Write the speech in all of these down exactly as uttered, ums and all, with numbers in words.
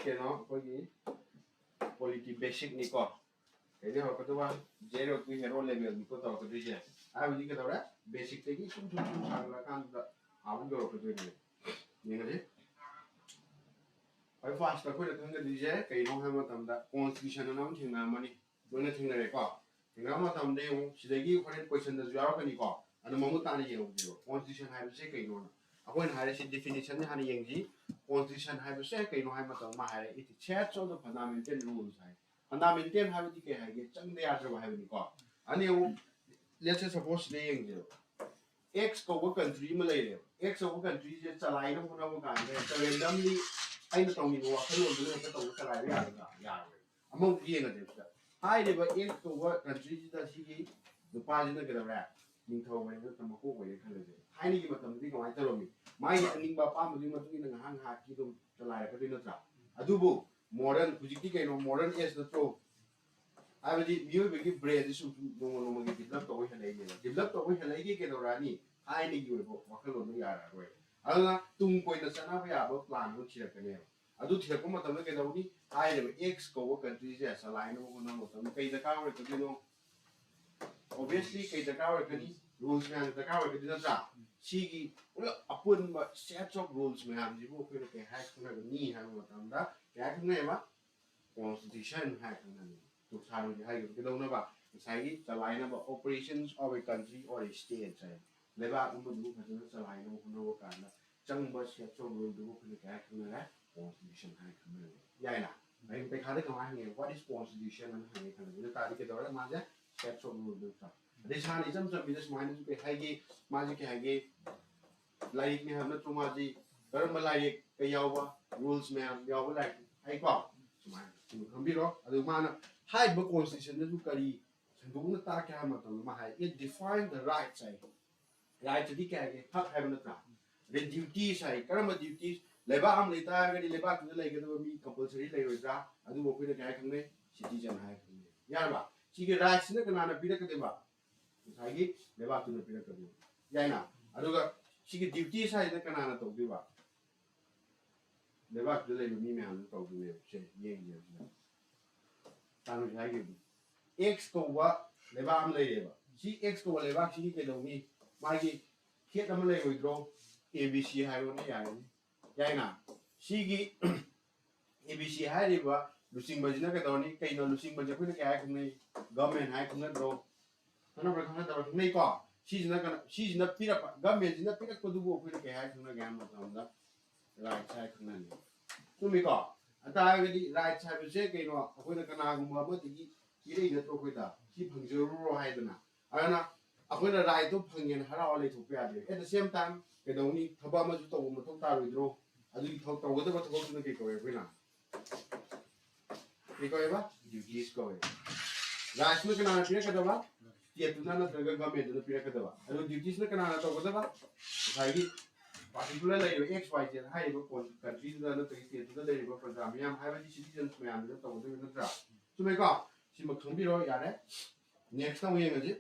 ꯀꯩꯅꯣ ꯑꯩꯈꯣꯏꯒꯤ polity basic ꯅꯤꯀꯣ꯫ ꯀꯩꯗꯩ ꯍꯧꯔꯛꯀꯗꯧꯕ? Zero to hero level ꯅꯤꯀꯣ ꯇꯧꯔꯛꯀꯗꯣꯏꯁꯦ꯫ ꯍꯥꯏꯕꯗꯤ ꯀꯩꯗꯧꯔꯦ? Basic ꯇꯒꯤ ꯁꯨꯝ ꯁꯨꯝ ꯁꯨꯝ ꯁꯥꯡꯅꯔꯀꯥꯟꯗ ꯑꯥ ꯌꯧꯔꯛꯀꯗꯣꯏꯅꯦ꯫ ꯌꯦꯡꯉꯁꯤ꯫ ꯈ꯭ꯋꯥꯏ first ꯑꯩꯈꯣꯏꯅ ꯈꯪꯒꯗꯣꯏꯁꯦ ꯀꯩꯅꯣ ꯍꯥꯏꯕ ꯃꯇꯝꯗ constitution ꯑꯅ ꯑꯃ ꯊꯦꯡꯅꯔꯝꯃꯅꯤ꯫ ꯂꯣꯏꯅ ꯊꯦꯡꯅꯔꯦꯀꯣ꯫ ꯊꯦꯡꯅꯕ ꯃꯇꯝꯗ ꯌꯦꯡꯉꯨ, ꯁꯤꯗꯒꯤ ꯍꯣꯔꯦꯟ question ꯗꯁꯨ ꯌꯥꯎꯔꯛꯀꯅꯤꯀꯣ꯫ ꯑꯗꯣ ꯃꯃꯨꯠ ꯇꯥꯅ ꯌꯦꯡꯍꯧꯁꯦꯕ꯫ Constitution ꯍꯥꯏꯕꯁꯦ ꯀꯩꯅꯣꯅ? ꯑꯩꯈꯣꯏꯅ ꯍꯥꯏꯔꯤꯁꯤ definition ꯅꯤ ꯍꯥꯟꯅ ꯌꯦꯡꯁꯤ꯫ Constitution ꯍꯥꯏꯕꯁꯦ ꯀꯩꯅꯣ ꯍꯥꯏꯕ ꯃꯇꯝꯗ ꯃꯥ ꯍꯥꯏꯔꯦ, it sets all the fundamental rules high. Fundamental ꯍꯥꯏꯕꯗꯤ ꯀꯩ ꯍꯥꯏꯒꯦ? ꯆꯪꯗ ꯌꯥꯗ꯭ꯔꯕ ꯍꯥꯏꯕꯅꯤꯀꯣ꯫ ꯑꯅꯤ ꯑꯃꯨꯛ, let's say, suppose ꯁꯤꯗ ꯌꯦꯡꯁꯦꯕ꯫ X ꯀꯧꯕ country ꯑꯃ ꯂꯩꯔꯦꯕ꯫ X ꯀꯧꯕ country ꯁꯦ ꯆꯂꯥꯏꯅꯕ ꯍꯣꯠꯅꯕ ꯀꯥꯟꯗ ꯍꯦꯛꯇ randomly ꯑꯩꯅ ꯇꯧꯅꯤꯡꯕ ꯋꯥꯈꯜꯂꯣꯟꯗꯨꯅ ꯍꯦꯛꯇ ꯇꯧꯕ ꯆꯂꯥꯏꯕ ꯌꯥꯒꯗ꯭ꯔꯥ? ꯌꯥꯔꯣꯏ꯫ ꯑꯃꯃꯨꯛ ꯌꯦꯡꯉꯁꯦ ꯁꯤꯗ꯫ ꯍꯥꯏꯔꯤꯕ X ꯀꯧꯕ country ꯁꯤꯗ ꯁꯤꯒꯤ ꯅꯨꯄꯥꯁꯤꯅ ꯀꯩꯗꯧꯔꯦ? ꯅꯤꯡꯊꯧ ꯑꯣꯏꯔꯦ ꯅꯠꯇ꯭ꯔ ꯃꯀꯣꯛ ꯑꯣꯏꯔꯦ ꯈꯜꯂꯁꯦ꯫ ꯊꯥꯏꯅꯒꯤ ꯃꯇꯝꯗꯗꯤ ꯀꯃꯥꯏꯅ ꯇꯧꯔꯝꯃꯤ? ꯃꯥꯒꯤ ꯑꯅꯤꯡꯕ ꯑꯄꯥꯝꯕꯗꯨꯒꯤ ꯃꯇꯨꯡ ꯏꯟꯅ ꯉꯥꯏꯍꯥꯛ ꯉꯥꯏꯍꯥꯛꯀꯤ ꯑꯗꯨꯝ ꯆꯂꯥꯏꯔꯛꯀꯗꯣꯏ ꯅꯠꯇ꯭ꯔꯥ? ꯑꯗꯨꯕꯨ modern, ꯍꯧꯖꯤꯛꯇꯤ ꯀꯩꯅꯣ, modern age ꯅꯠꯇ꯭ꯔꯣ? ꯍꯥꯏꯕꯗꯤ ꯃꯤꯑꯣꯏꯕꯒꯤ brain ꯁꯤ ꯁꯨꯝ ꯁꯨꯝ ꯅꯣꯡꯃ ꯅꯣꯡꯃꯒꯤ develop ꯇꯧꯕ ꯍꯦꯜꯂꯛꯏꯅꯦꯕ꯫ Develop ꯇꯧꯕ ꯍꯦꯜꯂꯛꯏꯒꯤ ꯀꯩꯗꯧꯔꯛꯑꯅꯤ? ꯊꯥꯏꯅꯒꯤ ꯑꯣꯏꯕ ꯋꯥꯈꯜꯂꯣꯟꯗꯣ ꯌꯥꯔꯛꯑꯔꯣꯏ꯫ ꯑꯗꯨꯅ ꯇꯨꯡ ꯀꯣꯏꯅ ꯆꯠꯅꯕ ꯌꯥꯕ plan ꯑꯃ ꯊꯤꯔꯛꯀꯅꯦꯕ꯫ ꯑꯗꯨ ꯊꯤꯔꯛꯄ ꯃꯇꯝꯗ ꯀꯩꯗꯧꯅꯤ? ꯍꯥꯏꯔꯤꯕ X ꯀꯧꯕ country ꯁꯦ ꯆꯂꯥꯏꯅꯕ ꯍꯣꯠꯅꯕ ꯃꯇꯝꯗ ꯀꯩ ꯗꯔꯀꯥꯔ ꯑꯣꯏꯔꯛꯀꯗꯣꯏꯅꯣ? Obviously ꯀꯩ ꯗꯔꯀꯥꯔ ꯑꯣꯏꯔꯛꯀꯅꯤ? Rules ꯃꯌꯥꯝ ꯗꯔꯀꯥꯔ ꯑꯣꯏꯔꯛꯀꯅꯤ ꯅꯠꯇ꯭ꯔꯥ? ꯁꯤꯒꯤ ꯄꯨꯂꯞ ꯑꯄꯨꯟꯕ sets of rules ꯃꯌꯥꯝꯁꯤꯕꯨ ꯑꯩꯈꯣꯏꯅ ꯀꯩ ꯍꯥꯏ ꯈꯪꯅꯒꯅꯤ ꯍꯥꯏꯕ ꯃꯇꯝꯗ ꯀꯩ ꯍꯥꯏ ꯈꯪꯅꯩꯕ? Constitution ꯍꯥꯏ ꯈꯪꯅꯅꯤ꯫ ꯁꯥꯔ ꯍꯧꯖꯤꯛ ꯍꯥꯏꯈꯤꯕ ꯀꯩꯗꯧꯅꯕ? ꯉꯁꯥꯏꯒꯤ ꯆꯂꯥꯏꯅꯕ operations of a country or a state ꯍꯥꯏ꯫ ꯂꯩꯕꯥꯛ ꯑꯃꯗꯨꯕꯨ ꯐꯖꯅ ꯆꯂꯥꯏꯅꯕ ꯍꯣꯠꯅꯕ ꯀꯥꯟꯗ ꯆꯪꯕ sets of rule ꯗꯨꯕꯨ ꯑꯩꯈꯣꯏꯅ ꯀꯩ ꯍꯥꯏ ꯈꯪꯅꯔꯦ? Constitution ꯍꯥꯏ ꯈꯪꯅꯔꯦ꯫ ꯌꯥꯏꯅ? ꯍꯌꯦꯡ ꯄꯩꯈꯥꯗ ꯀꯃꯥꯏꯅ ꯍꯪꯉꯦ? What is constitution? ꯑꯅ ꯍꯪꯉꯦ ꯈꯜꯂꯁꯤ꯫ ꯑꯗꯨ ꯇꯥꯔꯗꯤ ꯀꯩꯗꯧꯔꯦ? ꯃꯥꯁꯦ sets of rule ꯗꯨ ꯅꯠꯇ꯭ꯔꯥ? ꯑꯗꯩ ꯁꯥꯔꯅ ꯏꯆꯝ ꯆꯝꯕꯤꯗ ꯁꯨꯃꯥꯏꯅꯁꯨ ꯀꯩ ꯍꯥꯏꯒꯦ? ꯃꯥꯁꯦ ꯀꯩ ꯍꯥꯏꯒꯦ? ꯂꯥꯏꯔꯤꯛꯅꯦ ꯍꯥꯏꯕ ꯅꯠꯇ꯭ꯔꯣ? ꯃꯥꯁꯤ ꯀꯔꯝꯕ ꯂꯥꯏꯔꯤꯛꯇ ꯌꯥꯎꯕ rules ꯃꯌꯥꯝ ꯌꯥꯎꯕ ꯂꯥꯏꯔꯤꯛ ꯍꯥꯏꯀꯣ? ꯁꯨꯃꯥꯏꯅ ꯁꯨꯝ ꯈꯪꯕꯤꯔꯣ꯫ ꯑꯗꯨ ꯃꯥꯅ ꯍꯥꯏꯔꯤꯕ constitution ꯗꯁꯨ ꯀꯔꯤ ꯁꯟꯗꯣꯛꯅ ꯇꯥꯛꯀꯦ ꯍꯥꯏꯕ ꯃꯇꯝꯗ ꯃꯥ ꯍꯥꯏ, it define the rights high. Right ꯇꯗꯤ ꯀꯩ ꯍꯥꯏꯒꯦ? ꯍꯛ ꯍꯥꯏꯕ ꯅꯠꯇ꯭ꯔꯥ? ꯑꯗꯩ duties ꯍꯥꯏ꯫ ꯀꯔꯝꯕ duties? ꯂꯩꯕꯥꯛ ꯑꯃ ꯂꯩ ꯇꯥꯔꯒꯗꯤ ꯂꯩꯕꯥꯛꯇꯨꯗ ꯂꯩꯒꯗꯕ ꯃꯤ compulsory ꯂꯩꯔꯣꯏꯗ꯭ꯔꯥ? ꯑꯗꯨꯕꯨ ꯑꯩꯈꯣꯏꯅ ꯀꯩ ꯍꯥꯏ ꯈꯪꯅꯩ? Citizen ꯍꯥꯏ ꯈꯪꯅꯩ꯫ ꯌꯥꯔꯕ? ꯁꯤꯒꯤ rights ꯁꯤꯅ ꯀꯅꯥꯅ ꯄꯤꯔꯛꯀꯗꯣꯏꯕ? ꯉꯁꯥꯏꯒꯤ ꯂꯩꯕꯥꯛꯇꯨꯅ ꯄꯤꯔꯛꯀꯗꯣꯏꯕ꯫ ꯌꯥꯏꯅ? ꯑꯗꯨꯒ ꯁꯤꯒꯤ duties ꯍꯥꯏꯁꯤꯅ ꯀꯅꯥꯅ ꯇꯧꯗꯣꯏꯕ? ꯂꯩꯕꯥꯛꯇꯨꯗ ꯂꯩꯕ ꯃꯤ ꯃꯌꯥꯝꯗꯨ ꯇꯧꯗꯣꯏꯅꯦꯕ꯫ ꯁꯦ ꯌꯦꯡꯁꯦ ꯁꯤꯗ꯫ ꯇꯥꯅꯨꯁꯤ ꯍꯥꯏꯈꯤꯕꯅꯤ꯫ ꯑꯦꯛꯁ ꯀꯧꯕ ꯂꯩꯕꯥꯛ ꯑꯃ ꯂꯩꯔꯦꯕ꯫ ꯁꯤ ꯑꯦꯛꯁ ꯀꯧꯕ ꯂꯩꯕꯥꯛꯁꯤꯒꯤ ꯀꯩꯗꯧꯅꯤ? ꯃꯥꯒꯤ ꯍꯦꯠ ꯑꯃ ꯂꯩꯔꯣꯏꯗ꯭ꯔꯣ? ꯑꯦ ꯕꯤ ꯁꯤ ꯍꯥꯏꯔꯣꯅꯦ, ꯌꯥꯔꯅꯤ꯫ ꯌꯥꯏꯅ? ꯁꯤꯒꯤ ꯑꯦ ꯕꯤ ꯁꯤ ꯍꯥꯏꯔꯤꯕ ꯂꯨꯆꯤꯡꯕꯁꯤꯅ ꯀꯩꯗꯧꯔꯅꯤ? ꯀꯩꯅꯣ ꯂꯨꯆꯤꯡꯕꯁꯦ ꯑꯩꯈꯣꯏꯅ ꯀꯩ ꯍꯥꯏ ꯈꯪꯅꯩ? ꯒꯚꯔꯟꯃꯦꯟ ꯍꯥꯏ ꯈꯪꯅꯗ꯭ꯔꯣ? ꯈꯪꯅꯕ꯭ꯔꯥ ꯈꯪꯅꯗꯕ꯭ꯔꯥ? ꯈꯪꯅꯩꯀꯣ? ꯁꯤꯁꯤꯅ ꯀꯩꯅꯣ, ꯁꯤꯁꯤꯅ ꯄꯤꯔꯛꯄ, ꯒꯚꯔꯟꯃꯦꯟꯁꯤꯅ ꯄꯤꯔꯛꯄꯗꯨꯕꯨ ꯑꯩꯈꯣꯏꯅ ꯀꯩ ꯍꯥꯏ ꯈꯪꯅꯒꯦ ꯍꯥꯏꯕ ꯃꯇꯝꯗ ꯔꯥꯏꯠꯁ ꯍꯥꯏ ꯈꯪꯅꯅꯤ꯫ ꯆꯨꯝꯃꯤꯀꯣ? ꯑꯗꯨ ꯇꯥꯔꯒꯗꯤ ꯔꯥꯏꯠꯁ ꯍꯥꯏꯕꯁꯦ ꯀꯩꯅꯣ? ꯑꯩꯈꯣꯏꯅ ꯀꯅꯥꯒꯨꯝꯕ ꯑꯃꯗꯒꯤ ꯄꯤꯔꯛꯏ ꯅꯠꯇ꯭ꯔꯣ ꯑꯩꯈꯣꯏꯗ? ꯁꯤ ꯐꯪꯖꯔꯨꯔꯣ ꯍꯥꯏꯗꯅ꯫ ꯑꯗꯨꯅ ꯑꯩꯈꯣꯏꯅ ꯔꯥꯏꯠꯇꯣ ꯐꯪꯉꯦꯅ ꯍꯔꯥꯎ ꯂꯩꯊꯣꯛꯄ ꯌꯥꯗꯦ꯫ At the same time ꯀꯩꯗꯧꯅꯤ? ꯊꯕꯛ ꯑꯃꯁꯨ ꯇꯧꯕ ꯃꯊꯧ ꯇꯥꯔꯣꯏꯗ꯭ꯔꯣ? ꯑꯗꯨꯒꯤ ꯊꯕꯛ ꯇꯧꯒꯗꯕ ꯊꯕꯛꯇꯨꯅ ꯀꯩ ꯀꯧꯋꯦ ꯑꯩꯈꯣꯏꯅ? ꯀꯩ ꯀꯧꯋꯦꯕ? ꯗ꯭ꯌꯨꯇꯤꯁ ꯀꯧꯋꯦ꯫ ꯔꯥꯏꯠꯁꯅ ꯀꯅꯥꯅ ꯄꯤꯔꯛꯀꯗꯕ? ꯁ꯭ꯇꯦꯠꯇꯨꯅ ꯅꯠꯇ꯭ꯔꯒ ꯒꯚꯔꯟꯃꯦꯟꯠꯇꯨꯅ ꯄꯤꯔꯛꯀꯗꯕ꯫ ꯑꯗꯨ ꯗ꯭ꯌꯨꯇꯤꯁꯅ ꯀꯅꯥꯅ ꯇꯧꯒꯗꯕ? ꯉꯁꯥꯏꯒꯤ ꯄꯥꯔꯇꯤꯀꯨꯂꯔ ꯂꯩꯔꯤꯕ ꯑꯦꯛꯁ ꯋꯥꯏ ꯖꯦꯠ ꯍꯥꯏꯔꯤꯕ ꯀꯟꯇ꯭ꯔꯤꯗꯨꯗ ꯅꯠꯇ꯭ꯔꯒ ꯁ꯭ꯇꯦꯠꯇꯨꯗ ꯂꯩꯔꯤꯕ ꯄ꯭ꯔꯖꯥ ꯃꯤꯌꯥꯝ ꯍꯥꯏꯕꯗꯤ ꯁꯤꯇꯤꯖꯟꯁ ꯃꯌꯥꯝꯗꯨꯅ ꯇꯧꯒꯗꯕ ꯅꯠꯇ꯭ꯔꯥ? ꯆꯨꯝꯃꯦꯀꯣ? ꯁꯤꯃ ꯈꯪꯕꯤꯔꯣ, ꯌꯥꯔꯦ꯫ ꯅꯦꯛꯁꯇ ꯑꯃꯨꯛ ꯌꯦꯡꯉꯁꯤ꯫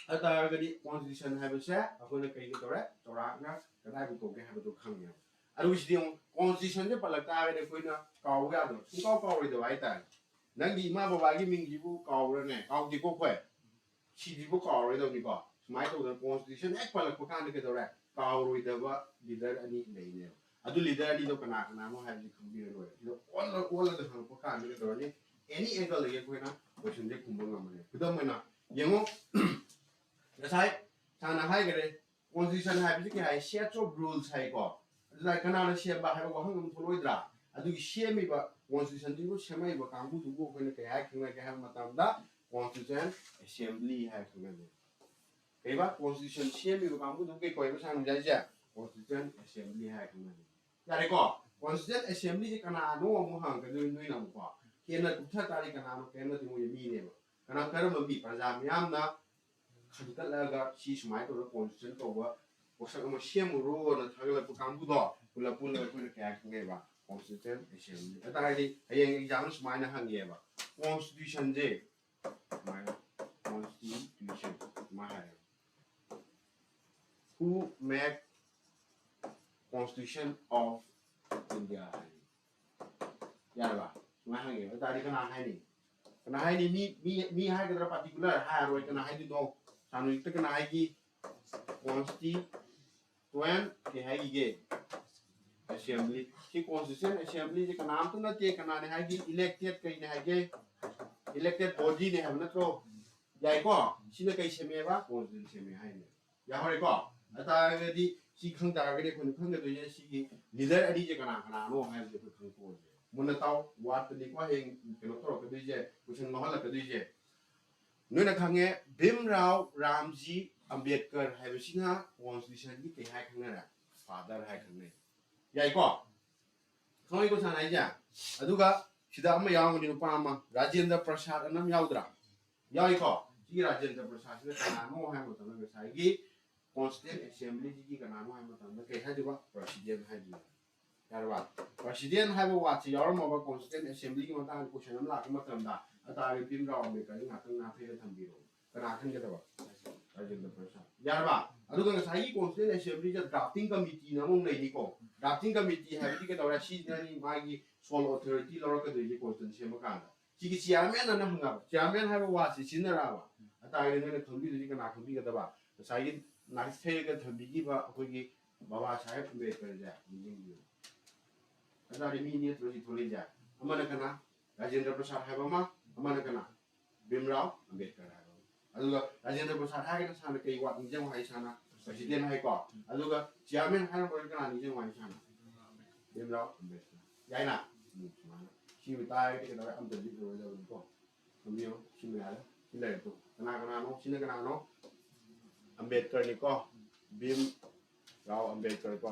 ꯑꯗꯨ ꯇꯥꯔꯒꯗꯤ ꯀꯣꯟꯁꯇꯤꯇ꯭ꯌꯨꯁꯟ ꯍꯥꯏꯕꯁꯦ ꯑꯩꯈꯣꯏꯅ ꯀꯩꯗ ꯇꯧꯔꯦ? ꯆꯥꯎꯔꯥꯛꯅ ꯀꯗꯥꯏꯕꯨ ꯀꯧꯒꯦ ꯍꯥꯏꯕꯗꯨ ꯈꯪꯉꯦꯕ꯫ ꯑꯗꯨꯒ ꯁꯤꯗꯤ ꯑꯃꯨꯛ ꯀꯣꯟꯁꯇꯤꯇ꯭ꯌꯨꯁꯟꯁꯦ ꯄꯜꯂꯛ ꯇꯥꯔꯒꯗꯤ ꯑꯩꯈꯣꯏꯅ ꯀꯥꯎꯕ ꯌꯥꯗꯕ, ꯁꯨꯡꯀꯥꯎ ꯀꯥꯎꯔꯣꯏꯗꯕ ꯍꯥꯏꯇꯥꯔꯦ꯫ ꯅꯪꯒꯤ ꯏꯃꯥ ꯕꯕꯥꯒꯤ ꯃꯤꯡꯁꯤꯕꯨ ꯀꯥꯎꯕ꯭ꯔꯅꯦ? ꯀꯥꯎꯗꯦꯀꯣ ꯑꯩꯈꯣꯏ꯫ ꯁꯤꯗꯤꯕꯨ ꯀꯥꯎꯔꯔꯣꯏꯗꯕꯅꯤꯀꯣ꯫ ꯁꯨꯃꯥꯏꯅ ꯇꯧꯗꯅ ꯀꯣꯟꯁꯇꯤꯇ꯭ꯌꯨꯁꯟ ꯍꯦꯛ ꯄꯜꯂꯛꯄ ꯀꯥꯟꯗ ꯀꯩꯗꯧꯔꯦ? ꯀꯥꯎꯔꯣꯏꯗꯕ ꯂꯤꯗꯔ ꯑꯅꯤ ꯂꯩꯅꯦꯕ꯫ ꯑꯗꯨ ꯂꯤꯗꯔ ꯑꯅꯤꯗꯣ ꯀꯅꯥ ꯀꯅꯥꯅꯣ ꯍꯥꯏꯕꯁꯤ ꯈꯪꯕꯤꯔ ꯂꯣꯏꯔꯦ꯫ ꯁꯤꯗ ꯑꯣꯜꯂ ꯑꯣꯜꯂꯒ ꯍꯪꯉꯛꯄ ꯀꯥꯟꯗ ꯀꯩꯗꯧꯔꯅꯤ? ꯑꯦꯅꯤ ꯑꯦꯡꯒꯜꯗꯒꯤ ꯑꯩꯈꯣꯏꯅ ꯀꯣꯏꯁꯟꯁꯦ ꯈꯨꯝꯕ ꯉꯝꯃꯅꯤ꯫ ꯈꯨꯗꯝ ꯑꯣꯏꯅ ꯌꯦꯡꯉꯣ, ꯉꯁꯥꯏ ꯁꯥꯔꯅ ꯍꯥꯏꯈꯔꯦ, ꯀꯣꯟꯁꯇꯤꯇ꯭ꯌꯨꯁꯟ ꯍꯥꯏꯕꯁꯤ ꯀꯩ ꯍꯥꯏ? Sets of rules ꯍꯥꯏꯀꯣ꯫ ꯑꯗꯨꯅ ꯀꯅꯥꯅ ꯁꯦꯝꯕ ꯍꯥꯏꯕ ꯋꯥꯍꯪ ꯑꯃ ꯊꯣꯛꯂꯛꯑꯣꯏꯗ꯭ꯔꯥ? ꯑꯗꯨꯒꯤ ꯁꯦꯝꯃꯤꯕ, ꯀꯣꯟꯁꯇꯤꯇ꯭ꯌꯨꯁꯟꯗꯨꯕꯨ ꯁꯦꯝꯃꯛꯏꯕ ꯀꯥꯡꯕꯨꯗꯨꯕꯨ ꯑꯩꯈꯣꯏꯅ ꯀꯩ ꯍꯥꯏ ꯈꯪꯅꯒꯦ ꯍꯥꯏꯕ ꯃꯇꯝꯗ ꯀꯣꯟꯁꯇꯤꯇ꯭ꯌꯨꯁꯟ ꯑꯦꯁꯦꯝꯕ꯭ꯂꯤ ꯍꯥꯏ ꯈꯪꯅꯒꯦ꯫ ꯀꯩꯕ? ꯀꯣꯟꯁꯇꯤꯇ꯭ꯌꯨꯁꯟ ꯁꯦꯝꯃꯤꯕ ꯀꯥꯡꯕꯨꯗꯨꯕꯨ ꯀꯩ ꯀꯧꯋꯦꯕ ꯁꯥꯔꯅ ꯍꯧꯖꯤꯛ ꯍꯥꯏꯁꯦ? ꯀꯣꯟꯁꯇꯤꯇ꯭ꯌꯨꯁꯟ ꯑꯦꯁꯦꯝꯕ꯭ꯂꯤ ꯍꯥꯏ ꯈꯪꯅꯒꯦ꯫ ꯌꯥꯔꯦꯀꯣ? ꯀꯣꯟꯁꯇꯤꯇ꯭ꯌꯨꯁꯟ ꯑꯦꯁꯦꯝꯕ꯭ꯂꯤꯁꯦ ꯀꯅꯥꯅꯣ ꯑꯃꯨꯛ ꯍꯪꯉꯛꯀꯗꯣꯏꯅꯤ ꯅꯣꯏꯅ ꯑꯃꯨꯛꯀꯣ꯫ ꯍꯦꯟꯅ ꯀꯨꯞꯊ ꯇꯥꯔꯗꯤ ꯀꯅꯥꯅꯣ? ꯀꯔꯤꯝ ꯅꯠꯇꯦ, ꯃꯣꯏ ꯃꯤꯅꯦꯕ꯫ ꯀꯅꯥ? ꯀꯔꯝꯕ ꯃꯤ? ꯄ꯭ꯔꯖꯥ ꯃꯤꯌꯥꯝꯅ ꯈꯟꯒꯠꯂꯒ ꯁꯤ ꯁꯨꯃꯥꯏꯅ ꯇꯧꯗꯅ ꯀꯣꯟꯁꯇꯤꯇ꯭ꯌꯨꯁꯟ ꯀꯧꯕ ꯄꯣꯠꯁꯛ ꯑꯃ ꯁꯦꯝꯃꯨꯔꯣꯅ ꯊꯥꯒꯠꯂꯛꯄ ꯀꯥꯡꯕꯨꯗꯣ ꯄꯨꯂꯞ ꯄꯨꯜꯂꯒ ꯑꯩꯈꯣꯏꯅ ꯀꯌꯥ ꯈꯪꯅꯩꯕ? Constitution assembly. ꯑꯗꯨ ꯇꯥꯔꯗꯤ ꯍꯌꯦꯡ ꯑꯦꯛꯖꯥꯝꯗ ꯁꯨꯃꯥꯏꯅ ꯍꯪꯉꯦꯕ, ꯀꯣꯟꯁꯇꯤꯇ꯭ꯌꯨꯁꯟꯁꯦ ꯁꯨꯃꯥꯏꯅ, ꯀꯣꯟꯁꯇꯤꯇ꯭ꯌꯨꯁꯟ ꯁꯨꯃꯥꯏꯅ ꯍꯥꯏꯌꯦꯕ, Who make constitution of ꯌꯥꯔꯕ? ꯁꯨꯃꯥꯏꯅ ꯍꯪꯉꯦꯕ, ꯑꯗꯨ ꯇꯥꯔꯗꯤ ꯀꯅꯥ ꯍꯥꯏꯅꯤ? ꯀꯅꯥ ꯍꯥꯏꯅꯤ? ꯃꯤ ꯃꯤ ꯃꯤ ꯍꯥꯏꯒꯗ꯭ꯔꯥ? ꯄꯥꯔꯇꯤꯀꯨꯂꯔ ꯍꯥꯏꯔꯣꯏ꯫ ꯀꯅꯥ ꯍꯥꯏꯗꯣꯏꯅꯣ? ꯁꯥꯟꯅꯔꯤꯛꯇ ꯀꯅꯥ ꯍꯥꯏꯒꯤ? ꯀꯣꯟꯁꯇꯤꯇ꯭ꯌꯨꯑꯦꯟ ꯀꯩ ꯍꯥꯏꯈꯤꯒꯦ? ꯑꯦꯁꯦꯝꯕ꯭ꯂꯤ꯫ ꯁꯤ ꯀꯣꯟꯁꯇꯤꯇ꯭ꯌꯨꯑꯦꯟ ꯑꯦꯁꯦꯝꯕ꯭ꯂꯤꯁꯦ ꯀꯅꯥꯝꯇ ꯅꯠꯇꯦ꯫ ꯀꯅꯥꯅꯦ ꯍꯥꯏꯒꯦ? ꯏꯂꯦꯛꯇꯦꯠ ꯀꯩꯅꯦ ꯍꯥꯏꯒꯦ? ꯏꯂꯦꯛꯇꯦꯠ ꯕꯣꯗꯤꯅꯦ ꯍꯥꯏꯕ ꯅꯠꯇ꯭ꯔꯣ? ꯌꯥꯏꯀꯣ? ꯁꯤꯅ ꯀꯩ ꯁꯦꯝꯃꯦꯕ? ꯀꯣꯟꯁꯇꯤꯇ꯭ꯌꯨꯁꯟ ꯁꯦꯝꯃꯦ ꯍꯥꯏꯅꯦ꯫ ꯌꯥꯍꯧꯔꯦꯀꯣ? ꯑꯗꯨ ꯇꯥꯔꯒꯗꯤ ꯁꯤ ꯈꯪ ꯇꯥꯔꯒꯗꯤ ꯑꯩꯈꯣꯏꯅ ꯈꯪꯒꯗꯣꯏꯁꯦ ꯁꯤꯒꯤ ꯂꯤꯗꯔ ꯑꯅꯤꯁꯦ ꯀꯅꯥ ꯀꯅꯥꯅꯣ ꯍꯥꯏꯕꯁꯦ ꯑꯩꯈꯣꯏ ꯈꯪꯊꯣꯛꯑꯁꯦ꯫ ꯃꯨꯟꯅ ꯇꯥꯎ, ꯋꯥꯠꯄꯅꯤꯀꯣ ꯍꯌꯦꯡ ꯀꯩꯅꯣ ꯇꯧꯔꯛꯀꯗꯣꯏꯁꯦ, ꯀꯣꯏꯁꯟ ꯂꯧꯍꯜꯂꯛꯀꯗꯣꯏꯁꯦ꯫ ꯅꯣꯏꯅ ꯈꯪꯉꯦ, ꯚꯤꯝ ꯔꯥꯎ ꯔꯥꯝꯖꯤ ꯑꯝꯕꯦꯗꯀꯔ ꯍꯥꯏꯕꯁꯤꯅ ꯀꯣꯟꯁꯇꯤꯇ꯭ꯌꯨꯁꯟꯒꯤ ꯀꯩ ꯍꯥꯏ ꯈꯪꯅꯔꯦ? ꯐꯥꯗꯔ ꯍꯥꯏ ꯈꯪꯅꯩ꯫ ꯌꯥꯏꯀꯣ? ꯈꯪꯉꯤꯀꯣ ꯁꯥꯟꯅ ꯍꯥꯏꯁꯦ? ꯑꯗꯨꯒ ꯁꯤꯗ ꯑꯃ ꯌꯥꯎꯔꯝꯒꯅꯤ, ꯅꯨꯄꯥ ꯑꯃ, ꯔꯥꯖꯦꯟꯗ꯭ꯔ ꯄ꯭ꯔꯁꯥꯗ ꯑꯅ ꯑꯃ ꯌꯥꯎꯗ꯭ꯔꯥ? ꯌꯥꯎꯏꯀꯣ? ꯁꯤꯒꯤ ꯔꯥꯖꯦꯟꯗ꯭ꯔ ꯄ꯭ꯔꯁꯥꯗꯁꯤꯅ ꯀꯅꯥꯅꯣ ꯍꯥꯏꯕ ꯃꯇꯝꯗ ꯉꯁꯥꯏꯒꯤ ꯀꯣꯟꯁꯇꯤꯇ꯭ꯌꯨꯑꯦꯟ ꯑꯦꯁꯦꯝꯕ꯭ꯂꯤꯁꯤꯒꯤ ꯀꯅꯥꯅꯣ ꯍꯥꯏꯕ ꯃꯇꯝꯗ ꯀꯩ ꯍꯥꯏꯗꯣꯏꯕ? ꯄ꯭ꯔꯁꯤꯗꯦꯟ ꯍꯥꯏꯗꯣꯏꯕ꯫ ꯌꯥꯔꯕ? ꯄ꯭ꯔꯁꯤꯗꯦꯟ ꯍꯥꯏꯕ ꯋꯥꯠꯁꯤ ꯌꯥꯎꯔꯝꯃꯕ ꯀꯣꯟꯁꯇꯤꯇ꯭ꯌꯨꯑꯦꯟ ꯑꯦꯁꯦꯝꯕ꯭ꯂꯤꯒꯤ ꯃꯇꯥꯡꯗ ꯀꯣꯏꯁꯟ ꯑꯃ ꯂꯥꯛꯄ ꯃꯇꯝꯗ, ꯑꯗꯨ ꯇꯥꯔꯒꯗꯤ ꯚꯤꯝ ꯔꯥꯎ ꯑꯝꯕꯦꯗꯀꯔꯒꯤ ꯉꯥꯛꯇꯪ ꯅꯥꯊꯩꯔ ꯊꯝꯕꯤꯔꯣ꯫ ꯀꯅꯥ ꯈꯟꯒꯗꯕ? ꯔꯥꯖꯦꯟꯗ꯭ꯔ ꯄ꯭ꯔꯁꯥꯗ꯫ ꯌꯥꯔꯕ? ꯑꯗꯨꯒ ꯉꯁꯥꯏꯒꯤ ꯀꯣꯟꯁꯇꯤꯇ꯭ꯌꯨꯑꯦꯟ ꯑꯦꯁꯦꯝꯕ꯭ꯂꯤꯗ ꯗ꯭ꯔꯥꯐꯇꯤꯡ ꯀꯃꯤꯇꯤ ꯑꯃ ꯑꯃꯨꯛ ꯂꯩꯅꯤꯀꯣ꯫ ꯗ꯭ꯔꯥꯐꯇꯤꯡ ꯀꯃꯤꯇꯤ ꯍꯥꯏꯕꯗꯤ ꯀꯩꯗꯧꯔꯦ? ꯁꯤꯅꯅꯤ ꯃꯥꯒꯤ ꯁꯣꯜ ꯑꯣꯊꯣꯔꯤꯇꯤ ꯂꯧꯔꯛꯀꯗꯣꯏꯁꯦ ꯀꯣꯟꯁꯇꯤꯇ꯭ꯌꯨꯁꯟ ꯁꯦꯝꯕ ꯀꯥꯟꯗ꯫ ꯁꯤꯒꯤ ꯆꯤꯌꯥꯔꯃꯦꯟ ꯑꯅ ꯍꯪꯉꯕ, ꯆꯤꯌꯥꯔꯃꯦꯟ ꯍꯥꯏꯕ ꯋꯥꯁꯤ ꯁꯤꯖꯤꯟꯅꯔꯛꯑꯕ, ꯑꯗꯨ ꯇꯥꯔꯒꯗꯤ ꯅꯣꯏꯅ ꯈꯪꯕꯤꯗꯣꯏꯁꯤ ꯀꯅꯥ ꯈꯪꯕꯤꯒꯗꯕ? ꯉꯁꯥꯏꯒꯤ ꯅꯥꯊꯩꯔꯒ ꯊꯝꯕꯤꯈꯤꯕ ꯑꯩꯈꯣꯏꯒꯤ ꯕꯕꯥ ꯁꯥꯍꯦꯕ ꯑꯝꯕꯦꯗꯀꯔꯁꯦ ꯅꯤꯡꯁꯤꯡꯕꯤꯌꯨ꯫ ꯑꯗꯨ ꯇꯥꯔꯗꯤ ꯃꯤ ꯑꯅꯤ ꯅꯠꯇ꯭ꯔꯣ ꯁꯤ ꯊꯣꯛꯂꯛꯏꯁꯦ? ꯑꯃꯅ ꯀꯅꯥ? ꯔꯥꯖꯦꯟꯗ꯭ꯔ ꯄ꯭ꯔꯁꯥꯗ ꯍꯥꯏꯕ ꯑꯃ, ꯑꯃꯅ ꯀꯅꯥ? ꯚꯤꯝꯔꯥꯎ ꯑꯝꯕꯦꯗꯀꯔ ꯍꯥꯏꯕ ꯑꯃ꯫ ꯑꯗꯨꯒ ꯔꯥꯖꯦꯟꯗ꯭ꯔ ꯄ꯭ꯔꯁꯥꯗ ꯍꯥꯏꯔꯒꯅ ꯁꯥꯔꯅ ꯀꯩ ꯋꯥꯠ ꯅꯤꯡꯁꯤꯡꯉꯨ ꯍꯥꯏ ꯁꯥꯔꯅ? ꯄ꯭ꯔꯁꯤꯗꯦꯟ ꯍꯥꯏꯀꯣ꯫ ꯑꯗꯨꯒ ꯆꯤꯌꯥꯔꯃꯦꯟ ꯍꯥꯏꯔꯝꯕꯗ ꯀꯅꯥ ꯅꯤꯡꯁꯤꯡꯉꯨ ꯍꯥꯏ ꯁꯥꯔꯅ? ꯚꯤꯝꯔꯥꯎ ꯑꯝꯕꯦꯗꯀꯔ꯫ ꯌꯥꯏꯅ? ꯎꯝ, ꯁꯨꯃꯥꯏꯅ꯫ ꯁꯤ ꯑꯣꯏꯇꯥꯔꯒꯗꯤ ꯀꯩꯗꯧꯔꯦ? ꯑꯝꯇ ꯂꯤꯠꯂꯔꯣꯏꯗꯕꯅꯤꯀꯣ꯫ ꯊꯝꯕꯤꯌꯨ꯫ ꯁꯤꯃ ꯌꯥꯔꯦ꯫ ꯁꯤ ꯂꯩꯔꯦ ꯇꯨ꯫ ꯀꯅꯥ ꯀꯅꯥꯅꯣ? ꯁꯤꯅ ꯀꯅꯥꯅꯣ? ꯑꯝꯕꯦꯗꯀꯔꯅꯤꯀꯣ꯫ ꯚꯤꯝ ꯔꯥꯎ ꯑꯝꯕꯦꯗꯀꯔ ꯀꯣ꯫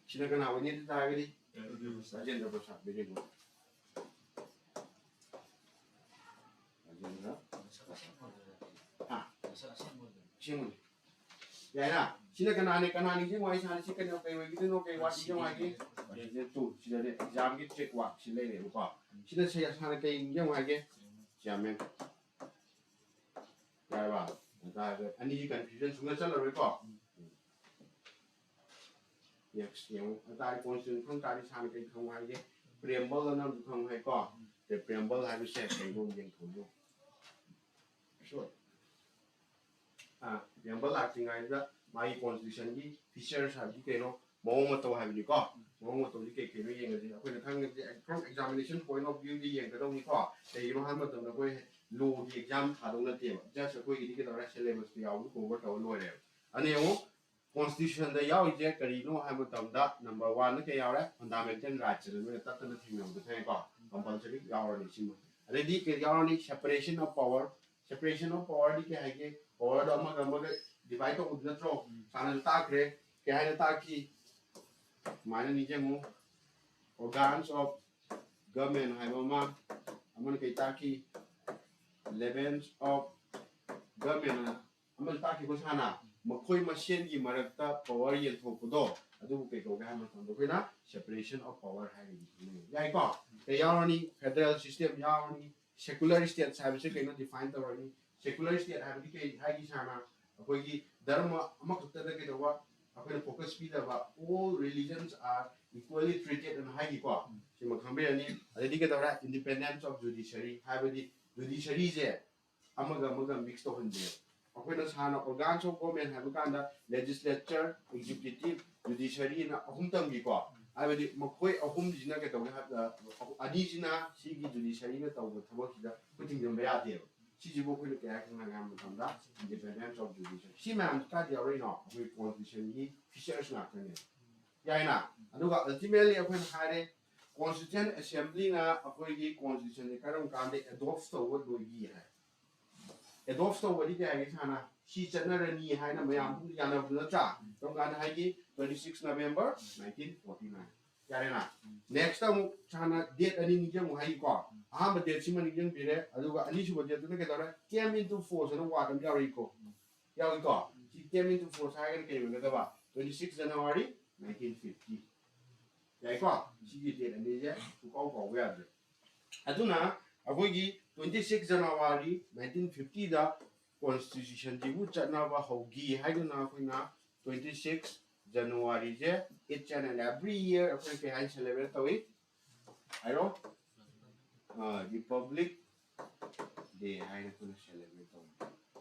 ꯁꯤꯅ ꯀꯅꯥ ꯑꯣꯏꯅꯤ ꯑꯗꯨ ꯇꯥꯔꯒꯗꯤ? ꯔꯥꯖꯦꯟꯗ꯭ꯔ ꯄ꯭ꯔꯁꯥꯗ꯫ Very good. ꯔꯥꯖꯦꯟꯗ꯭ꯔ꯫ ꯍꯥ? ꯑꯁꯦꯡꯕꯅꯤ꯫ ꯌꯥꯏꯅ? ꯁꯤꯅ ꯀꯅꯥꯅꯦ? ꯀꯅꯥ ꯅꯤꯡꯁꯤꯡꯉꯨ ꯍꯥꯏ ꯁꯥꯔꯅ? ꯁꯤ ꯀꯩꯅꯣ, ꯀꯩ ꯑꯣꯏꯈꯤꯗꯣꯏꯅꯣ? ꯀꯩ ꯋꯥꯠ ꯅꯤꯡꯁꯤꯡꯉꯨ ꯍꯥꯏꯒꯦ? ꯁꯤꯁꯦ ꯇꯨ, ꯁꯤꯗꯅꯦ ꯑꯦꯛꯖꯥꯝꯒꯤ ꯇ꯭ꯔꯦꯛ ꯋꯥꯠ ꯁꯤ ꯂꯩꯔꯦꯕꯀꯣ꯫ ꯁꯤꯅ ꯁꯦ-, ꯁꯥꯔꯅ ꯀꯩ ꯅꯤꯡꯁꯤꯡꯉꯨ ꯍꯥꯏꯒꯦ? ꯆꯤꯌꯥꯔꯃꯦꯟ꯫ ꯌꯥꯔꯕ? ꯑꯗꯨ ꯇꯥꯔꯒꯗꯤ ꯑꯅꯤꯁꯤ ꯀꯟꯐ꯭ꯌꯨꯖꯟ ꯁꯨꯡꯆꯠ ꯆꯠꯂꯔꯣꯏꯀꯣ꯫ Next ꯌꯦꯡꯉꯨ, ꯑꯇꯥꯏ constitution ꯈꯪ ꯇꯥꯔꯗꯤ ꯁꯥꯔꯅ ꯀꯩ ꯈꯪꯉꯨ ꯍꯥꯏꯒꯦ? Preamble ꯑꯅ ꯑꯃꯁꯨ ꯈꯪꯉꯨ ꯍꯥꯏꯀꯣ? Preamble ꯍꯥꯏꯕꯁꯦ ꯀꯩꯅꯣ ꯌꯦꯡꯊꯣꯛꯎ꯫ Sure. ꯑꯥ, preamble ꯂꯥꯛꯇ꯭ꯔꯤꯉꯩꯗ ꯃꯥꯒꯤ constitution ꯒꯤ features ꯍꯥꯏꯕꯗꯤ ꯀꯩꯅꯣ, ꯃꯑꯣꯡ ꯃꯇꯧ ꯍꯥꯏꯕꯅꯤꯀꯣ꯫ ꯃꯑꯣꯡ ꯃꯇꯧꯗꯤ ꯀꯩ ꯀꯩꯅꯣ ꯌꯦꯡꯉꯁꯤ꯫ ꯑꯩꯈꯣꯏꯅ ꯈꯪꯉꯁꯤ, from examination point of view ꯗꯤ ꯌꯦꯡꯒꯗꯧꯅꯤꯀꯣ꯫ ꯀꯩꯒꯤꯅꯣ ꯍꯥꯏꯕ ꯃꯇꯝꯗ ꯑꯩꯈꯣꯏ law ꯒꯤ exam ꯊꯥꯗꯧ ꯅꯠꯇꯦꯕ, just ꯑꯩꯈꯣꯏꯒꯤꯗꯤ ꯀꯩꯗꯧꯔꯦ, syllabus ꯇ ꯌꯥꯎꯕ cover ꯇꯧꯔ ꯂꯣꯏꯔꯦꯕ꯫ ꯑꯗꯨ ꯌꯦꯡꯉꯨ, constitution ꯗ ꯌꯥꯎꯔꯤꯁꯦ ꯀꯔꯤꯅꯣ ꯍꯥꯏꯕ ꯃꯇꯝꯗ number one ꯗ ꯀꯩ ꯌꯥꯎꯔꯦ? Fundamental rights ꯍꯥꯏꯅ ꯅꯣꯏꯅ ꯇꯠꯇꯅ ꯊꯦꯡꯅꯕꯗ ꯈꯪꯉꯦꯀꯣ, compulsory ꯌꯥꯎꯔꯅꯤ ꯁꯤꯃ꯫ ꯑꯗꯩꯗꯤ ꯀꯩ ꯌꯥꯎꯔꯅꯤ? Separation of power꯫ Separation of power ꯗꯤ ꯀꯩ ꯍꯥꯏꯒꯦ? Power ꯗꯣ ꯑꯃꯒ ꯑꯃꯒ divide ꯇꯧꯕꯗꯨ ꯅꯠꯇ꯭ꯔꯣ? ꯁꯥꯔꯅꯁꯨ ꯇꯥꯛꯈ꯭ꯔꯦ꯫ ꯀꯩ ꯍꯥꯏꯅ ꯇꯥꯛꯈꯤ? ꯁꯨꯃꯥꯏꯅ ꯅꯤꯡꯁꯤꯡꯉꯨ, organs of government ꯍꯥꯏꯕ ꯑꯃ, ꯑꯃꯅ ꯀꯩ ꯇꯥꯛꯈꯤ? Levels of government ꯑꯃꯁꯨ ꯇꯥꯛꯈꯤꯕ ꯁꯥꯔꯅ, ꯃꯈꯣꯏ ꯃꯁꯦꯟꯒꯤ ꯃꯔꯛꯇ power ꯌꯦꯟꯊꯣꯛꯄꯗꯣ, ꯑꯗꯨꯕꯨ ꯀꯩ ꯀꯧꯒꯦ ꯍꯥꯏꯕ ꯃꯇꯝꯗ ꯑꯩꯈꯣꯏꯅ separation of power ꯍꯥꯏꯔꯒꯗꯤ ꯈꯪꯅꯩ꯫ ꯌꯥꯏꯀꯣ? ꯀꯩ ꯌꯥꯎꯔꯅꯤ? Federal system ꯌꯥꯎꯔꯅꯤ꯫ Secular states ꯍꯥꯏꯕꯁꯤ ꯀꯩꯅꯣ define ꯇꯧꯔꯅꯤ꯫ Secular state ꯍꯥꯏꯕꯗꯤ ꯀꯩ ꯍꯥꯏꯒꯦ ꯁꯥꯔꯅ? ꯑꯩꯈꯣꯏꯒꯤ ꯙꯔꯃ ꯑꯃꯈꯛꯇꯗ ꯀꯩꯗꯧꯕ? ꯑꯩꯈꯣꯏꯅ focus ꯄꯤꯗꯕ, all religions are equally treated ꯑꯅ ꯍꯥꯏꯈꯤꯀꯣ꯫ ꯁꯤꯃ ꯈꯪꯕꯤꯔꯅꯤ꯫ ꯑꯗꯩꯗꯤ ꯀꯩꯗꯧꯔꯦ? Independence of judiciary ꯍꯥꯏꯕꯗꯤ judiciary ꯁꯦ ꯑꯃꯒ ꯑꯃꯒ mix ꯇꯧꯍꯟꯗꯦ꯫ ꯑꯩꯈꯣꯏꯅ ꯁꯥꯔꯅ organs of government ꯍꯥꯏꯕ ꯀꯥꯟꯗ legislature, executive, judiciary ꯅ ꯑꯍꯨꯝ ꯇꯝꯕꯤꯀꯣ꯫ ꯍꯥꯏꯕꯗꯤ ꯃꯈꯣꯏ ꯑꯍꯨꯝꯁꯤꯅ ꯀꯩꯗꯧꯒꯦ ꯍꯥꯏꯕꯗ, ꯑꯅꯤꯁꯤꯅ ꯁꯤꯒꯤ judiciary ꯅ ꯇꯧꯕ ꯊꯕꯛꯁꯤꯗ ꯈꯨꯠ ꯊꯤꯡꯖꯤꯟꯕ ꯌꯥꯗꯦꯕ꯫ ꯁꯤꯁꯤꯕꯨ ꯑꯩꯈꯣꯏꯅ ꯀꯩ ꯍꯥꯏ ꯈꯪꯅꯒꯦ ꯍꯥꯏꯕ ꯃꯇꯝꯗ, independence of judiciary꯫ ꯁꯤ ꯃꯌꯥꯝꯁꯤ ꯀꯥꯏꯗ ꯌꯥꯎꯔꯛꯏꯅꯣ? ꯑꯩꯈꯣꯏ constitution ꯒꯤ features ꯉꯥꯛꯇꯅꯦ꯫ ꯌꯥꯏꯅ? ꯑꯗꯨꯒ ultimately ꯑꯩꯈꯣꯏꯅ ꯍꯥꯏꯔꯦ, Constituent Assembly ꯅ ꯑꯩꯈꯣꯏꯒꯤ constitution ꯁꯦ ꯀꯔꯝ ꯀꯥꯟꯗ adopt ꯇꯧꯕ ꯂꯣꯏꯈꯤ ꯍꯥꯏ? Adopt ꯇꯧꯕꯗꯤ ꯀꯩ ꯍꯥꯏꯒꯦ ꯁꯥꯔꯅ? ꯁꯤ ꯆꯠꯅꯔꯅꯤ ꯍꯥꯏꯅ ꯃꯌꯥꯝ ꯄꯨꯝꯅ ꯌꯥꯅꯕꯗꯨ ꯅꯠꯇ꯭ꯔꯥ? ꯀꯔꯝ ꯀꯥꯟꯗ ꯍꯥꯏꯒꯦ? Twenty six November nineteen forty nine꯫ ꯌꯥꯔꯦꯅ? Next ꯑꯃꯨꯛ ꯁꯥꯔꯅ date ꯑꯅꯤ ꯅꯤꯡꯁꯤꯡꯉꯨ ꯍꯥꯏꯒꯦꯀꯣ꯫ ꯑꯍꯥꯟꯕ date ꯁꯤꯃ ꯅꯤꯡꯁꯤꯡꯕꯤꯔꯦ, ꯑꯗꯨꯒ ꯑꯅꯤꯁꯨꯕ date ꯇꯨꯅ ꯀꯩꯗꯧꯔꯦ? Came into force ꯑꯅ word ꯑꯃ ꯌꯥꯎꯔꯛꯏꯀꯣ꯫ ꯌꯥꯎꯏꯀꯣ? ꯁꯤ came into force ꯍꯥꯏꯔꯒꯅ ꯀꯩ ꯑꯣꯏꯒꯗꯕ? Twenty six January nineteen fifty꯫ ꯌꯥꯏꯀꯣ? ꯁꯤꯒꯤ date ꯑꯅꯤꯁꯦ ꯁꯨꯡꯀꯥꯎ ꯀꯥꯎꯕ ꯌꯥꯗ꯭ꯔꯦ꯫ ꯑꯗꯨꯅ ꯑꯩꯈꯣꯏꯒꯤ twenty six January nineteen fifty ꯗ constitution ꯁꯤꯕꯨ ꯆꯠꯅꯕ ꯍꯧꯈꯤ ꯍꯥꯏꯗꯨꯅ ꯑꯩꯈꯣꯏꯅ twenty six January say each and every year ꯑꯩꯈꯣꯏ ꯀꯩ ꯍꯥꯏꯅ celebrate ꯇꯧꯏ ꯍꯥꯏꯔꯣ? Republic Day ꯍꯥꯏꯅ ꯑꯩꯈꯣꯏꯅ celebrate ꯇꯧꯏ꯫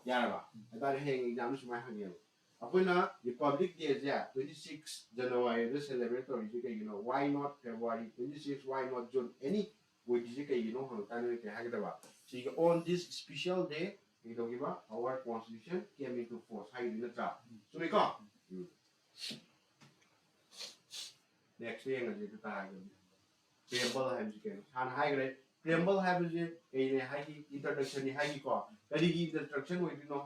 ꯌꯥꯔꯕ? ꯍꯥꯏꯇꯥꯔꯦ, ꯍꯌꯦꯡ exam ꯁꯨꯃꯥꯏꯅ ꯍꯪꯉꯦꯕ꯫ ꯑꯩꯈꯣꯏꯅ Republic Day ꯁꯦ twenty six January ꯗ celebrate ꯇꯧꯔꯤꯁꯦ ꯀꯩꯒꯤꯅꯣ? Why not February twenty six? Why not June? Any ꯑꯣꯏꯗ꯭ꯔꯤꯁꯦ ꯀꯩꯒꯤꯅꯣ ꯍꯪꯉꯛꯀꯥꯟꯗ ꯀꯩ ꯍꯥꯏꯒꯗꯕ? ꯁꯤꯒꯤ on this special day ꯀꯩꯗꯧꯈꯤꯕ? Our constitution came into force ꯍꯥꯏꯗꯣꯏ ꯅꯠꯇ꯭ꯔꯥ? ꯆꯨꯝꯃꯤꯀꯣ? ꯎꯝ꯫ Next ꯌꯦꯡꯉꯁꯤ ꯑꯗꯨ ꯇꯥꯔꯒꯗꯤ꯫ Preamble ꯍꯥꯏꯕꯁꯤ ꯀꯩꯅꯣ? ꯍꯥꯟꯅ ꯍꯥꯏꯈ꯭ꯔꯦ꯫ Preamble ꯍꯥꯏꯕꯁꯤ ꯀꯩꯅꯦ ꯍꯥꯏꯒꯤ? Introduction ꯅꯤ ꯍꯥꯏꯒꯤꯀꯣ꯫ ꯀꯔꯤꯒꯤ introduction ꯑꯣꯏꯗꯣꯏꯅꯣ?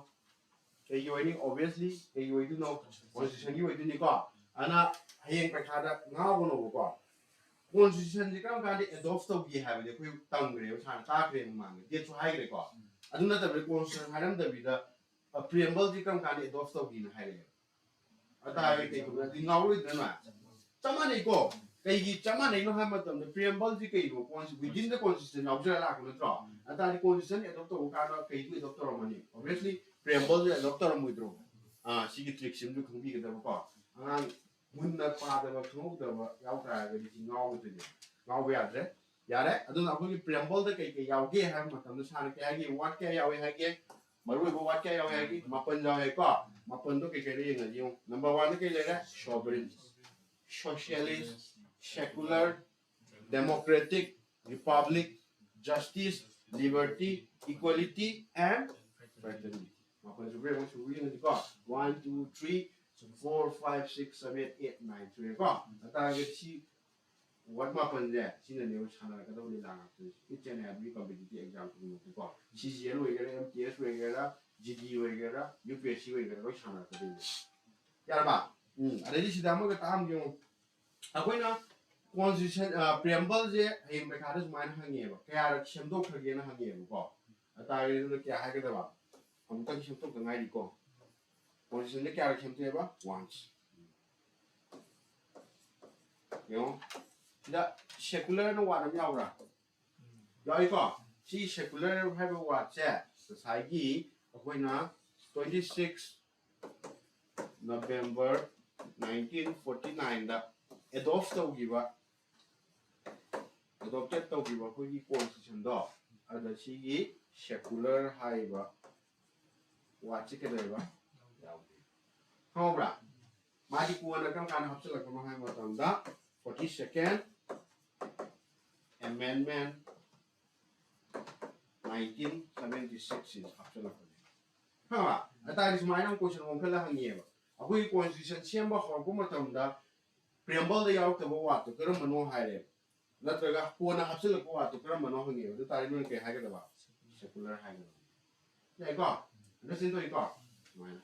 ꯀꯩꯒꯤ ꯑꯣꯏꯅꯤ? Obviously ꯀꯩꯒꯤ ꯑꯣꯏꯗꯣꯏꯅꯣ? Constitution ꯒꯤ ꯑꯣꯏꯗꯣꯏꯅꯤꯀꯣ꯫ ꯑꯗꯨꯅ ꯍꯌꯦꯡ ꯄꯩꯈꯥꯗ ꯉꯥꯎꯒꯅꯣꯕꯀꯣ꯫ Constitution ꯁꯦ ꯀꯔꯝ ꯀꯥꯟꯗ adopt ꯇꯧꯈꯤ ꯍꯥꯏꯕꯗꯤ ꯑꯩꯈꯣꯏ ꯇꯝꯈ꯭ꯔꯦꯕ, ꯁꯥꯔꯅ ꯇꯥꯛꯈ꯭ꯔꯦ ꯃꯃꯥꯡꯗ, date ꯁꯨ ꯍꯥꯏꯈ꯭ꯔꯦꯀꯣ꯫ ꯑꯗꯨ ꯅꯠꯇꯕꯤꯗ constitution ꯍꯥꯏꯔꯝꯗꯕꯤꯗ preamble ꯁꯦ ꯀꯔꯝ ꯀꯥꯟꯗ adopt ꯇꯧꯈꯤꯅ ꯍꯥꯏꯔꯛꯑꯦꯕ꯫ ꯑꯗꯨ ꯉꯥꯎꯔꯣꯏꯗ꯭ꯔꯅ? ꯆꯞ ꯃꯥꯟꯅꯩꯀꯣ꯫ ꯀꯩꯒꯤ ꯆꯞ ꯃꯥꯟꯅꯩꯅꯣ ꯍꯥꯏꯕ ꯃꯇꯝꯗ preamble ꯁꯦ ꯀꯩꯅꯣ? Consti-, within the constitution ꯌꯥꯎꯖꯔ ꯂꯥꯛꯄ ꯅꯠꯇ꯭ꯔꯣ? ꯑꯗꯨ ꯇꯥꯔꯗꯤ constitution adopt ꯇꯧꯕ ꯀꯥꯟꯗ ꯀꯩꯗꯨ adopt ꯇꯧꯔꯝꯃꯅꯤ? Obviously preamble ꯁꯦ adopt ꯇꯧꯔꯝꯃꯣꯏꯗ꯭ꯔꯣ? ꯑꯥ, ꯁꯤꯒꯤ trick ꯁꯤꯃꯁꯨ ꯈꯪꯕꯤꯒꯗꯕꯀꯣ꯫ ꯑꯉꯥꯡ ꯃꯨꯟꯅ ꯄꯥꯗꯕ, ꯈꯪꯍꯧꯗꯕ ꯌꯥꯎ ꯇꯥꯔꯒꯗꯤ ꯁꯤ ꯉꯥꯎꯕꯗꯨꯅꯦ, ꯉꯥꯎꯕ ꯌꯥꯗ꯭ꯔꯦ꯫ ꯌꯥꯔꯦ, ꯑꯗꯨꯅ ꯑꯩꯈꯣꯏꯒꯤ preamble ꯗ ꯀꯩ ꯀꯩ ꯌꯥꯎꯒꯦ ꯍꯥꯏꯕ ꯃꯇꯝꯗ ꯁꯥꯔꯅ ꯀꯩ ꯍꯥꯏꯒꯦ? Word ꯀꯌꯥ ꯌꯥꯎꯋꯦ ꯍꯥꯏꯒꯦ? ꯃꯔꯨꯑꯣꯏꯕ word ꯀꯌꯥ ꯌꯥꯎꯋꯦ ꯍꯥꯏꯒꯦ? ꯃꯥꯄꯟ ꯌꯥꯎꯋꯦꯀꯣ꯫ ꯃꯥꯄꯟꯗꯣ ꯀꯩ ꯀꯩꯅꯣ ꯌꯦꯡꯉꯁꯤ ꯌꯦꯡꯉꯨ꯫ Number one ꯗ ꯀꯩ ꯂꯩꯔꯦ? Sovereign, socialist, secular, democratic, republic, justice, liberty, equality and fraternity꯫ ꯃꯥꯄꯟ ꯁꯨꯕ꯭ꯔꯥ ꯌꯦꯡꯉꯨ, ꯁꯨꯕ꯭ꯔꯥ ꯌꯦꯡꯉꯁꯤꯀꯣ꯫ One, two, three, four, five, six, seven, eight, nine ꯁꯨꯔꯦꯀꯣ꯫ ꯑꯗꯨ ꯇꯥꯔꯒꯗꯤ ꯁꯤ word ꯃꯥꯄꯟꯁꯦ ꯁꯤꯅꯅꯦꯕ ꯁꯥꯟꯅꯔꯛꯀꯗꯕ ꯂꯤꯂꯥ ꯉꯥꯛꯇꯅꯤ꯫ Each and every competitive exam ꯈꯨꯗꯤꯡꯃꯛꯇꯀꯣ꯫ C G L ꯑꯣꯏꯒꯦꯔꯥ, M T S ꯑꯣꯏꯒꯦꯔꯥ, G D ꯑꯣꯏꯒꯦꯔꯥ, U P S C ꯑꯣꯏꯒꯦꯔꯥ, ꯂꯣꯏ ꯁꯥꯟꯅꯔꯛꯀꯗꯣꯏꯅꯦ꯫ ꯌꯥꯔꯕ? ꯎꯝ, ꯑꯗꯩꯗꯤ ꯁꯤꯗ ꯑꯃꯒ ꯇꯥꯛꯑꯝꯒꯦ ꯌꯦꯡꯉꯨ꯫ ꯑꯩꯈꯣꯏꯅ constitution, ꯑ, preamble ꯁꯦ ꯍꯌꯦꯡ ꯄꯩꯈꯥꯗ ꯁꯨꯃꯥꯏꯅ ꯍꯪꯉꯦꯕ, ꯀꯌꯥꯔꯛ ꯁꯦꯝꯗꯣꯛꯈ꯭ꯔꯒꯦꯅ ꯍꯪꯉꯦꯕꯀꯣ꯫ ꯑꯗꯨ ꯇꯥꯔꯒꯗꯤ ꯑꯗꯨꯅ ꯀꯌꯥ ꯍꯥꯏꯒꯗꯕ? ꯑꯃꯨꯛꯇꯪ ꯁꯦꯝꯗꯣꯛꯇ ꯉꯥꯏꯔꯤꯀꯣ꯫ Constitution ꯁꯦ ꯀꯌꯥꯔꯛ ꯁꯦꯝꯗꯣꯛꯑꯦꯕ? Once꯫ ꯌꯦꯡꯉꯣ꯫ ꯁꯤꯗ secular ꯅ word ꯑꯃ ꯌꯥꯎꯕ꯭ꯔꯥ? ꯌꯥꯎꯏꯀꯣ꯫ ꯁꯤ secular ꯍꯥꯏꯕ word ꯁꯦ ꯉꯁꯥꯏꯒꯤ ꯑꯩꯈꯣꯏꯅ twenty six November nineteen forty ꯅꯥꯏꯟꯗ ꯑꯦꯗꯣꯞ ꯇꯧꯈꯤꯕ, ꯑꯦꯗꯣꯞꯇꯦꯠ ꯇꯧꯈꯤꯕ ꯑꯩꯈꯣꯏꯒꯤ ꯀꯣꯟꯁꯇꯤꯇ꯭ꯌꯨꯁꯟꯗꯣ, ꯑꯗ ꯁꯤꯒꯤ ꯁꯦꯀꯨꯂꯔ ꯍꯥꯏꯔꯤꯕ ꯋꯥꯠꯁꯤ ꯀꯩꯗꯧꯋꯦꯕ? ꯌꯥꯎꯗꯦ꯫ ꯈꯪꯍꯧꯕ꯭ꯔꯥ? ꯃꯥꯗꯤ ꯀꯣꯟꯅ ꯀꯔꯝ ꯀꯥꯟꯗ ꯍꯥꯞꯆꯤꯜꯂꯛꯄꯅꯣ ꯍꯥꯏꯕ ꯃꯇꯝꯗ, ꯐꯣꯔꯇꯤ ꯁꯦꯀꯦꯟ ꯑꯦꯃꯦꯟꯃꯦꯟ ꯅꯥꯏꯟꯇꯤꯟ ꯁꯚꯦꯟꯇꯤ ꯁꯤꯛꯁ ꯁꯤꯗ ꯍꯥꯞꯆꯤꯜꯂꯛꯄꯅꯦ꯫ ꯈꯪꯉꯕ? ꯑꯗꯨ ꯇꯥꯔꯗꯤ ꯁꯨꯃꯥꯏꯅ ꯑꯃꯨꯛ ꯀꯣꯏꯁꯟ ꯑꯣꯟꯈꯠꯂ ꯍꯪꯉꯤꯑꯕ, ꯑꯩꯈꯣꯏꯒꯤ ꯀꯣꯟꯁꯇꯤꯇ꯭ꯌꯨꯁꯟ ꯁꯦꯝꯕ ꯍꯧꯔꯛꯄ ꯃꯇꯝꯗ ꯄ꯭ꯔꯤꯑꯦꯝꯕꯜꯗ ꯌꯥꯎꯔꯛꯇꯕ ꯋꯥꯠꯇꯣ ꯀꯔꯝꯕꯅꯣ ꯍꯥꯏꯔꯦ, ꯅꯠꯇ꯭ꯔꯒ ꯀꯣꯟꯅ ꯍꯥꯞꯆꯤꯜꯂꯛꯄ ꯋꯥꯠꯇꯣ ꯀꯔꯝꯕꯅꯣ ꯍꯪꯉꯦꯕ꯫ ꯑꯗꯨ ꯇꯥꯔꯗꯤ ꯅꯣꯏꯅ ꯀꯩ ꯍꯥꯏꯒꯗꯕ? ꯁꯦꯀꯨꯂꯔ ꯍꯥꯏꯒꯗꯕ꯫ ꯌꯥꯏꯀꯣ? ꯑꯟꯗꯔꯁ꯭ꯇꯦꯟ ꯇꯧꯏꯀꯣ? ꯁꯨꯃꯥꯏꯅ꯫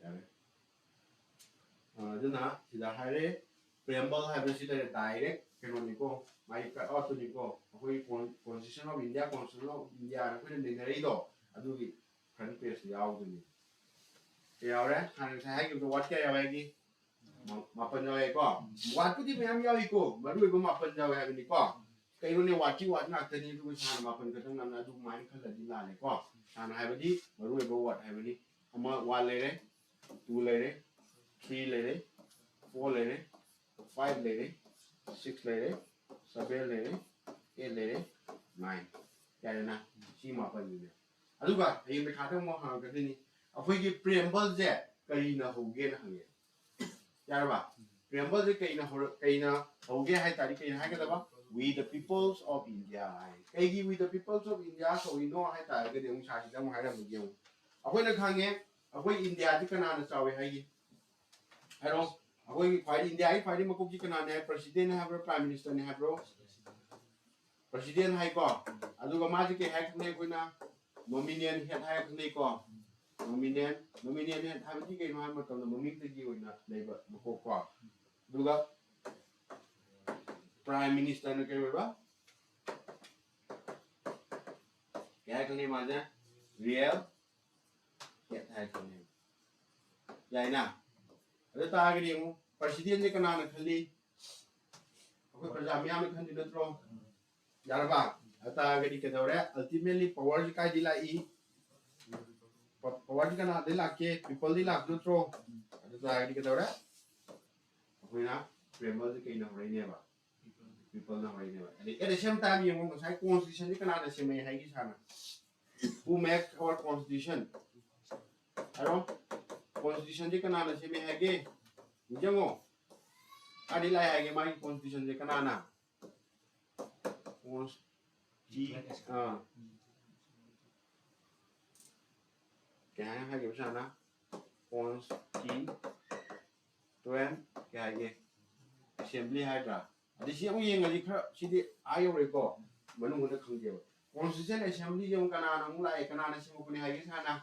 ꯌꯥꯔꯦ꯫ ꯑ, ꯑꯗꯨꯅ ꯁꯤꯗ ꯍꯥꯏꯔꯦ, ꯄ꯭ꯔꯤꯑꯦꯝꯕꯜ ꯍꯥꯏꯕꯁꯤ ꯂꯩꯔꯦ, ꯗꯥꯏꯔꯦꯛ ꯀꯩꯅꯣꯅꯤꯀꯣ, ꯃꯥꯒꯤ ꯀꯠ ꯑꯥꯎꯠꯇꯨꯅꯤꯀꯣ, ꯑꯩꯈꯣꯏꯒꯤ ꯀꯣꯟ-, constitution of India, constitution of ꯏꯟꯗꯤꯌꯥꯅ ꯑꯩꯈꯣꯏꯅ ꯅꯩꯅꯔꯛꯏꯗꯣ, ꯑꯗꯨꯒꯤ ꯐ꯭ꯔꯟ ꯄꯦꯖꯇ ꯌꯥꯎꯗꯣꯏꯅꯤ꯫ ꯀꯌꯥ ꯌꯥꯎꯔꯦ? ꯍꯥꯟꯅ ꯉꯁꯥꯏ ꯍꯥꯏꯈꯤꯕꯗꯣ ꯋꯥꯠ ꯀꯌꯥ ꯌꯥꯎꯋꯦ ꯍꯥꯏꯒꯦ? ꯃꯥ-, ꯃꯥꯄꯟ ꯌꯥꯎꯋꯦꯀꯣ꯫ ꯋꯥꯠꯄꯨꯗꯤ ꯃꯌꯥꯝ ꯌꯥꯎꯏꯀꯣ, ꯃꯔꯨ ꯑꯣꯏꯕ ꯃꯥꯄꯟ ꯌꯥꯎꯋꯦ ꯍꯥꯏꯕꯅꯤꯀꯣ꯫ ꯀꯩꯅꯣꯅꯦ, ꯋꯥꯠꯀꯤ ꯋꯥꯠ ꯉꯥꯛꯇꯅꯤ, ꯑꯗꯨꯒ ꯁꯥꯔꯅ ꯃꯥꯄꯟ ꯈꯛꯇꯪ ꯉꯝꯅ ꯑꯗꯨꯃꯥꯏꯅ ꯈꯜꯂꯗꯤ ꯂꯥꯜꯂꯦꯀꯣ꯫ ꯁꯥꯔꯅ ꯍꯥꯏꯕꯗꯤ ꯃꯔꯨ ꯑꯣꯏꯕ ꯋꯥꯠ ꯍꯥꯏꯕꯅꯤ꯫ ꯑꯃ ꯋꯥꯟ ꯂꯩꯔꯦ, ꯇꯨ ꯂꯩꯔꯦ, ꯊ꯭ꯔꯤ ꯂꯩꯔꯦ, ꯐꯣꯔ ꯂꯩꯔꯦ, ꯐꯥꯏꯚ ꯂꯩꯔꯦ, ꯁꯤꯛꯁ ꯂꯩꯔꯦ, ꯁꯚꯦꯟ ꯂꯩꯔꯦ, ꯑꯦꯠ ꯂꯩꯔꯦ, ꯅꯥꯏꯟ꯫ ꯌꯥꯔꯦꯅ? ꯁꯤ ꯃꯥꯄꯟꯁꯤꯅꯦ꯫ ꯑꯗꯨꯒ ꯍꯌꯦꯡ ꯄꯩꯈꯥꯗ ꯑꯃꯨꯛ ꯍꯪꯉꯛꯀꯗꯣꯏꯅꯤ, ꯑꯩꯈꯣꯏꯒꯤ ꯄ꯭ꯔꯤꯑꯦꯝꯕꯜꯁꯦ ꯀꯔꯤꯅ ꯍꯧꯒꯦꯅ ꯍꯪꯉꯦ꯫ ꯌꯥꯔꯕ? ꯄ꯭ꯔꯤꯑꯦꯝꯕꯜꯁꯦ ꯀꯩꯅ ꯍꯧꯔ-, ꯀꯩꯅ ꯍꯧꯒꯦ ꯍꯥꯏ ꯇꯥꯔꯗꯤ ꯀꯩꯅ ꯍꯥꯏꯒꯗꯕ? "We the peoples of India" ꯍꯥꯏ꯫ ꯀꯩꯒꯤ "We the peoples of India" ꯀꯧꯔꯤꯅꯣ ꯍꯥꯏ ꯇꯥꯔꯒꯗꯤ ꯑꯃꯨꯛ ꯁꯥꯁꯤꯗ ꯑꯃꯨꯛ ꯍꯥꯏꯔꯝꯃꯒꯦ ꯑꯃꯨꯛ꯫ ꯑꯩꯈꯣꯏꯅ ꯈꯪꯉꯦ, ꯑꯩꯈꯣꯏ ꯏꯟꯗꯤꯌꯥꯁꯤ ꯀꯅꯥꯅ ꯆꯥꯎꯋꯤ ꯍꯥꯏꯒꯦ? ꯍꯥꯏꯔꯣ꯫ ꯑꯩꯈꯣꯏꯒꯤ ꯈ꯭ꯋꯥꯏ, ꯏꯟꯗꯤꯌꯥꯒꯤ ꯈ꯭ꯋꯥꯏꯗꯒꯤ ꯃꯀꯣꯛꯁꯤ ꯀꯅꯥꯅꯦ ꯍꯥꯏ? ꯄ꯭ꯔꯁꯤꯗꯦꯟ ꯍꯥꯏꯕ꯭ꯔꯣ, ꯄ꯭ꯔꯥꯏꯝ ꯃꯤꯅꯤꯁꯇꯔꯅꯤ ꯍꯥꯏꯕ꯭ꯔꯣ? ꯄ꯭ꯔꯁꯤꯗꯦꯟ ꯍꯥꯏꯀꯣ꯫ ꯑꯗꯨꯒ ꯃꯥꯁꯦ ꯀꯩ ꯍꯥꯏ ꯈꯪꯅꯩ? ꯑꯩꯈꯣꯏꯅ ꯅꯣꯃꯤꯅꯦꯜ ꯍꯦꯗ ꯍꯥꯏꯔ ꯈꯪꯅꯩꯀꯣ꯫ ꯅꯣꯃꯤꯅꯦꯜ, ꯅꯣꯃꯤꯅꯦꯜ ꯍꯦꯗ ꯍꯥꯏꯕꯗꯤ ꯀꯩꯅꯣ ꯍꯥꯏꯕ ꯃꯇꯝꯗ ꯃꯃꯤꯡꯗꯒꯤ ꯑꯣꯏꯅ ꯂꯩꯕ ꯃꯀꯣꯛꯀꯣ꯫ ꯑꯗꯨꯒ ꯄ꯭ꯔꯥꯏꯝ ꯃꯤꯅꯤꯁꯇꯔꯅ ꯀꯩ ꯑꯣꯏꯕ? ꯀꯩ ꯍꯥꯏ ꯈꯪꯅꯩ ꯃꯥꯁꯦ? ꯔꯤꯌꯦꯜ ꯍꯦꯗ ꯍꯥꯏ ꯈꯪꯅꯩ꯫ ꯌꯥꯏꯅ? ꯑꯗꯨ ꯇꯥꯔꯒꯗꯤ ꯌꯦꯡꯉꯨ, ꯄ꯭ꯔꯁꯤꯗꯦꯟꯁꯦ ꯀꯅꯥꯅ ꯈꯜꯂꯤ? ꯑꯩꯈꯣꯏ ꯄ꯭ꯔꯖꯥ ꯃꯤꯌꯥꯝꯅ ꯈꯟꯗꯣꯏ ꯅꯠꯇ꯭ꯔꯣ? ꯌꯥꯔꯕ? ꯑꯗꯨ ꯇꯥꯔꯒꯗꯤ ꯀꯩꯗꯧꯔꯦ? ꯑꯜꯇꯤꯃꯦꯠꯂꯤ ꯄꯋꯥꯔꯁꯤ ꯀꯥꯏꯗꯒꯤ ꯂꯥꯛꯏ? ꯄꯋꯥꯔꯁꯤ ꯀꯅꯥꯗꯩ ꯂꯥꯛꯀꯦ? ꯄꯤꯄꯜꯗꯤ ꯂꯥꯛꯄ ꯅꯠꯇ꯭ꯔꯣ? ꯑꯗꯨ ꯇꯥꯔꯒꯗꯤ ꯀꯩꯗꯧꯔꯦ? ꯑꯩꯈꯣꯏꯅ ꯄ꯭ꯔꯦꯝꯕꯜꯁꯦ ꯀꯩꯅ ꯍꯧꯔꯛꯏꯅꯦꯕ? ꯄꯤꯄꯜꯅ ꯍꯧꯔꯛꯏꯅꯦꯕ꯫ ꯑꯗꯩ at the same time ꯌꯦꯡꯉꯣ, ꯉꯁꯥꯏ ꯀꯣꯟꯁꯇꯤꯇ꯭ꯌꯨꯁꯟꯁꯤ ꯀꯅꯥꯅ ꯁꯦꯝꯃꯛꯑꯦ ꯍꯥꯏꯒꯦ ꯁꯥꯔꯅ? Who make our constitution? ꯍꯥꯏꯔꯣ꯫ ꯀꯣꯟꯁꯇꯤꯇ꯭ꯌꯨꯁꯟꯁꯤ ꯀꯅꯥꯅ ꯁꯦꯝꯃꯦ ꯍꯥꯏꯒꯦ? ꯅꯤꯡꯁꯤꯡꯉꯣ꯫ ꯀꯥꯏꯗꯩ ꯂꯥꯛꯑꯦ ꯍꯥꯏꯒꯦ ꯃꯥꯒꯤ ꯀꯣꯟꯁꯇꯤꯇ꯭ꯌꯨꯁꯟꯁꯦ ꯀꯅꯥꯅ? ꯀꯣꯟꯁꯇꯤ-, ꯑꯥ꯫ ꯀꯩ ꯍꯥꯏꯅ ꯍꯥꯏꯒꯦ ꯁꯥꯔꯅ? ꯀꯣꯟꯁꯇꯤꯇ꯭ꯌꯨꯑꯦꯟ ꯀꯩ ꯍꯥꯏꯒꯦ? ꯑꯦꯁꯦꯝꯕ꯭ꯂꯤ ꯍꯥꯏꯗ꯭ꯔꯥ? ꯑꯗꯩ ꯁꯤ ꯑꯃꯨꯛ ꯌꯦꯡꯉꯗꯤ ꯈꯔ ꯁꯤꯗꯤ ꯑꯥ ꯌꯧꯔꯦꯀꯣ, ꯃꯅꯨꯡꯗ ꯈꯪꯗꯦꯕ꯫ ꯀꯣꯟꯁꯇꯤꯇ꯭ꯌꯨꯁꯟ ꯑꯦꯁꯦꯝꯕ꯭ꯂꯤꯁꯦ ꯑꯃꯨꯛ ꯀꯅꯥꯅ ꯑꯃꯨꯛ ꯂꯥꯛꯑꯦ, ꯀꯅꯥꯅ ꯁꯦꯝꯃꯛꯄꯅꯦ ꯍꯥꯏꯒꯦ ꯁꯥꯔꯅ?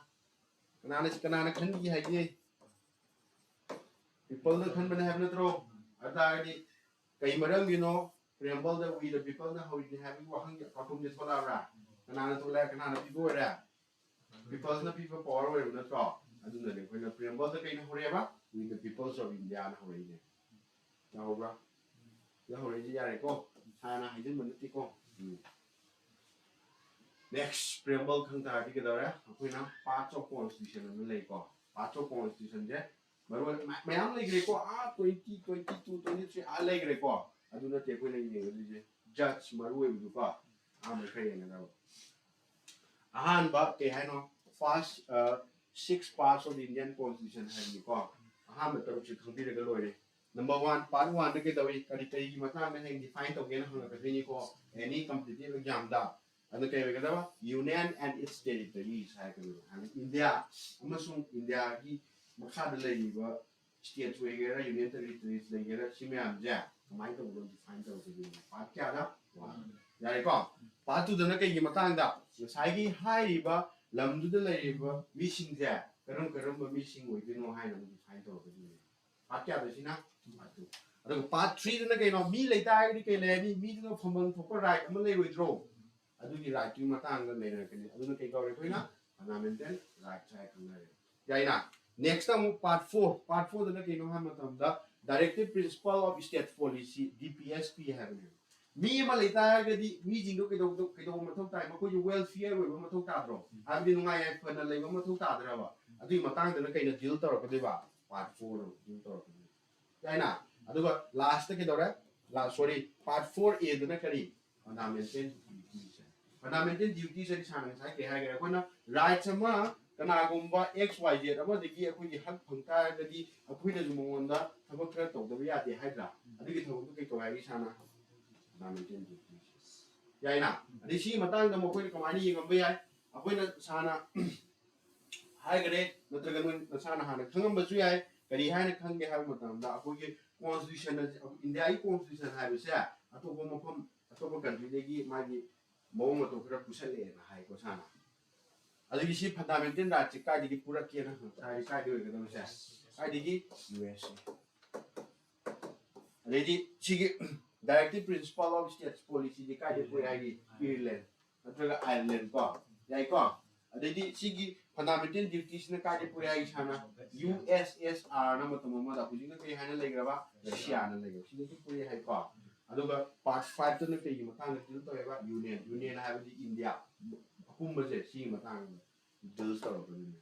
ꯀꯅꯥꯅ, ꯀꯅꯥꯅ ꯈꯟꯈꯤ ꯍꯥꯏꯒꯦ? ꯄꯤꯄꯜꯅ ꯈꯟꯕꯅꯦ ꯍꯥꯏꯕ ꯅꯠꯇ꯭ꯔꯣ? ꯑꯗꯨ ꯇꯥꯔꯒꯗꯤ ꯀꯩ ꯃꯔꯝꯒꯤꯅꯣ ꯄ꯭ꯔꯦꯝꯕꯜꯗ we the peopleꯅ ꯍꯧꯔꯤꯅꯦ ꯍꯥꯏꯕꯒꯤ ꯋꯥꯍꯪꯒꯤ ꯄꯥꯎꯈꯨꯝꯁꯦ ꯊꯣꯛꯂꯛꯑꯕ꯭ꯔꯥ? ꯀꯅꯥꯅ ꯊꯣꯛꯂꯛꯑꯦ? ꯀꯅꯥꯅ ꯄꯤꯕ ꯑꯣꯏꯔꯦ? ꯄꯤꯄꯜꯁꯅ ꯄꯤꯕ ꯄꯋꯥꯔ ꯑꯣꯏꯕ ꯅꯠꯇ꯭ꯔꯣ? ꯑꯗꯨꯅꯅꯦ ꯑꯩꯈꯣꯏꯅ ꯄ꯭ꯔꯦꯝꯕꯜꯗ ꯀꯩꯅ ꯍꯧꯔꯛꯑꯦꯕ? We the peoples of Indiaꯅ ꯍꯧꯔꯛꯏꯅꯦ꯫ ꯌꯥꯍꯧꯕ꯭ꯔꯥ? ꯌꯥꯍꯧꯔꯛꯏꯁꯦ ꯌꯥꯔꯦꯀꯣ, ꯁꯥꯔꯅ ꯍꯥꯏꯖꯤꯟꯕ ꯅꯠꯇꯦꯀꯣ꯫ ꯎꯝ꯫ Next, ꯄ꯭ꯔꯦꯝꯕꯜ ꯈꯪ ꯇꯥꯔꯗꯤ ꯀꯩꯗꯧꯔꯦ? ꯑꯩꯈꯣꯏꯅ parts of constitution ꯑꯃ ꯂꯩꯀꯣ꯫ Parts of constitutionꯁꯦ ꯃꯔꯨ ꯑꯣꯏꯅ ꯃꯌꯥꯝ ꯂꯩꯈ꯭ꯔꯦꯀꯣ꯫ ꯑꯥ, twenty, twenty two, twenty three ꯑꯥ ꯂꯩꯈ꯭ꯔꯦꯀꯣ꯫ ꯑꯗꯨ ꯅꯠꯇꯦ ꯑꯩꯈꯣꯏꯅ ꯌꯦꯡꯒꯗꯣꯏꯁꯦ, just ꯃꯔꯨ ꯑꯣꯏꯕꯗꯨꯀꯣ꯫ ꯑꯍꯥꯟꯕ ꯈꯔ ꯌꯦꯡꯒꯗꯕ꯫ ꯑꯍꯥꯟꯕ ꯀꯩ ꯍꯥꯏꯅꯣ? First, six parts of the Indian constitution ꯍꯥꯏꯕꯅꯤꯀꯣ꯫ ꯑꯍꯥꯟꯕ ꯇꯔꯨꯛꯁꯦ ꯈꯪꯕꯤꯔꯒ ꯂꯣꯏꯔꯦ꯫ Number one, part oneꯗ ꯀꯩꯗꯧꯏ? ꯀꯔꯤ ꯀꯔꯤꯒꯤ ꯃꯇꯥꯡꯗ ꯍꯌꯦꯡ define ꯇꯧꯒꯦꯅ ꯍꯪꯉꯛꯀꯗꯣꯏꯅꯤꯀꯣ꯫ Any competitive examꯗ꯫ ꯑꯗꯨ ꯀꯩ ꯑꯣꯏꯒꯗꯕ? Union and its territories ꯍꯥꯏꯔꯛꯀꯗꯣꯏꯕ꯫ ꯍꯥꯏꯕꯗꯤ ꯏꯟꯗꯤꯌꯥ ꯑꯃꯁꯨꯡ ꯏꯟꯗꯤꯌꯥꯒꯤ ꯃꯈꯥꯗ ꯂꯩꯔꯤꯕ states ꯑꯣꯏꯒꯦꯔꯥ, union territories ꯂꯩꯒꯦꯔꯥ, ꯁꯤ ꯃꯌꯥꯝꯁꯦ ꯀꯃꯥꯏꯅ ꯇꯧꯕꯅꯣ define ꯇꯧꯔꯛꯀꯗꯣꯏꯅꯣ꯫ Part ꯀꯌꯥꯗ? Oneꯗ꯫ ꯌꯥꯔꯦꯀꯣ? Part twoꯗꯅ ꯀꯩꯒꯤ ꯃꯇꯥꯡꯗ? ꯉꯁꯥꯏꯒꯤ ꯍꯥꯏꯔꯤꯕ ꯂꯝꯗꯨꯗ ꯂꯩꯔꯤꯕ ꯃꯤꯁꯤꯡꯁꯦ ꯀꯔꯝ ꯀꯔꯝꯕ ꯃꯤꯁꯤꯡ ꯑꯣꯏꯗꯣꯏꯅꯣ ꯍꯥꯏꯅ ꯑꯃꯨꯛ define ꯇꯧꯔꯛꯀꯗꯣꯏꯅꯦ꯫ Part ꯀꯌꯥꯗ ꯁꯤꯅ? Part two꯫ ꯑꯗꯨꯒ part threeꯗꯅ ꯀꯩꯅꯣ? ꯃꯤ ꯂꯩꯇꯥꯔꯒꯗꯤ ꯀꯩ ꯂꯩꯔꯅꯤ? ꯃꯤꯗꯨꯅ ꯐꯝꯐꯝ ꯊꯣꯛꯄ right ꯑꯃ ꯂꯩꯔꯣꯏꯗ꯭ꯔꯣ? ꯑꯗꯨꯒꯤ rightꯇꯨꯒꯤ ꯃꯇꯥꯡꯗ ꯅꯩꯅꯔꯛꯀꯅꯤ꯫ ꯑꯗꯨꯅ ꯀꯩ ꯀꯧꯔꯦ? ꯑꯩꯈꯣꯏꯅ fundamental rights ꯍꯥꯏꯔ ꯈꯪꯅꯔꯦ꯫ ꯌꯥꯏꯅ? Next ꯑꯃꯨꯛ part four꯫ Part fourꯗꯅ ꯀꯩꯅꯣ ꯍꯥꯏꯕ ꯃꯇꯝꯗ directive principle of state policy, D P S P ꯍꯥꯏꯕꯅꯦꯕ꯫ ꯃꯤ ꯑꯃ ꯂꯩ ꯇꯥꯔꯒꯗꯤ ꯃꯤꯁꯤꯡꯗꯣ ꯀꯩꯗꯧ ꯀꯩꯗꯧꯕ ꯃꯊꯧ ꯇꯥꯏ? ꯃꯈꯣꯏꯁꯨ welfare ꯑꯣꯏꯕ ꯃꯊꯧ ꯇꯥꯗ꯭ꯔꯣ? ꯍꯥꯏꯕꯗꯤ ꯅꯨꯡꯉꯥꯏ ꯌꯥꯏꯐꯅ ꯂꯩꯕ ꯃꯊꯧ ꯇꯥꯗ꯭ꯔꯕ? ꯑꯗꯨꯒꯤ ꯃꯇꯥꯡꯗꯅ ꯀꯩꯅ deal ꯇꯧꯔꯛꯀꯗꯣꯏꯕ? Part four ꯗ deal ꯇꯧꯔꯛꯀꯗꯣꯏꯕ꯫ ꯌꯥꯏꯅ? ꯑꯗꯨꯒ last ꯀꯩꯗꯧꯔꯦ? Sorry, part four A ꯗꯨꯅ ꯀꯔꯤ? Fundamental duties꯫ Fundamental duties ꯍꯥꯏꯗꯤ ꯁꯥꯔꯅ ꯉꯁꯥꯏ ꯀꯩ ꯍꯥꯏꯈ꯭ꯔꯦ? ꯑꯩꯈꯣꯏꯅ rights ꯑꯃ ꯀꯅꯥꯒꯨꯝꯕ X Y Z ꯑꯃꯗꯒꯤ ꯑꯩꯈꯣꯏꯒꯤ ꯍꯛ ꯐꯪ ꯇꯥꯔꯒꯗꯤ ꯑꯩꯈꯣꯏꯅꯁꯨ ꯃꯉꯣꯟꯗ ꯊꯕꯛ ꯈꯔ ꯇꯧꯗꯕ ꯌꯥꯗꯦ ꯍꯥꯏꯗ꯭ꯔꯥ? ꯑꯗꯨꯒꯤ ꯊꯕꯛꯇꯨ ꯀꯩ ꯀꯧ ꯍꯥꯏꯒꯦ ꯁꯥꯔꯅ? Fundamental duties꯫ ꯌꯥꯏꯅ? ꯑꯗꯩ ꯁꯤꯒꯤ ꯃꯇꯥꯡꯗ ꯑꯃꯨꯛ ꯑꯩꯈꯣꯏꯅ ꯀꯃꯥꯏꯅ ꯌꯦꯡꯉꯝꯕ ꯌꯥꯏ? ꯑꯩꯈꯣꯏꯅ ꯁꯥꯔꯅ ꯍꯥꯏꯈ꯭ꯔꯦ, ꯅꯠꯇ꯭ꯔꯒ ꯅꯣꯏ ꯅꯁꯥꯅ ꯍꯥꯟꯅ ꯈꯪꯉꯝꯕꯁꯨ ꯌꯥꯏ꯫ ꯀꯔꯤ ꯍꯥꯏꯅ ꯈꯪꯒꯦ ꯍꯥꯏꯕ ꯃꯇꯝꯗ ꯑꯩꯈꯣꯏꯒꯤ constitution ꯑꯁꯤ, ꯏꯟꯗꯤꯌꯥꯒꯤ constitution ꯍꯥꯏꯕꯁꯦ ꯑꯇꯣꯞꯄ ꯃꯐꯝ, ꯑꯇꯣꯞꯄ country ꯗꯒꯤ ꯃꯥꯒꯤ ꯃꯑꯣꯡ ꯃꯇꯧ ꯈꯔ ꯄꯨꯁꯜꯂꯛꯑꯦꯅ ꯍꯥꯏꯀꯣ ꯁꯥꯔꯅ꯫ ꯑꯗꯨꯒꯤ ꯁꯤ fundamental right ꯁꯦ ꯀꯥꯏꯗꯒꯤ ꯄꯨꯔꯛꯀꯦꯅ ꯍꯪꯉꯛ ꯇꯥꯔꯗꯤ ꯀꯥꯏꯗꯒꯤ ꯑꯣꯏꯒꯗꯕꯁꯦ? ꯀꯥꯏꯗꯒꯤ? U S A꯫ ꯑꯗꯩꯗꯤ ꯁꯤꯒꯤ directive principle of states policy ꯁꯦ ꯀꯥꯏꯗꯒꯤ ꯄꯨꯔꯛꯑꯦ ꯍꯥꯏꯒꯦ? Ireland ꯅꯠꯇ꯭ꯔꯒ Ireland ꯀꯣ, ꯌꯥꯏꯀꯣ? ꯑꯗꯩꯗꯤ ꯁꯤꯒꯤ fundamental duties ꯁꯤꯅ ꯀꯥꯏꯗꯒꯤ ꯄꯨꯔꯛꯑꯦ ꯍꯥꯏꯒꯦ ꯁꯥꯔꯅ? U S S R ꯅ ꯃꯇꯝ ꯑꯃꯗ, ꯍꯧꯖꯤꯛꯅ ꯀꯩ ꯍꯥꯏꯅ ꯂꯩꯈ꯭ꯔꯕ? Russia ꯅ ꯂꯩꯈ꯭ꯔꯕ꯫ ꯁꯤꯗꯒꯤ ꯄꯨꯔꯛꯑꯦ ꯍꯥꯏꯀꯣ꯫ ꯑꯗꯨꯒ part five ꯇꯅ ꯀꯩꯒꯤ ꯃꯇꯥꯡꯗ deal ꯇꯧꯋꯦꯕ? Union, Union ꯍꯥꯏꯕꯗꯤ ꯏꯟꯗꯤꯌꯥ ꯑꯄꯨꯝꯕꯁꯦ ꯁꯤꯒꯤ ꯃꯇꯥꯡꯗ deal ꯇꯧꯔꯛꯄꯅꯤꯅꯦ꯫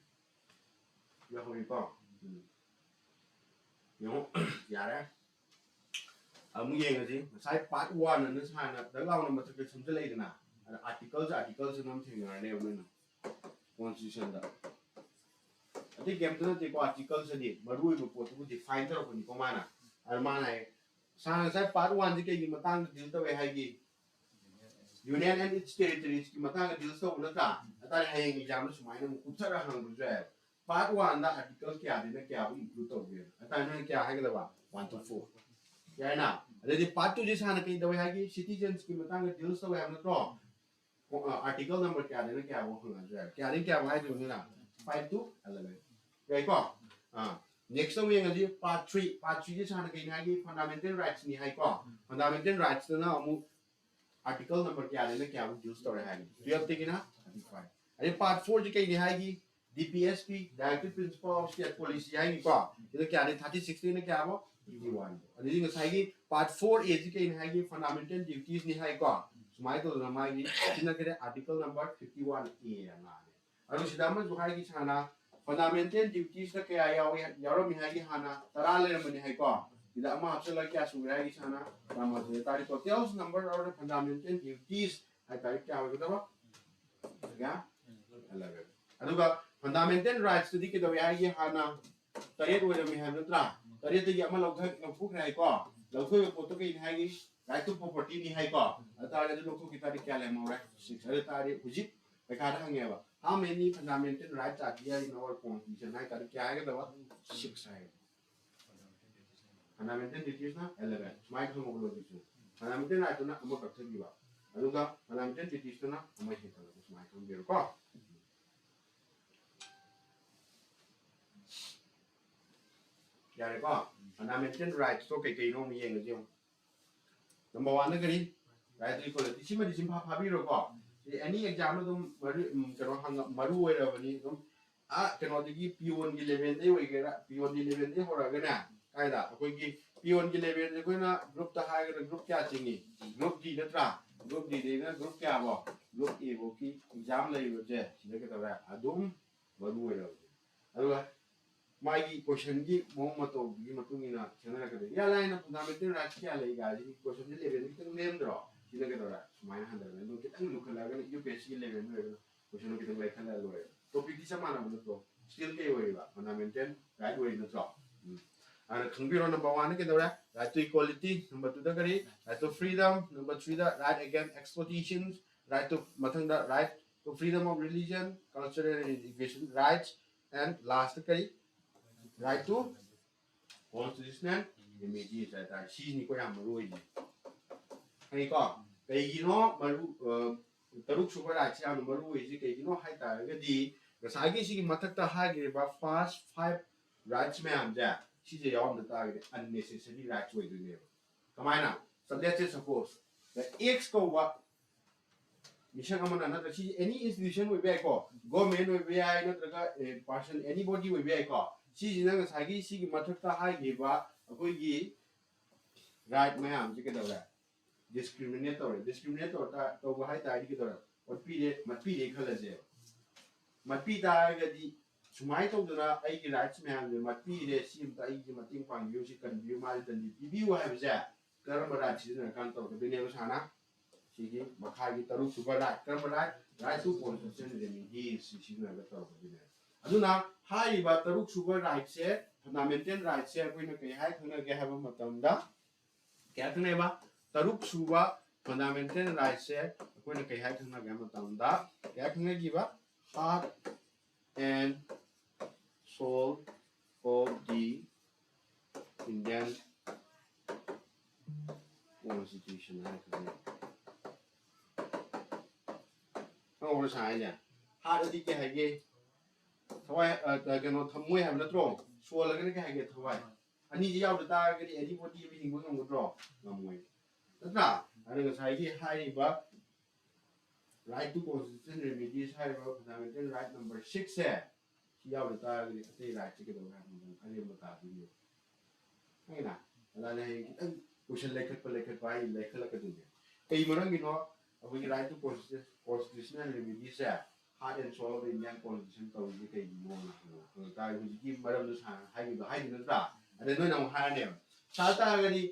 ꯌꯥꯍꯧꯔꯤꯀꯣ? ꯎꯝ꯫ ꯌꯦꯡꯉꯣ, ꯌꯥꯔꯦ꯫ ꯑꯃꯨꯛ ꯌꯦꯡꯉꯁꯤ꯫ ꯉꯁꯥꯏ part one ꯑꯅ ꯁꯥꯔꯅ ꯗꯛ ꯂꯥꯎꯅ ꯃꯊꯛꯇ ꯁꯝꯖꯜꯂꯛꯏꯗꯅ, ꯑꯗ article ꯁꯦ, article ꯁꯦ ꯑꯗꯨꯝ ꯊꯦꯡꯅꯔꯅꯦꯕ ꯅꯣꯏꯅ constitution ꯗ꯫ ꯑꯇꯩ ꯀꯩꯝꯇ ꯅꯠꯇꯦꯀꯣ, article ꯁꯤꯗꯤ ꯃꯔꯨ ꯑꯣꯏꯕ ꯄꯣꯠꯇꯨꯕꯨ define ꯇꯧꯔꯛꯄꯅꯤꯀꯣ ꯃꯥꯅ꯫ ꯑꯗ ꯃꯥꯅ ꯍꯥꯏ, ꯁꯥꯔꯅ ꯉꯁꯥꯏ part one ꯁꯦ ꯀꯩꯒꯤ ꯃꯇꯥꯡꯗ deal ꯇꯧꯋꯦ ꯍꯥꯏꯒꯦ? Union and its territories ꯀꯤ ꯃꯇꯥꯡꯗ deal ꯇꯧꯕ ꯅꯠꯇ꯭ꯔꯥ? ꯑꯗꯨꯇꯥꯔꯗꯤ ꯍꯌꯦꯡ exam ꯗ ꯁꯨꯃꯥꯏꯅ ꯑꯃꯨꯛ ꯀꯨꯞꯊꯔ ꯍꯪꯕꯁꯨ ꯌꯥꯏ꯫ Part one ꯗ article ꯀꯌꯥꯗꯩꯅ ꯀꯌꯥꯕꯨ include ꯇꯧꯒꯦ? ꯑꯗꯨꯇꯥꯔꯗꯤ ꯅꯪ ꯀꯌꯥ ꯍꯥꯏꯒꯗꯕ? One to four꯫ ꯌꯥꯏꯅ? ꯑꯗꯩꯗꯤ part two ꯁꯦ ꯁꯥꯔꯅ ꯀꯩ ꯇꯧꯋꯦ ꯍꯥꯏꯒꯦ? Citizens ꯀꯤ ꯃꯇꯥꯡꯗ deal ꯇꯧꯋꯦ ꯍꯥꯏꯕ ꯅꯠꯇ꯭ꯔꯣ? ꯑ, article number ꯀꯌꯥꯗꯩꯅ ꯀꯌꯥꯕꯨ ꯍꯪꯉꯛꯑꯁꯨ ꯌꯥꯏ꯫ ꯀꯌꯥꯗꯩ ꯀꯌꯥꯕꯨ ꯍꯥꯏꯗꯣꯏꯅꯣ ꯅꯪ? Five to eleven꯫ ꯌꯥꯏꯀꯣ? ꯑ, next ꯑꯃꯨꯛ ꯌꯦꯡꯉꯁꯤ, part three꯫ Part three ꯁꯦ ꯁꯥꯔꯅ ꯀꯩꯅꯤ ꯍꯥꯏꯒꯦ? Fundamental rights ꯅꯤ ꯍꯥꯏꯀꯣ? Fundamental rights ꯇꯅ ꯑꯃꯨꯛ article number ꯀꯌꯥꯗꯩꯅ ꯀꯌꯥꯕꯨ deal ꯇꯧꯔꯦ ꯍꯥꯏꯒꯦ? Twelve ꯇꯒꯤꯅ thirty five꯫ ꯑꯗꯩ part four ꯁꯦ ꯀꯩꯅꯤ ꯍꯥꯏꯒꯦ? D P S P, Directive Principle of State Policy ꯍꯥꯏꯅꯤꯀꯣ꯫ ꯁꯤꯗ ꯀꯌꯥꯅꯤ? Thirty six ꯇꯒꯤꯅ ꯀꯌꯥꯕꯣ? Fifty one. ꯑꯗꯨꯗꯤ ꯉꯁꯥꯏꯒꯤ part four A ꯁꯤ ꯀꯩꯅꯤ ꯍꯥꯏꯒꯦ? Fundamental duties ꯅꯤ ꯍꯥꯏꯀꯣ꯫ ꯁꯨꯃꯥꯏꯅ ꯇꯧꯗꯅ ꯃꯥꯒꯤ ꯁꯤꯅ ꯀꯩꯗ article number fifty one A ꯑꯅ ꯂꯥꯛꯑꯅꯤ꯫ ꯑꯗꯨ ꯁꯤꯗ ꯑꯃꯁꯨ ꯍꯥꯏꯒꯦ ꯁꯥꯅ, fundamental duties ꯇ ꯀꯌꯥ ꯌꯥꯎꯏ, ꯌꯥꯎꯔꯝꯃꯤ ꯍꯥꯏꯒꯦ? ꯍꯥꯟꯅ ꯇꯔꯥ ꯂꯩꯔꯝꯕꯅꯤ ꯍꯥꯏꯀꯣ꯫ ꯁꯤꯗ ꯑꯃ ꯍꯥꯞꯆꯤꯜꯂꯒ ꯀꯌꯥ ꯁꯨꯔꯦ ꯍꯥꯏꯒꯦ ꯁꯥꯅ? ꯇꯔꯥꯃꯥꯊꯣꯏ꯫ ꯇꯥꯔꯦ, total number of the fundamental duties ꯍꯥꯏꯇꯥꯔꯦ, ꯀꯌꯥ ꯑꯣꯏꯒꯗꯕ? ꯀꯌꯥ? eleven꯫ ꯑꯗꯨꯒ fundamental rights ꯇꯨꯗꯤ ꯀꯩꯗꯧꯏ ꯍꯥꯏꯒꯦ? ꯍꯥꯟꯅ ꯇꯔꯦꯠ ꯑꯣꯏꯔꯝꯃꯤ ꯍꯥꯏꯕ ꯅꯠꯇ꯭ꯔꯥ? ꯇꯔꯦꯠꯇꯒꯤ ꯑꯃ ꯂꯧꯊ-, ꯂꯧꯊꯣꯛꯈ꯭ꯔꯦ ꯍꯥꯏꯀꯣ꯫ ꯂꯧꯊꯣꯛꯏꯕ ꯄꯣꯠꯇꯣ ꯀꯩꯅꯤ ꯍꯥꯏꯒꯦ? Right to property ꯅꯤ ꯍꯥꯏꯀꯣ꯫ ꯑꯗꯨ ꯇꯥꯔꯒꯗꯤ ꯂꯧꯊꯣꯛꯈꯤ ꯇꯥꯔꯗꯤ ꯀꯌꯥ ꯂꯩꯍꯧꯔꯦ? Six꯫ ꯑꯗꯨ ꯇꯥꯔꯗꯤ ꯍꯧꯖꯤꯛ ꯄꯩꯈꯥꯗ ꯍꯪꯉꯦꯕ, how many fundamental rights are there in our constitution ꯍꯥꯏ ꯇꯥꯔꯗꯤ ꯀꯌꯥ ꯍꯥꯏꯒꯗꯕ? Six ꯍꯥꯏꯒꯗꯕ꯫ Fundamental duties ꯅ eleven꯫ ꯁꯨꯃꯥꯏꯅ ꯈꯪꯉꯧꯕ ꯂꯣꯏꯗꯣꯏꯁꯨ꯫ Fundamental right ꯇꯨꯅ ꯑꯃ ꯀꯛꯊꯈꯤꯕ꯫ ꯑꯗꯨꯒ fundamental duties ꯇꯨꯅ ꯑꯃ ꯍꯦꯟꯒꯠꯂꯛꯄ꯫ ꯁꯨꯃꯥꯏꯅ ꯈꯪꯕꯤꯔꯣꯀꯣ꯫ ꯌꯥꯔꯦꯀꯣ? Fundamental rights ꯇꯣ ꯀꯩꯀꯩꯅꯣ ꯑꯃꯨꯛ ꯌꯦꯡꯉꯁꯤ ꯌꯦꯡꯉꯣ꯫ Number one ꯗ ꯀꯔꯤ? Right to equality꯫ ꯁꯤꯃꯗꯤ ꯁꯤꯝ ꯐꯥ-, ꯐꯥꯕꯤꯔꯣꯀꯣ꯫ ꯁꯤ any exam ꯗ ꯑꯗꯨꯝ ꯃꯔꯨ, ꯎꯝ, ꯀꯩꯅꯣ ꯍꯪꯉ-, ꯃꯔꯨ ꯑꯣꯏꯔꯕꯅꯤ꯫ ꯑꯗꯨꯝ ꯑꯥ ꯀꯩꯅꯣꯗꯒꯤ peon ꯒꯤ level ꯗꯩ ꯑꯣꯏꯒꯦꯔꯥ, peon ꯒꯤ level ꯗꯩ ꯍꯧꯔꯛꯑꯒꯅꯦ, ꯀꯥꯏꯗ? ꯑꯩꯈꯣꯏꯒꯤ peon ꯒꯤ level ꯁꯦ ꯑꯩꯈꯣꯏꯅ group ꯇ ꯍꯥꯏꯔꯒꯅ group ꯀꯌꯥ ꯆꯤꯡꯉꯤ? Group D ꯅꯠꯇ꯭ꯔꯥ? Group D ꯗꯩꯅ group ꯀꯌꯥꯐꯧ? Group A ꯐꯧꯒꯤ exam ꯂꯩꯔꯤꯕꯁꯦ ꯁꯤꯗ ꯀꯩꯗꯧꯔꯦ? ꯑꯗꯨꯝ ꯃꯔꯨ ꯑꯣꯏꯔꯕꯅꯤ꯫ ꯑꯗꯨꯒ ꯃꯥꯒꯤ question ꯒꯤ ꯃꯑꯣꯡ ꯃꯇꯧꯗꯨꯒꯤ ꯃꯇꯨꯡ ꯏꯟꯅ ꯈꯦꯠꯅꯔꯛꯀꯗꯣꯏꯅꯤ꯫ ꯏꯔꯥꯏ ꯂꯥꯏꯅ fundamental rights ꯀꯌꯥ ꯂꯩ ꯀꯥꯏꯁꯤꯗꯤ question ꯁꯦ level ꯗꯤ ꯈꯤꯇꯪ ꯅꯦꯝꯗ꯭ꯔꯣ? ꯁꯤꯅ ꯀꯩꯗꯧꯔꯦ? ꯁꯨꯃꯥꯏꯅ ꯍꯟꯊꯔꯒ ꯑꯗꯨꯝ ꯈꯤꯇꯪ ꯂꯨꯈꯠꯂꯛꯑꯒꯅ UPSC ꯒꯤ level ꯑꯣꯏꯔꯒꯅ question ꯗꯣ ꯈꯤꯇꯪ ꯂꯩꯈꯠꯂꯒ ꯂꯣꯏꯔꯦ꯫ Topic ꯇꯤ ꯆꯞ ꯃꯥꯟꯅꯕ ꯅꯠꯇ꯭ꯔꯣ? Still ꯀꯩ ꯑꯣꯏꯔꯤꯕ? Fundamental right ꯑꯣꯏꯔꯤ ꯅꯠꯇ꯭ꯔꯣ? ꯎꯝ꯫ ꯑꯗꯨꯅ ꯈꯪꯕꯤꯔꯣ, number one ꯗ ꯀꯩꯗꯧꯔꯦ? Right to equality꯫ Number two ꯗ ꯀꯔꯤ? Right to freedom꯫ Number three the right against exploitation꯫ Right to, ꯃꯊꯪꯗ right to freedom of religion, cultural and education rights, and last ꯀꯔꯤ? Right to constitutional immunities ꯍꯥꯏꯇꯥꯔꯦ꯫ ꯁꯤꯅꯤꯀꯣ ꯌꯥꯝ ꯃꯔꯨ ꯑꯣꯏꯔꯤꯁꯦ꯫ ꯈꯪꯉꯤꯀꯣ? ꯀꯩꯒꯤꯅꯣ ꯃꯔꯨ, ꯑ, ꯇꯔꯨꯛ ꯁꯨꯕ right ꯁꯦ ꯌꯥꯝꯅ ꯃꯔꯨ ꯑꯣꯏꯔꯤꯁꯦ? ꯀꯩꯒꯤꯅꯣ ꯍꯥꯏ ꯇꯥꯔꯒꯗꯤ ꯉꯁꯥꯏꯒꯤ ꯁꯤꯒꯤ ꯃꯊꯛꯇ ꯍꯥꯏꯈ꯭ꯔꯤꯕ first five rights ꯃꯌꯥꯝꯁꯦ, ꯁꯤꯁꯦ ꯌꯥꯎꯔꯝꯗ ꯇꯥꯔꯒꯗꯤ unnecessary rights ꯑꯣꯏꯗꯣꯏꯅꯦꯕ꯫ ꯀꯃꯥꯏꯅ? So let's say suppose the X ꯀꯧꯕ ꯃꯤꯁꯛ ꯑꯃꯅ, ꯅꯠꯇ꯭ꯔꯒ ꯁꯤ any institution ꯑꯣꯏꯕ ꯌꯥꯏꯀꯣ, government ꯑꯣꯏꯕ ꯌꯥꯏ, ꯅꯠꯇ꯭ꯔꯒ, ꯑꯦ, person, anybody ꯑꯣꯏꯕ ꯌꯥꯏꯀꯣ꯫ ꯁꯤꯁꯤꯅ ꯉꯁꯥꯏꯒꯤ ꯁꯤꯒꯤ ꯃꯊꯛꯇ ꯍꯥꯏꯈꯤꯕ, ꯑꯩꯈꯣꯏꯒꯤ ꯔꯥꯏꯠ ꯃꯌꯥꯝꯁꯦ ꯀꯩꯗꯧꯔꯦ? ꯗꯤꯁꯀ꯭ꯔꯤꯃꯤꯅꯦꯠ ꯇꯧꯔꯦ꯫ ꯗꯤꯁꯀ꯭ꯔꯤꯃꯤꯅꯦꯠ ꯇꯧꯔ ꯇꯥ- ꯇꯧꯕ ꯍꯥꯏ ꯇꯥꯔꯗꯤ ꯀꯩꯗꯧꯔꯦ? ꯑꯣꯠꯄꯤꯔꯦ, ꯃꯠꯄꯤꯔꯦ ꯈꯜꯂꯁꯦꯕ꯫ ꯃꯠꯄꯤ ꯇꯥꯔꯒꯗꯤ ꯁꯨꯃꯥꯏꯅ ꯇꯧꯗꯅ ꯑꯩꯒꯤ ꯔꯥꯏꯠꯁ ꯃꯌꯥꯝꯁꯦ ꯃꯠꯄꯤꯔꯦ, ꯁꯤ ꯑꯝꯇ ꯑꯩꯒꯤ ꯃꯇꯦꯡ ꯄꯥꯡꯕꯤꯌꯨ, ꯁꯤ ꯀꯟꯕꯤꯌꯨ, ꯃꯥꯁꯦ ꯗꯟꯗꯤ ꯄꯤꯕꯤꯌꯨ ꯍꯥꯏꯕꯁꯦ ꯀꯔꯝꯕ ꯔꯥꯏꯠ ꯁꯤꯖꯤꯟꯅꯔꯀꯥꯟꯗ ꯇꯧꯔꯛꯀꯗꯣꯏꯅꯦꯕ ꯁꯥꯅ? ꯁꯤꯒꯤ ꯃꯈꯥꯒꯤ ꯇꯔꯨꯛ ꯁꯨꯕ ꯔꯥꯏꯠ, ꯀꯔꯝꯕ right? Right to constitutional remedy ꯁꯤ ꯁꯤꯖꯤꯟꯅꯔꯒ ꯇꯧꯔꯛꯀꯗꯣꯏꯅꯦꯕ꯫ ꯑꯗꯨꯅ ꯍꯥꯏꯔꯤꯕ ꯇꯔꯨꯛ ꯁꯨꯕ ꯔꯥꯏꯠꯁꯦ, ꯐꯟꯗꯥꯃꯦꯟꯇꯦꯜ ꯔꯥꯏꯠꯁꯦ ꯑꯩꯈꯣꯏꯅ ꯀꯩ ꯍꯥꯏ ꯈꯪꯅꯒꯦ ꯍꯥꯏꯕ ꯃꯇꯝꯗ, ꯀꯌꯥ ꯈꯪꯅꯩꯕ? ꯇꯔꯨꯛ ꯁꯨꯕ ꯐꯟꯗꯥꯃꯦꯟꯇꯦꯜ ꯔꯥꯏꯠꯁꯦ ꯑꯩꯈꯣꯏꯅ ꯀꯩ ꯍꯥꯏ ꯈꯪꯅꯒꯦ ꯍꯥꯏꯕ ꯃꯇꯝꯗ, ꯀꯌꯥ ꯈꯪꯅꯈꯤꯕ? Heart and soul of the Indian Constitution ꯍꯥꯏ ꯈꯪꯅꯩ꯫ ꯈꯪꯍꯧꯕ꯭ꯔꯥ ꯁꯥ ꯍꯥꯏꯁꯦ? ꯍꯥꯔꯠ ꯑꯗꯤ ꯀꯩ ꯍꯥꯏꯒꯦ? ꯊꯋꯥꯏ, ꯑ, ꯀꯩꯅꯣ, ꯊꯝꯃꯣꯏ ꯍꯥꯏꯕ ꯅꯠꯇ꯭ꯔꯣ? ꯁꯣꯜ ꯍꯥꯏꯔꯒꯅ ꯀꯩ ꯍꯥꯏꯒꯦ? ꯊꯋꯥꯏ꯫ ꯑꯅꯤꯁꯤ ꯌꯥꯎꯗ ꯇꯥꯔꯒꯗꯤ ꯑꯦꯅꯤ ꯕꯣꯗꯤ ꯑꯃ ꯍꯤꯡꯕ ꯉꯝꯒꯗ꯭ꯔꯣ? ꯉꯝꯃꯣꯏ, ꯅꯠꯇ꯭ꯔꯥ? ꯑꯗꯨꯅ ꯉꯁꯥꯏꯒꯤ ꯍꯥꯏꯔꯤꯕ right to constitutional remedies ꯍꯥꯏꯔꯤꯕ ꯐꯟꯗꯥꯃꯦꯟꯇꯦꯜ ꯔꯥꯏꯠ ꯅꯝꯕꯔ ꯁꯤꯛꯁꯁꯦ, ꯁꯤ ꯌꯥꯎꯗ ꯇꯥꯔꯒꯗꯤ ꯑꯇꯩ ꯔꯥꯏꯠꯁꯦ ꯀꯩꯗꯧꯔꯦ ꯍꯥꯏꯕ ꯃꯇꯝꯗ ꯑꯔꯦꯝꯕ ꯇꯥꯗꯣꯏꯅꯦꯕ꯫ ꯈꯪꯉꯤꯅ? ꯑꯗꯨꯅ ꯍꯌꯦꯡ ꯈꯤꯇꯪ ꯀꯣꯏꯁꯟ ꯂꯩꯈꯠꯄ ꯂꯩꯈꯠꯄ ꯍꯥꯏ ꯂꯩꯈꯠꯂꯛꯀꯗꯣꯏꯅꯦ꯫ ꯀꯩ ꯃꯔꯝꯒꯤꯅꯣ ꯑꯩꯈꯣꯏꯒꯤ right to constitutional remedies say heart and soul of the Indian Constitution ꯇꯧꯔꯤꯁꯦ ꯀꯩꯒꯤꯅꯣꯅ ꯍꯪꯉꯛ ꯇꯥꯔꯒꯗꯤ ꯍꯧꯖꯤꯛꯀꯤ ꯃꯔꯝꯗꯣ ꯁꯥꯔ ꯍꯥꯏꯈꯤꯕꯗꯣ ꯍꯥꯏꯈꯤ ꯅꯠꯇ꯭ꯔꯥ? ꯑꯗꯩ ꯅꯣꯏꯅ ꯑꯃꯨꯛ ꯍꯥꯏꯔꯅꯦꯕ꯫ ꯁꯥꯔ ꯇꯥꯔꯒꯗꯤ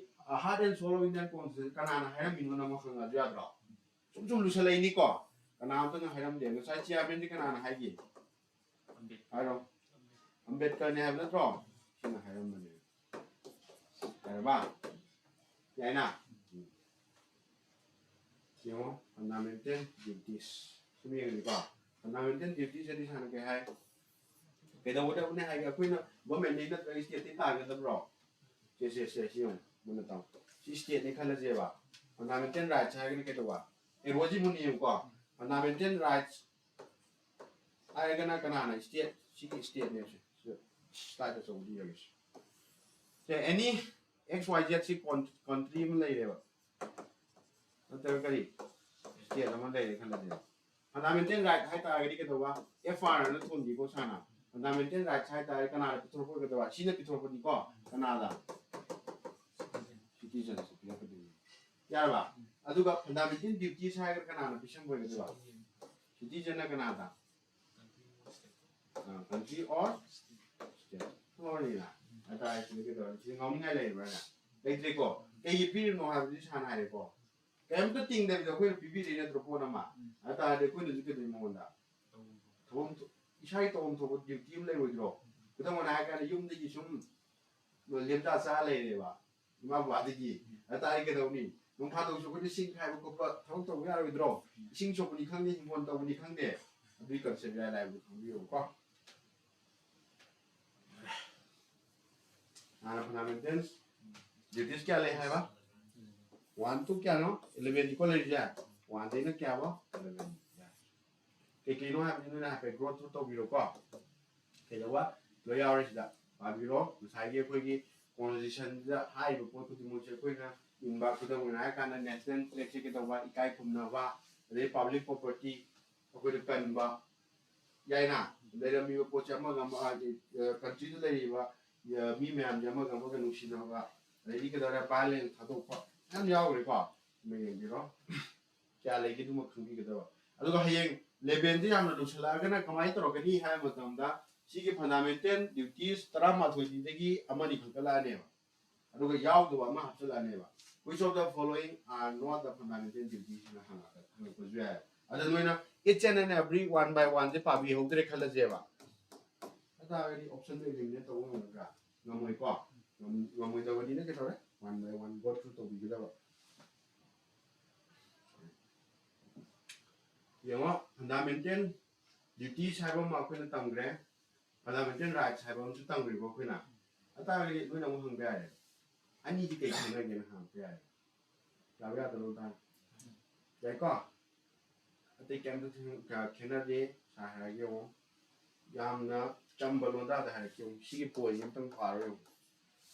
heart and soul of Indian Constitution ꯀꯅꯥꯅ ꯍꯥꯏꯔꯝꯃꯤꯅꯣꯅ ꯑꯃꯨꯛ ꯍꯪꯉꯛꯑꯁꯨ ꯌꯥꯗ꯭ꯔꯣ? ꯁꯨꯝ ꯁꯨꯝ ꯂꯨꯁꯜꯂꯛꯏꯅꯤꯀꯣ꯫ ꯀꯅꯥꯝꯇꯅ ꯍꯥꯏꯔꯝꯗꯦ꯫ ꯉꯁꯥꯏ ꯆꯤꯌꯥꯔꯃꯦꯟꯁꯦ ꯀꯅꯥꯅ ꯍꯥꯏꯒꯦ? ꯍꯥꯏꯔꯣ꯫ ꯑꯝꯕꯦꯗꯀꯔꯅꯦ ꯍꯥꯏꯕ ꯅꯠꯇ꯭ꯔꯣ? ꯁꯤꯅ ꯍꯥꯏꯔꯝꯕꯅꯦ꯫ ꯌꯥꯔꯕ? ꯌꯥꯏꯅ? ꯎꯝ꯫ ꯌꯦꯡꯉꯣ, ꯐꯟꯗꯥꯃꯦꯟꯇꯦꯜ ꯗ꯭ꯌꯨꯇꯤꯁ꯫ ꯁꯨꯝ ꯌꯦꯡꯉꯁꯤꯀꯣ꯫ ꯐꯟꯗꯥꯃꯦꯟꯇꯦꯜ ꯗ꯭ꯌꯨꯇꯤꯁ ꯍꯥꯏꯗꯤ ꯁꯥꯟꯅ ꯀꯩ ꯍꯥꯏ? ꯀꯩꯗꯧꯒꯗꯕꯅꯦ ꯍꯥꯏꯒꯦ? ꯑꯩꯈꯣꯏꯅ ꯒꯣꯔꯃꯦꯟꯗꯒꯤ ꯅꯠꯇ꯭ꯔꯒ ꯁ꯭ꯇꯦꯠꯇꯒꯤ ꯇꯥꯟꯒꯗꯕ꯭ꯔꯣ? ꯁꯦ, ꯁꯦ, ꯁꯦ, ꯁꯤ ꯌꯦꯡꯉꯣ꯫ ꯃꯨꯟꯅ ꯇꯥꯎ꯫ ꯁꯤ ꯁ꯭ꯇꯦꯠꯅꯦ ꯈꯜꯂꯁꯦꯕ꯫ ꯐꯟꯗꯥꯃꯦꯟꯇꯦꯜ ꯔꯥꯏꯠꯁ ꯍꯥꯏꯔꯒꯅ ꯀꯩꯗꯧꯕ? ꯑꯦꯔꯣꯁꯤ ꯃꯨꯟꯅ ꯌꯦꯡꯉꯨꯀꯣ꯫ ꯐꯟꯗꯥꯃꯦꯟꯇꯦꯜ ꯔꯥꯏꯠꯁ ꯍꯥꯏꯔꯒꯅ ꯀꯅꯥꯅ? ꯁ꯭ꯇꯦꯠ, ꯁꯤꯒꯤ ꯁ꯭ꯇꯦꯠꯅꯦꯕꯁꯦ꯫ ꯁꯤꯗ ꯁ꯭ꯂꯥꯏꯗ ꯑꯆꯧꯕꯗꯤ ꯌꯦꯡꯉꯁꯤ꯫ ꯁꯦ, ꯑꯦꯅꯤ ꯑꯦꯛꯁ ꯋꯥꯏ ꯖꯦꯠ ꯁꯤ ꯀꯣꯟ-, ꯀꯟꯇ꯭ꯔꯤ ꯑꯃ ꯂꯩꯔꯦꯕ꯫ ꯅꯠꯇ꯭ꯔꯒ ꯀꯔꯤ? ꯁ꯭ꯇꯦꯠ ꯑꯃ ꯂꯩꯔꯦ ꯈꯜꯂꯁꯦ꯫ ꯐꯟꯗꯥꯃꯦꯟꯇꯦꯜ ꯔꯥꯏꯠ ꯍꯥꯏ ꯇꯥꯔꯒꯗꯤ ꯀꯩꯗꯧꯕ? ꯑꯦꯐ ꯑꯥꯔ ꯑꯅ ꯊꯣꯟꯕꯤꯀꯣ ꯁꯥꯔꯅ꯫ ꯐꯟꯗꯥꯃꯦꯟꯇꯦꯜ ꯔꯥꯏꯠꯁ ꯍꯥꯏ ꯇꯥꯔꯒꯗꯤ ꯀꯅꯥꯅ ꯄꯤꯊꯣꯔꯛꯄ ꯑꯣꯏꯒꯗꯕ? ꯁꯤꯅ ꯄꯤꯊꯣꯔꯛꯄꯅꯤꯀꯣ꯫ ꯀꯅꯥꯗ? ꯁꯤꯇꯤꯖꯟꯁꯨ ꯄꯤꯔꯛꯀꯗꯣꯏꯅꯤ꯫ ꯌꯥꯔꯕ? ꯑꯗꯨꯒ ꯐꯟꯗꯥꯃꯦꯟꯇꯦꯜ ꯗ꯭ꯌꯨꯇꯤꯁ ꯍꯥꯏꯔꯒ ꯀꯅꯥꯅ ꯄꯤꯁꯟꯕ ꯑꯣꯏꯒꯗꯣꯏꯕ? ꯁꯤꯇꯤꯖꯟꯅ ꯀꯅꯥꯗ? Country or state. ꯍꯣꯏꯅ ꯍꯥꯏꯇꯥꯔꯦ꯫ ꯁꯤꯗ ꯀꯩꯗꯧꯔꯦ? ꯁꯤꯗ ꯉꯥꯎꯅꯤꯡꯉꯥꯏ ꯂꯩꯕ꯭ꯔꯥꯅꯦ? ꯂꯩꯇ꯭ꯔꯦꯀꯣ꯫ ꯀꯩꯒꯤ ꯄꯤꯔꯤꯅꯣ ꯍꯥꯏꯕꯗꯨꯗꯤ ꯁꯥꯟꯅ ꯍꯥꯏꯔꯦꯀꯣ꯫ ꯀꯩꯝꯇ ꯇꯤꯡꯗꯕꯤꯗ ꯑꯩꯈꯣꯏꯅ ꯄꯤꯕꯤꯔꯤ ꯅꯠꯇ꯭ꯔꯣ ꯄꯣꯠ ꯑꯃ? ꯑꯗꯨ ꯇꯥꯔꯗꯤ ꯑꯩꯈꯣꯏꯅꯁꯨ ꯀꯩꯗꯧꯔꯤ ꯃꯉꯣꯟꯗ? ꯊꯕꯛ ꯑꯃ ꯊꯣꯛ- ꯏꯁꯥꯒꯤ ꯇꯧꯐꯝ ꯊꯣꯛꯄ ꯗ꯭ꯌꯨꯇꯤ ꯑꯃ ꯂꯩꯔꯣꯏꯗ꯭ꯔꯣ? ꯈꯨꯗꯝ ꯑꯣꯏꯅ ꯍꯥꯏꯔ ꯀꯥꯟꯗ ꯌꯨꯝꯗꯒꯤ ꯁꯨꯝ ꯂꯦꯝꯇꯥ ꯆꯥ ꯂꯩꯔꯦꯕ, ꯏꯃꯥ ꯕꯕꯥꯗꯒꯤ꯫ ꯑꯗꯨ ꯇꯥꯔꯗꯤ ꯀꯩꯗꯧꯅꯤ? ꯅꯣꯡ ꯐꯥꯗꯣꯛꯁꯨ ꯑꯩꯈꯣꯏꯅ ꯁꯤꯡ ꯈꯥꯏꯕ ꯈꯣꯠꯄ ꯊꯕꯛ ꯇꯧꯕ ꯌꯥꯔꯣꯏꯗ꯭ꯔꯣ? ꯏꯁꯤꯡ ꯁꯣꯛꯄꯅꯤ ꯈꯪꯗꯦ, ꯍꯤꯡꯒꯣꯜ ꯇꯧꯕꯅꯤ ꯈꯪꯗꯦ, ꯑꯗꯨꯒꯤ ꯀꯟꯁꯦꯞ ꯏꯔꯥꯏ ꯂꯥꯏꯕꯗꯨ ꯈꯪꯕꯤꯌꯣꯕꯀꯣ꯫ ꯍꯥꯟꯅ ꯐꯟꯗꯥꯃꯦꯟꯇꯦꯜ ꯗ꯭ꯌꯨꯇꯤꯁ ꯀꯌꯥ ꯂꯩ ꯍꯥꯏꯕ? ꯋꯥꯟ ꯇꯨ ꯀꯌꯥꯅꯣ? ꯏꯂꯦꯚꯦꯟꯅꯤꯀꯣ ꯂꯩꯔꯤꯁꯦ꯫ ꯋꯥꯟꯗꯩꯅ ꯀꯌꯥꯕꯣ? ꯏꯂꯦꯚꯦꯟ꯫ ꯀꯩꯀꯩꯅꯣ ꯍꯥꯏꯕꯗꯤ ꯅꯣꯏꯅ ꯍꯥꯏꯐꯦꯠ ꯒ꯭ꯔꯣ ꯊ꯭ꯔꯨ ꯇꯧꯕꯤꯔꯣꯀꯣ꯫ ꯀꯩꯗꯧꯕ? ꯂꯣꯏ ꯌꯥꯎꯔꯦ ꯁꯤꯗ꯫ ꯄꯥꯕꯤꯔꯣ꯫ ꯉꯁꯥꯏꯒꯤ ꯑꯩꯈꯣꯏꯒꯤ ꯀꯣꯟꯁꯇꯤꯇ꯭ꯌꯨꯁꯟꯁꯤꯗ ꯍꯥꯏꯔꯤꯕ ꯄꯣꯠ ꯈꯨꯗꯤꯡꯃꯛꯁꯦ ꯑꯩꯈꯣꯏꯅ ꯏꯟꯕ, ꯈꯨꯗꯝ ꯑꯣꯏꯅ ꯍꯥꯏꯔꯀꯥꯟꯗ ꯅꯦꯁꯅꯦꯜ ꯐ꯭ꯂꯦꯒꯁꯦ ꯀꯩꯗꯧꯕ? ꯏꯀꯥꯏ ꯈꯨꯝꯅꯕ, ꯑꯗꯩ ꯄꯕ꯭ꯂꯤꯛ ꯄ꯭ꯔꯣꯄꯔꯇꯤ ꯑꯩꯈꯣꯏꯅ ꯀꯟꯕ, ꯌꯥꯏꯅ? ꯂꯩꯔꯝꯃꯤꯕ ꯄꯣꯠꯁꯦ ꯑꯃꯒ ꯑꯃ, ꯍꯥꯏꯗꯤ, ꯑ, ꯀꯟꯇ꯭ꯔꯤꯗ ꯂꯩꯔꯤꯕ, ꯑ, ꯃꯤ ꯃꯌꯥꯝꯁꯦ ꯑꯃꯒ ꯑꯃꯒ ꯅꯨꯡꯁꯤꯅꯕ, ꯑꯗꯩꯗꯤ ꯀꯩꯗꯧꯔꯦ? ꯚꯥꯏꯂꯦꯟꯁ ꯊꯥꯗꯣꯛꯄ ꯃꯌꯥꯝ ꯌꯥꯎꯈ꯭ꯔꯦꯀꯣ꯫ ꯑꯃ ꯌꯦꯡꯕꯤꯔꯣ꯫ ꯀꯌꯥ ꯂꯩꯒꯦ ꯑꯗꯨꯃꯛ ꯈꯪꯕꯤꯒꯗꯕ꯫ ꯑꯗꯨꯒ ꯍꯌꯦꯡ ꯂꯦꯚꯦꯟꯁꯦ ꯌꯥꯝꯅ ꯂꯨꯁꯜꯂꯛꯑꯒꯅ ꯀꯃꯥꯏꯅ ꯇꯧꯔꯛꯀꯅꯤ ꯍꯥꯏꯕ ꯃꯇꯝꯗ, ꯁꯤꯒꯤ ꯐꯟꯗꯥꯃꯦꯟꯇꯦꯜ ꯗ꯭ꯌꯨꯇꯤꯁ ꯇꯔꯥꯃꯥꯊꯣꯏꯗꯒꯤ ꯑꯃꯅꯤ ꯈꯛꯇ ꯂꯥꯛꯑꯅꯦꯕ꯫ ꯑꯗꯨꯒ ꯌꯥꯎꯗꯕ ꯑꯃ ꯍꯥꯞꯆꯤꯜꯂꯛꯑꯅꯦꯕ꯫ Which of the following are not the fundamental duties ꯍꯥꯏꯅ ꯍꯪꯉꯛꯄ- ꯍꯪꯉꯛꯄꯁꯨ ꯌꯥꯏ꯫ ꯑꯗ ꯅꯣꯏꯅ each and every one by one ꯁꯦ ꯄꯥꯕꯤꯍꯧꯗ꯭ꯔꯦ ꯈꯜꯂꯁꯦꯕ꯫ ꯑꯗꯨ ꯇꯥꯔꯒꯗꯤ ꯑꯣꯞꯁꯟꯗꯣ ꯏꯂꯤꯃꯤꯅꯦꯠ ꯇꯧꯕ ꯉꯝꯒꯗ꯭ꯔꯥ? ꯉꯝꯃꯣꯏꯀꯣ꯫ ꯉꯝ- ꯉꯝꯃꯣꯏꯗꯕꯅꯤꯅ ꯀꯩꯗꯧꯔꯦ? One by one go through ꯇꯧꯕꯤꯒꯗꯕ꯫ ꯌꯦꯡꯉꯣ, ꯐꯟꯗꯥꯃꯦꯟꯇꯦꯜ ꯗ꯭ꯌꯨꯇꯤꯁ ꯍꯥꯏꯕ ꯑꯃ ꯑꯩꯈꯣꯏꯅ ꯇꯝꯈ꯭ꯔꯦ, ꯐꯟꯗꯥꯃꯦꯟꯇꯦꯜ ꯔꯥꯏꯠꯁ ꯍꯥꯏꯕ ꯑꯃꯁꯨ ꯇꯝꯈ꯭ꯔꯦꯀꯣ ꯑꯩꯈꯣꯏꯅ꯫ ꯑꯗꯨ ꯇꯥꯔꯒꯗꯤ ꯅꯣꯏꯅ ꯑꯃꯨꯛ ꯍꯪꯕ ꯌꯥꯔꯦ, ꯑꯅꯤꯁꯤ ꯀꯩ ꯈꯦꯠꯅꯒꯦꯅ ꯍꯪꯉꯛꯄ ꯌꯥꯔꯦ꯫ ꯌꯥꯕ ꯌꯥꯗꯕ ꯑꯝꯇ ꯍꯥꯏꯔꯣ꯫ ꯌꯥꯏꯀꯣ? ꯑꯇꯩ ꯀꯩꯝꯇ ꯊꯦꯡ- ꯀ- ꯈꯦꯠꯅꯗꯦ꯫ ꯁꯥꯔ ꯍꯥꯏꯔꯒꯦ ꯌꯦꯡꯉꯣ, ꯌꯥꯝꯅ ꯆꯝꯕ ꯂꯣꯟꯗꯥꯗ ꯍꯥꯏꯔꯛꯀꯦ ꯌꯦꯡꯉꯣ, ꯁꯤꯒꯤ ꯄꯣꯏꯟꯁꯦ ꯑꯝꯇꯪ ꯄꯥꯔꯣ ꯌꯦꯡꯉꯣ꯫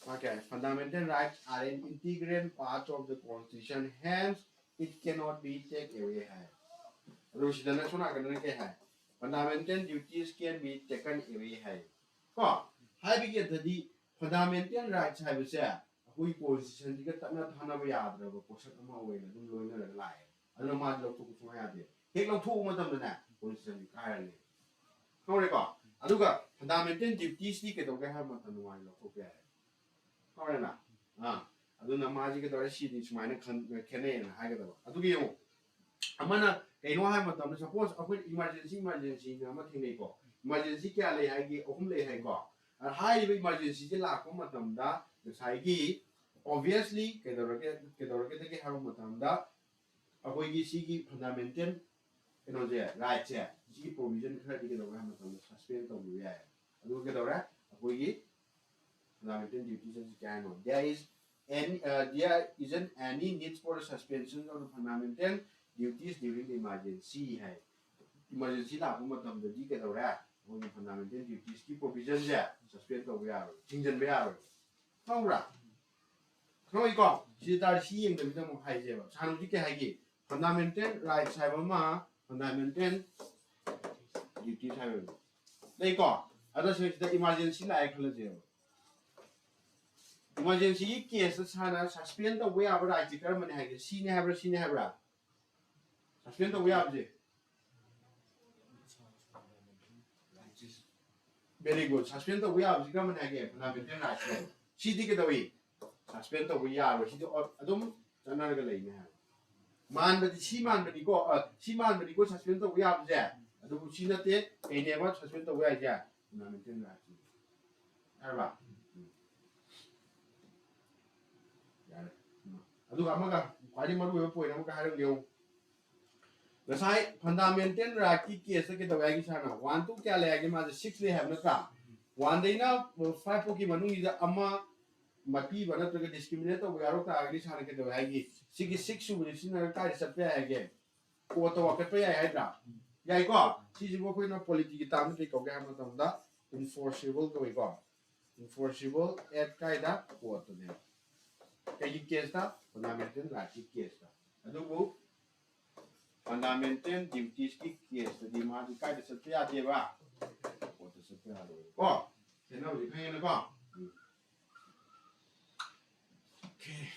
ꯃꯥ ꯀꯩ ꯍꯥꯏ? Fundamental rights are an integral part of the constitution, hence it cannot be take away ꯍꯥꯏ꯫ ꯑꯗꯨ ꯁꯤꯗꯅ ꯁꯣꯝ ꯅꯥꯀꯟꯗꯅ ꯀꯩ ꯍꯥꯏ? Fundamental duties can be taken away ꯍꯥꯏ꯫ ꯀꯣ? ꯍꯥꯏꯕꯒꯤ ꯑꯗꯨꯗꯤ ꯐꯟꯗꯥꯃꯦꯟꯇꯦꯜ ꯔꯥꯏꯠꯁ ꯍꯥꯏꯕꯁꯦ ꯑꯩꯈꯣꯏꯒꯤ ꯀꯣꯟꯁꯇꯤꯇ꯭ꯌꯨꯁꯟꯁꯤꯒ ꯇꯠꯅ ꯊꯥꯅꯕ ꯌꯥꯗ꯭ꯔꯕ ꯄꯣꯠꯁꯛ ꯑꯃ ꯑꯣꯏꯅ ꯑꯗꯨꯝ ꯂꯣꯏꯅꯔꯒ ꯂꯥꯛꯑꯦ꯫ ꯑꯗꯨꯅ ꯃꯥꯗꯤ ꯂꯧꯊꯣꯛꯄ ꯁꯨꯡꯌꯥ ꯌꯥꯗꯦ꯫ ꯍꯦꯛ ꯂꯧꯊꯣꯛꯄ ꯃꯇꯝꯗꯅꯦ ꯀꯣꯟꯁꯇꯤꯇ꯭ꯌꯨꯁꯟꯁꯤ ꯀꯥꯏꯔꯅꯤ꯫ ꯈꯪꯍꯧꯔꯦꯀꯣ? ꯑꯗꯨꯒ ꯐꯟꯗꯥꯃꯦꯟꯇꯦꯜ ꯗ꯭ꯌꯨꯇꯤꯁꯇꯤ ꯀꯩꯗꯧꯒꯦ ꯍꯥꯏꯕ ꯃꯇꯝꯗ ꯃꯥꯗꯤ ꯂꯧꯊꯣꯛꯄ ꯌꯥꯏ꯫ ꯈꯪꯍꯧꯔꯦꯅ? ꯑꯥ, ꯑꯗꯨꯅ ꯃꯥꯁꯤ ꯀꯩꯗꯧꯔꯦ? ꯁꯤꯗꯤ ꯁꯨꯃꯥꯏꯅ ꯈꯟ-, ꯈꯦꯠꯅꯩꯌꯦꯅ ꯍꯥꯏꯒꯗꯕ꯫ ꯑꯗꯨꯒ ꯌꯦꯡꯉꯨ, ꯑꯃꯅ ꯀꯩꯅꯣ ꯍꯥꯏꯕ ꯃꯇꯝꯗ, ꯁꯄꯣꯁ ꯑꯩꯈꯣꯏ ꯏꯃꯥꯔꯖꯦꯟꯁꯤ, ꯏꯃꯥꯔꯖꯦꯟꯁꯤꯅ ꯑꯃ ꯊꯦꯡꯅꯩꯀꯣ꯫ ꯏꯃꯥꯔꯖꯦꯟꯁꯤ ꯀꯌꯥ ꯂꯩ ꯍꯥꯏꯒꯦ? ꯑꯍꯨꯝ ꯂꯩ ꯍꯥꯏꯀꯣ꯫ ꯑꯗ ꯍꯥꯏꯔꯤꯕ ꯏꯃꯥꯔꯖꯦꯟꯁꯤꯁꯦ ꯂꯥꯛꯄ ꯃꯇꯝꯗ ꯉꯁꯥꯏꯒꯤ ꯑꯣꯕꯤꯌꯁꯂꯤ ꯀꯩꯗꯧꯔꯒꯦ, ꯀꯩꯗꯧꯔꯒꯗꯒꯦ ꯍꯥꯏꯕ ꯃꯇꯝꯗ ꯑꯩꯈꯣꯏꯒꯤ ꯁꯤꯒꯤ ꯐꯟꯗꯥꯃꯦꯟꯇꯦꯜ ꯀꯩꯅꯣꯁꯦ, ꯔꯥꯏꯠꯁꯦ, ꯁꯤꯒꯤ ꯄ꯭ꯔꯣꯕꯤꯖꯟ ꯈꯔꯗꯤ ꯀꯩꯗꯧꯔꯦ ꯍꯥꯏꯕ ꯃꯇꯝꯗ ꯁꯁꯄꯦꯟ ꯇꯧꯕꯤꯕ ꯌꯥꯏ꯫ ꯑꯗꯨꯒ ꯀꯩꯗꯧꯔꯦ? ꯑꯩꯈꯣꯏꯒꯤ ꯐꯟꯗꯥꯃꯦꯟꯇꯦꯜ ꯗ꯭ꯌꯨꯇꯤꯁ ꯑꯁꯤ ꯀꯩ ꯍꯥꯏꯅꯣ? There is any, uh, there isn't any need for the suspension of the fundamental duties during the emergency ꯍꯥꯏ꯫ ꯏꯃꯥꯔꯖꯦꯟꯁꯤ ꯂꯥꯛꯄ ꯃꯇꯝꯗꯗꯤ ꯀꯩꯗꯧꯔꯦ? ꯑꯩꯈꯣꯏꯒꯤ ꯐꯟꯗꯥꯃꯦꯟꯇꯦꯜ ꯗ꯭ꯌꯨꯇꯤꯁꯀꯤ ꯄ꯭ꯔꯣꯕꯤꯖꯟꯁꯦ ꯁꯁꯄꯦꯟ ꯇꯧꯕ ꯌꯥꯔꯣꯏ, ꯊꯤꯡꯖꯤꯟꯕ ꯌꯥꯔꯣꯏ꯫ ꯈꯪꯕ꯭ꯔꯥ? ꯈꯪꯉꯤꯀꯣ? ꯁꯤ ꯇꯥꯔꯗꯤ ꯁꯤ ꯌꯦꯡꯗꯕꯤꯗ ꯑꯃꯨꯛ ꯍꯥꯏꯁꯦꯕ꯫ ꯁꯥꯟꯅꯕꯁꯤ ꯀꯩ ꯍꯥꯏꯒꯦ? ꯐꯟꯗꯥꯃꯦꯟꯇꯦꯜ ꯔꯥꯏꯠꯁ ꯍꯥꯏꯕ ꯑꯃ, ꯐꯟꯗꯥꯃꯦꯟꯇꯦꯜ ꯗ꯭ꯌꯨꯇꯤꯁ ꯍꯥꯏꯕ ꯑꯃ ꯂꯩꯀꯣ? ꯑꯗꯣ ꯁꯤꯗ ꯏꯃꯥꯔꯖꯦꯟꯁꯤ ꯂꯥꯛꯑꯦ ꯈꯜꯂꯁꯦꯕ꯫ ꯏꯃꯥꯔꯖꯦꯟꯁꯤꯒꯤ ꯀꯦꯁꯇ ꯁꯥꯔꯅ ꯁꯁꯄꯦꯟ ꯇꯧꯕ ꯌꯥꯕ ꯔꯥꯏꯠꯁꯤ ꯀꯔꯝꯕꯅꯤ ꯍꯥꯏꯒꯦ? ꯁꯤꯅꯤ ꯍꯥꯏꯕ꯭ꯔꯥ, ꯁꯤꯅꯤ ꯍꯥꯏꯕ꯭ꯔꯥ? ꯁꯁꯄꯦꯟ ꯇꯧꯕ ꯌꯥꯕꯁꯦ꯫ Very good. ꯁꯁꯄꯦꯟ ꯇꯧꯕ ꯌꯥꯕꯁꯤ ꯀꯔꯝꯕꯅꯤ ꯍꯥꯏꯒꯦ? ꯐꯟꯗꯥꯃꯦꯟꯇꯦꯜ ꯔꯥꯏꯠꯁꯅꯦ꯫ ꯁꯤꯗꯤ ꯀꯩꯗꯧꯏ? ꯁꯁꯄꯦꯟ ꯇꯧꯕ ꯌꯥꯔꯣꯏ꯫ ꯁꯤꯗꯤ ꯑꯗꯨꯝ ꯆꯠꯅꯔꯒ ꯂꯩꯅꯦ ꯍꯥꯏꯕ꯫ ꯃꯥꯟꯕꯗꯤ ꯁꯤ ꯃꯥꯟꯕꯅꯤꯀꯣ, ꯑ, ꯁꯤ ꯃꯥꯟꯕꯅꯤꯀꯣ ꯁꯁꯄꯦꯟ ꯇꯧꯕ ꯌꯥꯕꯁꯦ꯫ ꯑꯗꯨꯕꯨ ꯁꯤ ꯅꯠꯇꯦ꯫ ꯀꯩꯅꯦꯕ ꯁꯁꯄꯦꯟ ꯇꯧꯕ ꯌꯥꯏꯁꯦ? ꯐꯟꯗꯥꯃꯦꯟꯇꯦꯜ ꯔꯥꯏꯠꯁꯅꯤ꯫ ꯍꯥꯏꯔꯕ? ꯎꯝ꯫ ꯌꯥꯔꯦ꯫ ꯎꯝ꯫ ꯑꯗꯨꯒ ꯑꯃꯒ, ꯈ꯭ꯋꯥꯏꯗꯒꯤ ꯃꯔꯨꯑꯣꯏꯕ ꯄꯣꯏꯟ ꯑꯃꯒ ꯍꯥꯏꯔꯝꯒꯦ ꯌꯦꯡꯉꯨ꯫ ꯉꯁꯥꯏ ꯐꯟꯗꯥꯃꯦꯟꯇꯦꯜ ꯔꯥꯏꯠꯀꯤ ꯀꯦꯁꯇ ꯀꯩꯗꯧꯋꯦ ꯍꯥꯏꯒꯦ ꯁꯥꯔꯅ? ꯋꯥꯟ ꯇꯨ ꯀꯌꯥ ꯂꯩ ꯍꯥꯏꯒꯦ? ꯃꯥꯁꯦ ꯁꯤꯛꯁ ꯂꯩ ꯍꯥꯏꯕ ꯅꯠꯇ꯭ꯔꯥ? ꯋꯥꯟꯗꯩꯅ ꯐꯥꯏꯚ ꯐꯥꯎꯒꯤ ꯃꯅꯨꯡꯁꯤꯗ ꯑꯃ ꯃꯄꯤꯕ ꯅꯠꯇ꯭ꯔꯒ ꯗꯤꯁꯀ꯭ꯔꯤꯃꯤꯅꯦꯠ ꯇꯧꯕ ꯌꯥꯎꯔꯛ ꯇꯥꯔꯒꯗꯤ ꯁꯥꯔꯅ ꯀꯩꯗꯧꯋꯦ ꯍꯥꯏꯒꯦ? ꯁꯤꯒꯤ ꯁꯤꯛꯁ ꯁꯨꯕꯁꯦ ꯁꯤꯖꯤꯟꯅꯔꯒ ꯀꯥꯏꯗ ꯆꯠꯄ ꯌꯥꯏ ꯍꯥꯏꯒꯦ? ꯀꯣꯔꯠꯇ ꯋꯥꯀꯠꯄ ꯌꯥꯏ ꯍꯥꯏꯗ꯭ꯔꯥ? ꯌꯥꯏꯀꯣ? ꯁꯤꯁꯤꯕꯨ ꯑꯩꯈꯣꯏꯅ ꯄꯣꯂꯤꯇꯤꯒꯤ ꯇꯥꯝꯗ ꯀꯩ ꯀꯧꯒꯦ ꯍꯥꯏꯕ ꯃꯇꯝꯗ ꯏꯟꯐꯣꯔꯁꯤꯕꯜ ꯀꯧꯏꯀꯣ꯫ ꯏꯟꯐꯣꯔꯁꯤꯕꯜ ꯑꯦꯠ ꯀꯥꯏꯗ? ꯀꯣꯔꯠꯇꯅꯦꯕ꯫ ꯀꯩꯒꯤ ꯀꯦꯁꯇ? ꯐꯟꯗꯥꯃꯦꯟꯇꯦꯜ ꯔꯥꯏꯠꯀꯤ ꯀꯦꯁꯇ꯫ ꯑꯗꯨꯕꯨ ꯐꯟꯗꯥꯃꯦꯟꯇꯦꯜ ꯗ꯭ꯌꯨꯇꯤꯁꯀꯤ ꯀꯦꯁꯇꯗꯤ ꯃꯥꯗꯤ ꯀꯥꯏꯗ ꯆꯠꯄ ꯌꯥꯗꯦꯕ? ꯀꯣꯔꯠꯇ ꯆꯠꯄ ꯌꯥꯔꯣꯏ ꯀꯣ꯫ ꯈꯦꯠꯅꯕꯁꯦ ꯈꯪꯉꯦꯅꯀꯣ? ꯎꯝ꯫ Okay.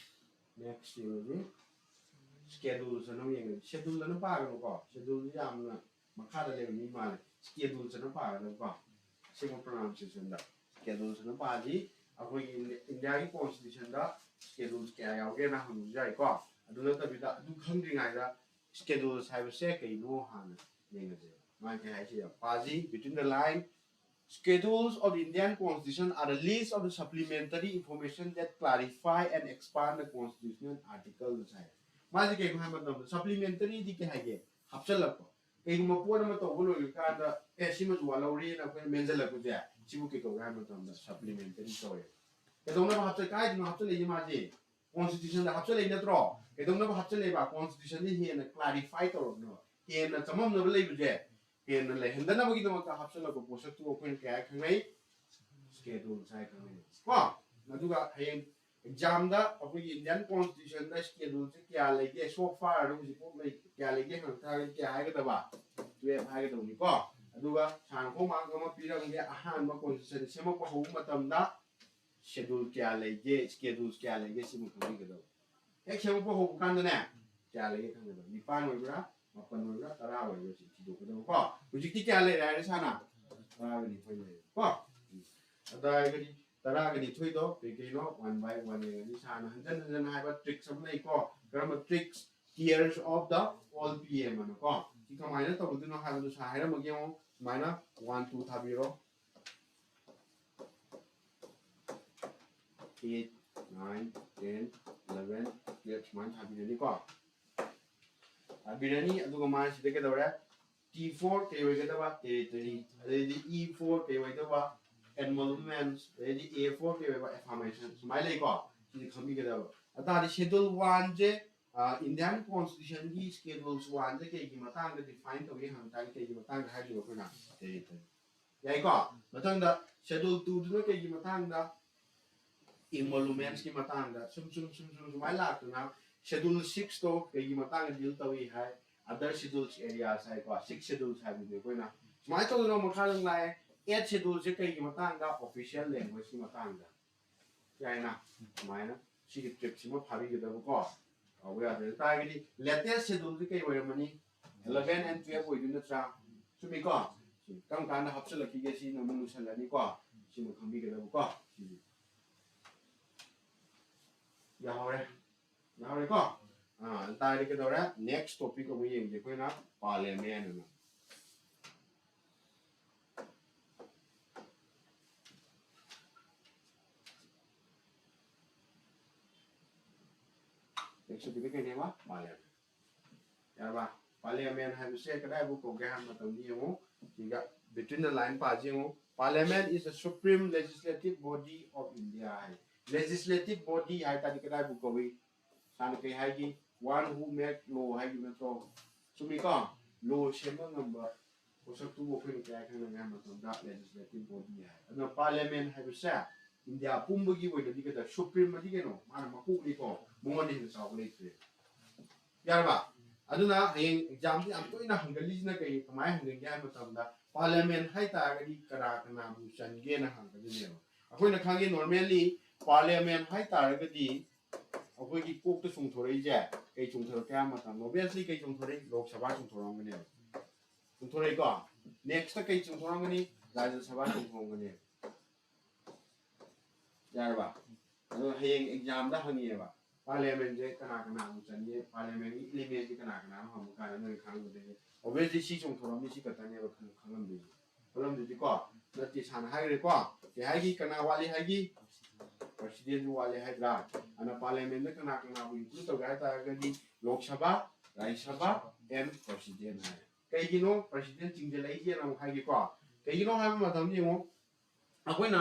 Next ꯌꯦꯡꯉꯁꯤ꯫ Schedule ꯁꯤꯅ ꯑꯃꯨꯛ ꯌꯦꯡꯉꯁꯤ꯫ Schedule ꯑꯅ ꯄꯥꯒꯅꯨꯀꯣ꯫ Schedule ꯁꯤ ꯌꯥꯝꯅ ꯃꯈꯥꯗ ꯂꯩꯕ ꯃꯤ ꯃꯥꯜꯂꯦ꯫ Schedule ꯁꯤꯅ ꯄꯥꯒꯗꯕꯀꯣ꯫ ꯑꯁꯦꯡꯕ pronunciation ꯗ꯫ Schedule ꯁꯤꯅ ꯄꯥꯁꯤ꯫ ꯑꯩꯈꯣꯏꯒꯤ ꯏꯟꯗꯤ-, ꯏꯟꯗꯤꯌꯥꯒꯤ constitution ꯗ schedules ꯀꯌꯥ ꯌꯥꯎꯒꯦꯅ ꯍꯪꯕꯁꯨ ꯌꯥꯏꯀꯣ꯫ ꯑꯗꯨ ꯅꯠꯇꯕꯤꯗ ꯑꯗꯨ ꯈꯪꯗ꯭ꯔꯤꯉꯩꯗ schedules ꯍꯥꯏꯕꯁꯦ ꯀꯩꯅꯣ ꯍꯥꯟꯅ ꯌꯦꯡꯉꯁꯦꯕ꯫ ꯃꯥ ꯀꯩ ꯍꯥꯏꯁꯤ ꯌꯥꯝ ꯄꯥꯁꯤ, between the line, schedules of the Indian Constitution are a list of the supplementary information that clarify and expand the constitutional articles ꯍꯥꯏ꯫ ꯃꯥꯁꯦ ꯀꯩꯅꯣ ꯍꯥꯏꯕ ꯃꯇꯝꯗ supplementary ꯗꯤ ꯀꯩ ꯍꯥꯏꯒꯦ? ꯍꯥꯞꯆꯜꯂꯛꯄ꯫ ꯀꯩꯒꯨꯝꯕ ꯄꯣꯠ ꯑꯃ ꯇꯧꯕ ꯂꯣꯏꯔꯀꯥꯟꯗ ꯑꯦ ꯁꯤꯃꯁꯨ ꯋꯥꯠꯍꯧꯔꯤꯅ ꯑꯩꯈꯣꯏꯅ ꯃꯦꯟꯁꯤꯜꯂꯛꯄꯁꯦ ꯁꯤꯕꯨ ꯀꯩ ꯀꯧꯒꯦ ꯍꯥꯏꯕ ꯃꯇꯝꯗ supplementary ꯀꯧꯋꯦ꯫ ꯀꯩꯗꯧꯅꯕ ꯍꯥꯞꯆ-, ꯀꯥꯏꯗꯅꯣ ꯍꯥꯞꯆꯜꯂꯛꯏꯁꯦ ꯃꯥꯁꯦ? Constitution ꯗ ꯍꯥꯞꯆꯜꯂꯛꯏ ꯅꯠꯇ꯭ꯔꯣ? ꯀꯩꯗꯧꯅꯕ ꯍꯥꯞꯆꯜꯂꯛꯏꯕ? Constitution ꯁꯦ ꯍꯦꯟꯅ clarify ꯇꯧꯔꯛꯅꯕ, ꯍꯦꯟꯅ ꯆꯃꯝꯅꯕ ꯂꯩꯕꯁꯦ ꯍꯦꯟꯅ ꯂꯩꯍꯟꯗꯅꯕꯒꯤꯗꯃꯛꯇ ꯍꯥꯞꯆꯜꯂꯛꯄ ꯄꯣꯠꯁꯛꯇꯨ ꯑꯩꯈꯣꯏꯅ ꯀꯩ ꯍꯥꯏ ꯈꯪꯅꯩ? Schedules ꯍꯥꯏ ꯈꯪꯅꯩ ꯀꯣ꯫ ꯑꯗꯨꯒ ꯍꯌꯦꯡ exam ꯗ ꯑꯩꯈꯣꯏꯒꯤ Indian Constitution ꯗ schedule ꯁꯦ ꯀꯌꯥ ꯂꯩꯒꯦ, so far ꯍꯧꯖꯤꯛꯐꯥꯎ ꯂꯩ, ꯀꯌꯥ ꯂꯩꯒꯦ ꯍꯪꯉꯛ ꯇꯥꯔꯒꯗꯤ ꯀꯌꯥ ꯍꯥꯏꯒꯗꯕ? Twelve ꯍꯥꯏꯒꯗꯧꯅꯤꯀꯣ꯫ ꯑꯗꯨꯒ ꯁꯥꯔꯅ homework ꯑꯃ ꯄꯤꯔꯝꯒꯦ, ꯑꯍꯥꯟꯕ constitution ꯁꯦꯝꯃꯛꯄ ꯍꯧꯕ ꯃꯇꯝꯗ schedule ꯀꯌꯥ ꯂꯩꯒꯦ, schedules ꯀꯌꯥ ꯂꯩꯒꯦ, ꯁꯤꯃ ꯈꯪꯕꯤꯒꯗꯕ꯫ ꯍꯦꯛ ꯁꯦꯝꯃꯛꯄ ꯍꯧꯕ ꯀꯥꯟꯗꯅꯦ, ꯀꯌꯥ ꯂꯩꯒꯦ ꯈꯪꯒꯗꯕ꯫ ꯅꯤꯄꯥꯟ ꯑꯣꯏꯕ꯭ꯔꯥ, ꯃꯥꯄꯟ ꯑꯣꯏꯕ꯭ꯔꯥ, ꯇꯔꯥ ꯑꯣꯏꯕ꯭ꯔꯥ, ꯁꯤ ꯊꯤꯗꯣꯛꯀꯗꯕꯀꯣ꯫ ꯍꯧꯖꯤꯛꯇꯤ ꯀꯌꯥ ꯂꯩꯔꯦ ꯍꯥꯏꯔꯦ ꯁꯥꯔꯅ? ꯇꯔꯥꯒ ꯅꯤꯊꯣꯏ ꯂꯩꯔꯦ ꯀꯣ꯫ ꯎꯝ꯫ ꯑꯗꯨ ꯑꯣꯏꯔꯒꯗꯤ ꯇꯔꯥꯒ ꯅꯤꯊꯣꯏꯗꯣ ꯀꯩ ꯀꯩꯅꯣ? One by one ꯌꯦꯡꯉꯅꯤ ꯁꯥꯔꯅ꯫ ꯍꯟꯖꯟ ꯍꯟꯖꯟ ꯍꯥꯏꯕ tricks ꯑꯃ ꯂꯩꯀꯣ꯫ ꯀꯔꯝꯕ tricks? Tears of the old P M ꯑꯅ ꯀꯣ꯫ ꯁꯤ ꯀꯃꯥꯏꯅ ꯇꯧꯒꯗꯣꯏꯅꯣ ꯍꯥꯏꯕꯗꯨ ꯁꯥꯔ ꯍꯥꯏꯔꯝꯃꯒꯦ ꯌꯦꯡꯉꯣ꯫ ꯁꯨꯃꯥꯏꯅ one two ꯊꯥꯕꯤꯔꯣ꯫ Eight, nine, ten, eleven, twelve ꯁꯨꯃꯥꯏꯅ ꯊꯥꯕꯤꯔꯅꯤꯀꯣ꯫ ꯊꯥꯕꯤꯔꯅꯤ, ꯑꯗꯨꯒ ꯃꯥꯅ ꯁꯤꯗ ꯀꯩꯗꯧꯔꯦ? T four ꯀꯩ ꯑꯣꯏꯒꯗꯕ? Territory꯫ ꯑꯗꯩꯗꯤ E four ꯀꯩ ꯑꯣꯏꯒꯗꯕ? Emoluments꯫ ꯑꯗꯩꯗꯤ A four ꯀꯩ ꯑꯣꯏꯕ? Affirmation꯫ ꯁꯨꯃꯥꯏꯅ ꯂꯩꯀꯣ꯫ ꯁꯤꯗꯤ ꯈꯪꯕꯤꯒꯗꯕ꯫ ꯑꯗꯨ ꯇꯥꯔꯗꯤ schedule one ꯁꯦ, ꯑ, Indian Constitution ꯒꯤ schedules one ꯁꯦ ꯀꯩꯒꯤ ꯃꯇꯥꯡꯗ define ꯇꯧꯏ ꯍꯪ ꯇꯥꯔꯗꯤ ꯀꯩꯒꯤ ꯃꯇꯥꯡꯗ ꯍꯥꯏꯗꯣꯏꯕ ꯑꯩꯈꯣꯏꯅ? Territory꯫ ꯌꯥꯏꯀꯣ? ꯃꯊꯪꯗ schedule two ꯗꯨꯅ ꯀꯩꯒꯤ ꯃꯇꯥꯡꯗ? Emoluments ꯀꯤ ꯃꯇꯥꯡꯗ ꯁꯨꯝ ꯁꯨꯝ ꯁꯨꯝ ꯁꯨꯝ ꯁꯨꯃꯥꯏꯅ ꯂꯥꯛꯇꯅ schedule six ꯇꯣ ꯀꯩꯒꯤ ꯃꯇꯥꯡꯗ deal ꯇꯧꯏ ꯍꯥꯏ? Other schedules areas ꯍꯥꯏꯀꯣ, six schedules ꯍꯥꯏꯕꯗꯨꯅꯤ ꯑꯩꯈꯣꯏꯅ꯫ ꯁꯨꯃꯥꯏꯅ ꯇꯧꯗꯅ ꯃꯈꯥꯗ ꯂꯥꯛꯑꯦ, eighth schedule ꯁꯦ ꯀꯩꯒꯤ ꯃꯇꯥꯡꯗ? Official language ꯀꯤ ꯃꯇꯥꯡꯗ꯫ ꯌꯥꯏꯅ? ꯁꯨꯃꯥꯏꯅ ꯁꯤꯒꯤ ꯇ꯭ꯔꯤꯞꯁꯤꯃ ꯐꯥꯕꯤꯒꯗꯕꯀꯣ꯫ ꯀꯥꯎꯕ ꯌꯥꯗ꯭ꯔꯦ꯫ ꯑꯗꯨ ꯇꯥꯔꯒꯗꯤ ꯂꯦꯇꯦꯁ ꯁꯦꯗꯨꯜꯗꯤ ꯀꯩ ꯑꯣꯏꯔꯝꯃꯅꯤ? ꯑꯦꯂꯚꯦꯟ ꯑꯦꯟ ꯇꯨꯌꯦꯜꯐ ꯑꯣꯏꯗꯣꯏ ꯅꯠꯇ꯭ꯔꯥ? ꯆꯨꯝꯃꯤꯀꯣ? ꯁꯤ ꯀꯔꯝ ꯀꯥꯟꯗ ꯍꯥꯞꯆꯤꯜꯂꯛꯈꯤꯒꯦ? ꯁꯤꯅ ꯑꯃꯨꯛ ꯂꯣꯏꯁꯤꯜꯂꯅꯤꯀꯣ꯫ ꯁꯤꯃ ꯈꯪꯕꯤꯒꯗꯕꯀꯣ꯫ ꯁꯤꯁꯦ ꯌꯥꯍꯧꯔꯦ꯫ ꯌꯥꯍꯧꯔꯦꯀꯣ? ꯑꯥ, ꯑꯗꯨ ꯇꯥꯔꯗꯤ ꯀꯩꯗꯧꯔꯦ? ꯅꯦꯛꯁ ꯇꯣꯄꯤꯛ ꯑꯃꯨꯛ ꯌꯦꯡꯁꯦ ꯑꯩꯈꯣꯏꯅ, ꯄꯥꯔꯂꯤꯌꯥꯃꯦꯟ ꯑꯅ꯫ ꯅꯦꯛꯁ ꯇꯣꯄꯤꯛꯇ ꯀꯩꯅꯦꯕ? ꯄꯥꯔꯂꯤꯌꯥꯃꯦꯟ꯫ ꯌꯥꯔꯕ? ꯄꯥꯔꯂꯤꯌꯥꯃꯦꯟ ꯍꯥꯏꯕꯁꯦ ꯀꯗꯥꯏꯕꯨ ꯀꯧꯒꯦ ꯍꯥꯏꯕ ꯃꯇꯝꯗ ꯌꯦꯡꯉꯨ, ꯁꯤꯒ between the line ꯄꯥꯁꯤ ꯌꯦꯡꯉꯨ꯫ Parliament is the supreme legislative body of India high. Legislative body ꯍꯥꯏ ꯇꯥꯔꯗꯤ ꯀꯗꯥꯏꯕꯨ ꯀꯧꯏ? ꯁꯥꯔꯅ ꯀꯩ ꯍꯥꯏꯒꯤ? One who make law ꯍꯥꯏꯈꯤꯕ ꯅꯠꯇ꯭ꯔꯣ? ꯆꯨꯝꯃꯤꯀꯣ? ꯂꯣ ꯁꯦꯝꯕ ꯉꯝꯕ ꯄꯣꯠꯁꯛꯇꯨꯕꯨ ꯑꯩꯈꯣꯏꯅ ꯀꯩ ꯍꯥꯏ ꯈꯪꯅꯒꯦ ꯍꯥꯏꯕ ꯃꯇꯝꯗ ꯂꯦꯖꯤꯁꯂꯦꯇꯤꯚ ꯕꯣꯗꯤ ꯍꯥꯏ꯫ ꯑꯗꯨꯅ ꯄꯥꯔꯂꯤꯌꯥꯃꯦꯟ ꯍꯥꯏꯕꯁꯦ ꯏꯟꯗꯤꯌꯥ ꯄꯨꯝꯕꯒꯤ ꯑꯣꯏꯅꯗꯤ ꯀꯩꯗ ꯁꯨꯄ꯭ꯔꯤꯝ ꯑꯗꯤ ꯀꯩꯅꯣ, ꯃꯥꯅ ꯃꯀꯣꯛꯅꯤꯀꯣ, ꯃꯉꯣꯟꯗ ꯍꯦꯟꯅ ꯆꯥꯎꯕ ꯂꯩꯇ꯭ꯔꯦ꯫ ꯌꯥꯔꯕ? ꯑꯗꯨꯅ ꯍꯌꯦꯡ ꯑꯦꯛꯖꯥꯝꯁꯤ ꯌꯥꯝ ꯇꯣꯏꯅ ꯍꯪꯒꯜꯂꯤꯁꯤꯅ ꯀꯩ, ꯀꯃꯥꯏꯅ ꯍꯪꯒꯟꯒꯦ ꯍꯥꯏꯕ ꯃꯇꯝꯗ ꯄꯥꯔꯂꯤꯌꯥꯃꯦꯟ ꯍꯥꯏ ꯇꯥꯔꯒꯗꯤ ꯀꯅꯥ ꯀꯅꯥꯕꯨ ꯆꯟꯒꯦꯅ ꯍꯪꯒꯗꯣꯏꯅꯦꯕ꯫ ꯑꯩꯈꯣꯏꯅ ꯈꯪꯉꯤ ꯅꯣꯔꯃꯦꯜꯂꯤ ꯄꯥꯔꯂꯤꯌꯥꯃꯦꯟ ꯍꯥꯏ ꯇꯥꯔꯒꯗꯤ ꯑꯩꯈꯣꯏꯒꯤ ꯀꯣꯛꯇ ꯆꯣꯡꯊꯣꯔꯛꯏꯁꯦ ꯀꯩ ꯆꯣꯡꯊꯣꯔꯛꯀꯦ ꯍꯥꯏꯕ ꯃꯇꯝꯗ, ꯑꯣꯕꯤꯌꯁꯂꯤ ꯀꯩ ꯆꯣꯡꯊꯣꯔꯛꯏ? ꯂꯣꯛ ꯁꯚꯥ ꯆꯣꯡꯊꯣꯔꯛꯑꯝꯒꯅꯦꯕ꯫ ꯆꯣꯡꯊꯣꯔꯛꯏꯀꯣ? ꯅꯦꯛꯁꯇ ꯀꯩ ꯆꯣꯡꯊꯣꯔꯛꯑꯝꯒꯅꯤ? ꯔꯥꯖ꯭ꯌ ꯁꯚꯥ ꯆꯣꯡꯊꯣꯔꯛꯑꯝꯒꯅꯦꯕ꯫ ꯌꯥꯔꯕ? ꯑꯗꯣ ꯍꯌꯦꯡ ꯑꯦꯛꯖꯥꯝꯗ ꯍꯪꯉꯦꯕ, ꯄꯥꯔꯂꯤꯌꯥꯃꯦꯟꯁꯦ ꯀꯅꯥ ꯀꯅꯥ ꯑꯃꯨꯛ ꯆꯟꯒꯦ, ꯄꯥꯔꯂꯤꯌꯥꯃꯦꯟꯒꯤ ꯏꯂꯤꯃꯦꯟꯁꯦ ꯀꯅꯥ ꯀꯅꯥꯅꯣ ꯍꯪꯕ ꯀꯥꯟꯗ ꯅꯣꯏ ꯈꯪꯒꯗꯣꯏꯅꯦ꯫ ꯑꯣꯕꯤꯌꯁꯂꯤ ꯁꯤ ꯆꯣꯡꯊꯣꯔꯛꯑꯝꯅꯤ, ꯁꯤ ꯈꯛꯇꯅꯦꯕ ꯈꯪ-, ꯈꯪꯉꯝꯗꯣꯏꯁꯦ꯫ ꯈꯪꯉꯝꯗꯣꯏꯁꯦꯀꯣ? ꯅꯠꯇꯦ, ꯁꯥꯔꯅ ꯍꯥꯏꯈ꯭ꯔꯦꯀꯣ꯫ ꯀꯩ ꯍꯥꯏꯒꯤ? ꯀꯅꯥ ꯋꯥꯠꯂꯤ ꯍꯥꯏꯒꯤ? ꯄ꯭ꯔꯁꯤꯗꯦꯟꯁꯨ ꯋꯥꯠꯂꯤ ꯍꯥꯏꯗ꯭ꯔꯥ? ꯑꯗꯨꯅ ꯄꯥꯔꯂꯤꯌꯥꯃꯦꯟꯗ ꯀꯅꯥ ꯀꯅꯥꯕꯨ ꯏꯟꯀ꯭ꯂꯨꯗ ꯇꯧꯒꯦ ꯍꯥꯏ ꯇꯥꯔꯒꯗꯤ ꯂꯣꯛ ꯁꯚꯥ, ꯔꯥꯖ꯭ꯌ ꯁꯚꯥ, ꯑꯦꯟ ꯄ꯭ꯔꯁꯤꯗꯦꯟ ꯍꯥꯏ꯫ ꯀꯩꯒꯤꯅꯣ ꯄ꯭ꯔꯁꯤꯗꯦꯟ ꯆꯤꯡꯁꯤꯜꯂꯛꯏꯁꯦꯅ ꯑꯃꯨꯛ ꯍꯥꯏꯒꯦꯀꯣ꯫ ꯀꯩꯒꯤꯅꯣ ꯍꯥꯏꯕ ꯃꯇꯝꯗ ꯌꯦꯡꯉꯣ, ꯑꯩꯈꯣꯏꯅ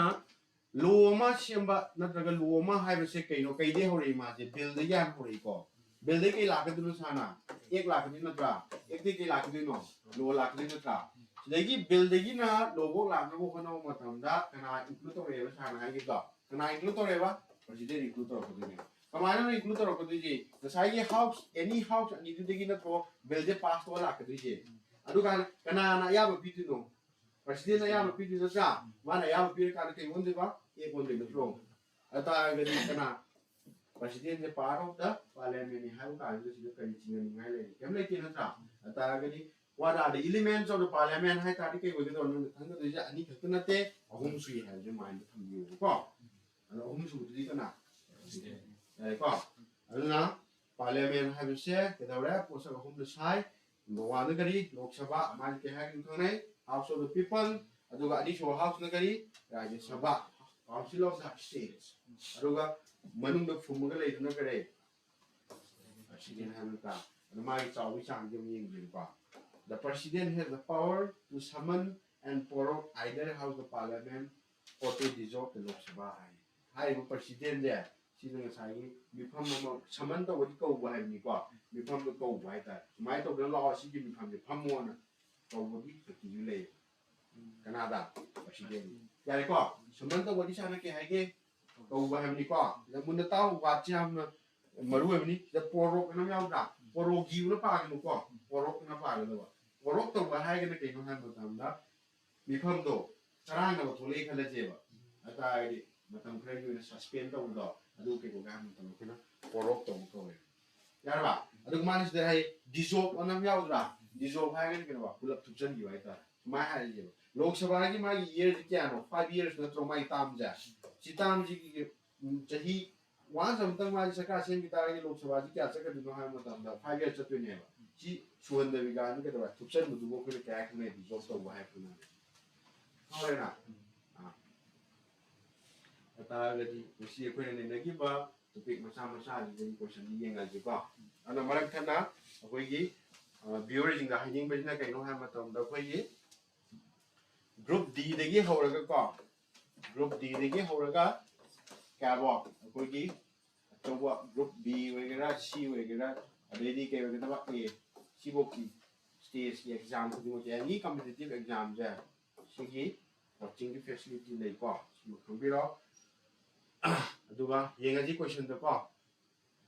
ꯂꯣ ꯑꯃ ꯁꯦꯝꯕ ꯅꯠꯇ꯭ꯔꯒ ꯂꯣ ꯑꯃ ꯍꯥꯏꯕꯁꯦ ꯀꯩꯅꯣ? ꯀꯩꯗꯩ ꯍꯧꯔꯛꯏ? ꯃꯥꯁꯦ ꯕꯤꯜꯗꯒꯤ ꯍꯥꯟꯅ ꯍꯧꯔꯛꯏꯀꯣ꯫ ꯕꯤꯜꯗꯩ ꯀꯩ ꯂꯥꯛꯀꯗꯣꯏꯅꯣ ꯁꯥꯔꯅ? ꯑꯦꯛ ꯂꯥꯛꯀꯗꯣꯏ ꯅꯠꯇ꯭ꯔꯥ? ꯑꯦꯛꯇꯩ ꯀꯩ ꯂꯥꯛꯀꯗꯣꯏꯅꯣ? ꯂꯣ ꯂꯥꯛꯀꯗꯣꯏ ꯅꯠꯇ꯭ꯔꯥ? ꯁꯤꯗꯒꯤ ꯕꯤꯜꯗꯒꯤꯅ ꯂꯣ ꯐꯧ ꯂꯥꯛꯅꯕ ꯍꯣꯠꯅꯕ ꯃꯇꯝꯗ ꯀꯅꯥ ꯏꯟꯀ꯭ꯂꯨꯗ ꯇꯧꯔꯛꯑꯦꯕ ꯁꯥꯔꯅ ꯍꯥꯏꯈꯤꯕꯗꯣ? ꯀꯅꯥ ꯏꯟꯀ꯭ꯂꯨꯗ ꯇꯧꯔꯛꯑꯦꯕ? President include ꯇꯧꯔꯛꯀꯗꯣꯏꯅꯦ꯫ ꯀꯃꯥꯏꯅ ꯏꯟꯀ꯭ꯂꯨꯗ ꯇꯧꯔꯛꯀꯗꯣꯏꯁꯦ? ꯉꯁꯥꯏꯒꯤ ꯍꯥꯎꯁ, ꯑꯦꯅꯤ ꯍꯥꯎꯁ ꯑꯅꯤꯗꯨꯗꯒꯤ ꯅꯠꯇ꯭ꯔꯣ ꯕꯤꯜꯁꯦ ꯄꯥꯁ ꯇꯧꯔ ꯂꯥꯛꯀꯗꯣꯏꯁꯦ? ꯑꯗꯨꯀꯥꯟꯗ ꯀꯅꯥꯅ ꯑꯌꯥꯕ ꯄꯤꯗꯣꯏꯅꯣ? ꯄ꯭ꯔꯁꯤꯗꯦꯟꯅ ꯑꯌꯥꯕ ꯄꯤꯗꯣꯏ ꯅꯠꯇ꯭ꯔꯥ? ꯃꯥꯅ ꯑꯌꯥꯕ ꯄꯤꯔꯀꯥꯟꯗ ꯀꯩ ꯑꯣꯟꯗꯣꯏꯕ? ꯑꯦꯛ ꯑꯣꯟꯗꯣꯏ ꯅꯠꯇ꯭ꯔꯣ? ꯑꯗꯨ ꯇꯥꯔꯒꯗꯤ ꯀꯅꯥ? President say part of the parliament ꯅꯤ ꯍꯥꯏꯕ ꯀꯥꯟꯁꯤꯗ ꯁꯤꯗ ꯀꯔꯤ ꯆꯤꯡꯅꯅꯤꯡꯉꯥꯏ ꯂꯩꯔꯤ? ꯀꯩꯝ ꯂꯩꯇꯦ ꯅꯠꯇ꯭ꯔꯥ? ꯑꯗꯨ ꯇꯥꯔꯒꯗꯤ what are the elements of the parliament ꯍꯥꯏ ꯇꯥꯔꯗꯤ ꯀꯩ ꯑꯣꯏꯒꯗꯧꯕ? ꯅꯪꯅ ꯈꯪꯒꯗꯣꯏꯁꯦ ꯑꯅꯤ ꯈꯛꯇ ꯅꯠꯇꯦ, ꯑꯍꯨꯝ ꯁꯨꯏ ꯍꯥꯏꯕꯁꯦ mind ꯊꯝꯕꯤꯌꯨꯕꯀꯣ꯫ ꯑꯗꯣ ꯑꯍꯨꯝ ꯁꯨꯕꯗꯨꯗꯤ ꯀꯅꯥ? ꯌꯥꯔꯦꯀꯣ? ꯑꯗꯨꯅ parliament ꯍꯥꯏꯕꯁꯦ ꯀꯩꯗꯧꯔꯦ? ꯄꯣꯠꯁꯛ ꯑꯍꯨꯝꯅ ꯁꯥꯏ꯫ Number one ꯅ ꯀꯔꯤ? ꯂꯣꯛ ꯁꯚꯥ, ꯃꯥꯗꯤ ꯀꯩ ꯍꯥꯏꯒꯅꯤ ꯈꯪꯅꯩ? House of the People꯫ ꯑꯗꯨꯒ ꯑꯅꯤꯁꯨꯕ house ꯅ ꯀꯔꯤ? ꯔꯥꯖ꯭ꯌ ꯁꯚꯥ, Council of the States꯫ ꯑꯗꯨꯒ ꯃꯅꯨꯡꯗ ꯐꯨꯝꯃꯒ ꯂꯩꯗꯨꯅ ꯀꯔꯤ? President ꯍꯥꯏꯕ ꯅꯠꯇ꯭ꯔꯥ? ꯑꯗꯣ ꯃꯥꯒꯤ ꯆꯥꯎꯕꯒꯤ ꯆꯥꯡꯁꯦ ꯑꯃꯨꯛ ꯌꯦꯡꯁꯦꯕꯀꯣ꯫ The president has the power to summon and prorogue either house of parliament or to dissolve the Lok Sabha ꯍꯥꯏ꯫ ꯍꯥꯏꯔꯤꯕ president ꯁꯦ ꯁꯤꯅ ꯉꯁꯥꯏꯒꯤ ꯃꯤꯐꯝ ꯑꯃ summon ꯇꯧꯕꯗꯤ ꯀꯧꯕ ꯍꯥꯏꯕꯅꯤꯀꯣ, ꯃꯤꯐꯝꯗꯣ ꯀꯧꯕ ꯍꯥꯏꯇꯥꯔꯦ꯫ ꯁꯨꯃꯥꯏꯅ ꯇꯧꯗꯅ ꯂꯥꯛꯑꯣ, ꯁꯤꯒꯤ ꯃꯤꯐꯝꯁꯦ ꯐꯝꯃꯣꯅ ꯀꯧꯕꯒꯤ ꯁꯛꯇꯤꯁꯨ ꯂꯩꯌꯦꯕ꯫ ꯀꯅꯥꯗ? President꯫ ꯌꯥꯔꯦꯀꯣ? Summon ꯇꯧꯕꯗꯤ ꯁꯥꯟꯅ ꯀꯩ ꯍꯥꯏꯒꯦ? ꯀꯧꯕ ꯍꯥꯏꯕꯅꯤꯀꯣ꯫ ꯁꯤꯗ ꯃꯨꯟꯅ ꯇꯥꯎ, ꯋꯥꯠꯁꯦ ꯌꯥꯝꯅ ꯃꯔꯨ ꯑꯣꯏꯕꯅꯤ꯫ ꯁꯤꯗ prorogue ꯑꯅ ꯑꯃ ꯌꯥꯎꯗ꯭ꯔꯥ? Prorogue ꯑꯅ ꯄꯥꯒꯅꯨꯀꯣ, prorogue ꯑꯅ ꯄꯥꯒꯗꯕ꯫ Prorogue ꯇꯧꯕ ꯍꯥꯏꯔꯒꯅ ꯀꯩꯅꯣ ꯍꯥꯏꯕ ꯃꯇꯝꯗ ꯃꯤꯐꯝꯗꯣ ꯆꯔꯥꯡꯅꯕ ꯊꯣꯛꯂꯛꯑꯦ ꯈꯜꯂꯁꯦꯕ꯫ ꯑꯗꯨ ꯇꯥꯔꯒꯗꯤ ꯃꯇꯝ ꯈꯔꯒꯤ ꯑꯣꯏꯅ suspend ꯇꯧꯕꯗꯣ ꯑꯗꯨ ꯀꯩ ꯀꯧꯒꯦ ꯍꯥꯏꯕ ꯃꯇꯝꯗ ꯑꯩꯈꯣꯏꯅ prorogue ꯇꯧꯕ ꯀꯧꯋꯦ꯫ ꯌꯥꯔꯕ? ꯑꯗꯨꯒ ꯃꯥꯅ ꯁꯤꯗ ꯍꯥꯏ dissolve ꯑꯅ ꯑꯃ ꯌꯥꯎꯗ꯭ꯔꯥ? Dissolve ꯍꯥꯏꯔꯒꯅ ꯀꯩꯅꯣ, ꯄꯨꯂꯞ ꯊꯨꯞꯆꯟꯈꯤꯕ ꯍꯥꯏꯇꯥꯔꯦ꯫ ꯁꯨꯃꯥꯏꯅ ꯍꯥꯏꯔꯁꯦꯕ, ꯂꯣꯛ ꯁꯚꯥꯒꯤ ꯃꯥꯒꯤ year ꯁꯦ ꯀꯌꯥꯅꯣ? Five years ꯅꯠꯇ꯭ꯔꯣ ꯃꯥꯒꯤ term ꯁꯦ? ꯁꯤ term ꯁꯤꯒꯤ, ꯎꯝ, ꯆꯍꯤ once ꯑꯃꯨꯛꯇꯪ ꯃꯥꯒꯤ ꯁꯔꯀꯥꯔ ꯁꯦꯝꯈꯤ ꯇꯥꯔꯒꯗꯤ ꯂꯣꯛ ꯁꯚꯥꯁꯤ ꯀꯌꯥ ꯆꯠꯀꯗꯣꯏꯅꯣ ꯍꯥꯏꯕ ꯃꯇꯝꯗ five years ꯆꯠꯇꯣꯏꯅꯦꯕ꯫ ꯁꯤ ꯁꯨꯍꯟꯗꯕꯤ ꯀꯥꯟꯗ ꯀꯩꯗꯧꯔꯦ? ꯊꯨꯞꯆꯟꯕꯗꯨꯕꯨ ꯑꯩꯈꯣꯏꯅ ꯀꯩ ꯍꯥꯏ ꯈꯪꯅꯩ? Dissolve ꯇꯧꯕ ꯍꯥꯏ ꯈꯪꯅꯩ꯫ ꯈꯪꯍꯧꯔꯦꯅ? ꯑꯥ꯫ ꯑꯗꯨ ꯇꯥꯔꯒꯗꯤ ꯉꯁꯤ ꯑꯩꯈꯣꯏꯅ ꯅꯩꯅꯈꯤꯕ topic ꯃꯆꯥ ꯃꯆꯥꯁꯤꯗꯒꯤ question ꯗꯤ ꯌꯦꯡꯉꯁꯤꯀꯣ꯫ ꯑꯗꯨꯅ ꯃꯔꯛ ꯊꯠꯅ ꯑꯩꯈꯣꯏꯒꯤ, ꯑ, viewer ꯁꯤꯡꯗ ꯍꯥꯏꯅꯤꯡꯕꯁꯤꯅ ꯀꯩꯅꯣ ꯍꯥꯏꯕ ꯃꯇꯝꯗ ꯑꯩꯈꯣꯏꯒꯤ group D ꯗꯒꯤ ꯍꯧꯔꯒ ꯀꯣ, group D ꯗꯒꯤ ꯍꯧꯔꯒ ꯀꯌꯥꯕꯣ? ꯑꯩꯈꯣꯏꯒꯤ ꯑꯆꯧꯕ group B ꯑꯣꯏꯒꯦꯔꯥ, C ꯑꯣꯏꯒꯦꯔꯥ, ꯑꯗꯩꯗꯤ ꯀꯩ ꯑꯣꯏꯒꯗꯕ, A, ꯁꯤꯐꯧꯀꯤ stage ꯀꯤ exam ꯈꯨꯗꯤꯡꯃꯛꯁꯦ, any competitive exam ꯁꯦ ꯁꯤꯒꯤ coaching ꯒꯤ facility ꯂꯩꯀꯣ, ꯁꯤꯃ ꯈꯪꯕꯤꯔꯣ꯫ ꯑꯗꯨꯒ ꯌꯦꯡꯉꯁꯤ question ꯗꯣ ꯀꯣ꯫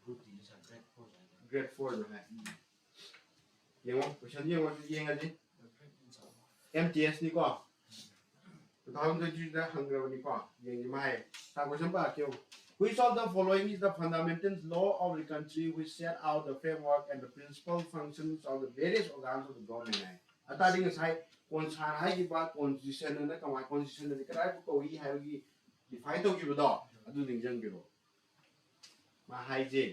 Group D ꯁꯦ grade four ꯗ ꯍꯥꯏ꯫ Grade four ꯗ ꯍꯥꯏ꯫ ꯌꯦꯡꯉꯣ, question ꯌꯦꯡꯉꯣ, ꯌꯦꯡꯉꯁꯤ꯫ M T S ꯅꯤꯀꯣ꯫ Two thousand twenty three ꯗ ꯍꯪꯈ꯭ꯔꯕꯅꯤꯀꯣ꯫ ꯌꯦꯡꯁꯤ ꯃꯥ ꯍꯥꯏ꯫ ꯁꯥꯔ, question ꯄꯥꯔꯛꯀꯦ ꯌꯦꯡꯉꯣ꯫ Which of the following is the fundamental law of the country which set out the framework and the principal functions of the various organs of the government? ꯍꯥꯏ ꯑꯇꯥꯗꯤ ꯉꯁꯥꯏ ꯀꯣꯟꯁꯥꯟ ꯍꯥꯏꯈꯤꯕ constitution ꯑꯅ ꯀꯃꯥꯏ constitution ꯑꯗꯤ ꯀꯗꯥꯏꯕꯨ ꯀꯧꯏ ꯍꯥꯏꯕꯒꯤ ꯗꯤꯐꯥꯏꯟ ꯇꯧꯈꯤꯕꯗꯣ ꯑꯗꯨ ꯅꯤꯡꯁꯤꯡꯕꯤꯔꯣ꯫ ꯃꯥ ꯍꯥꯏꯁꯦ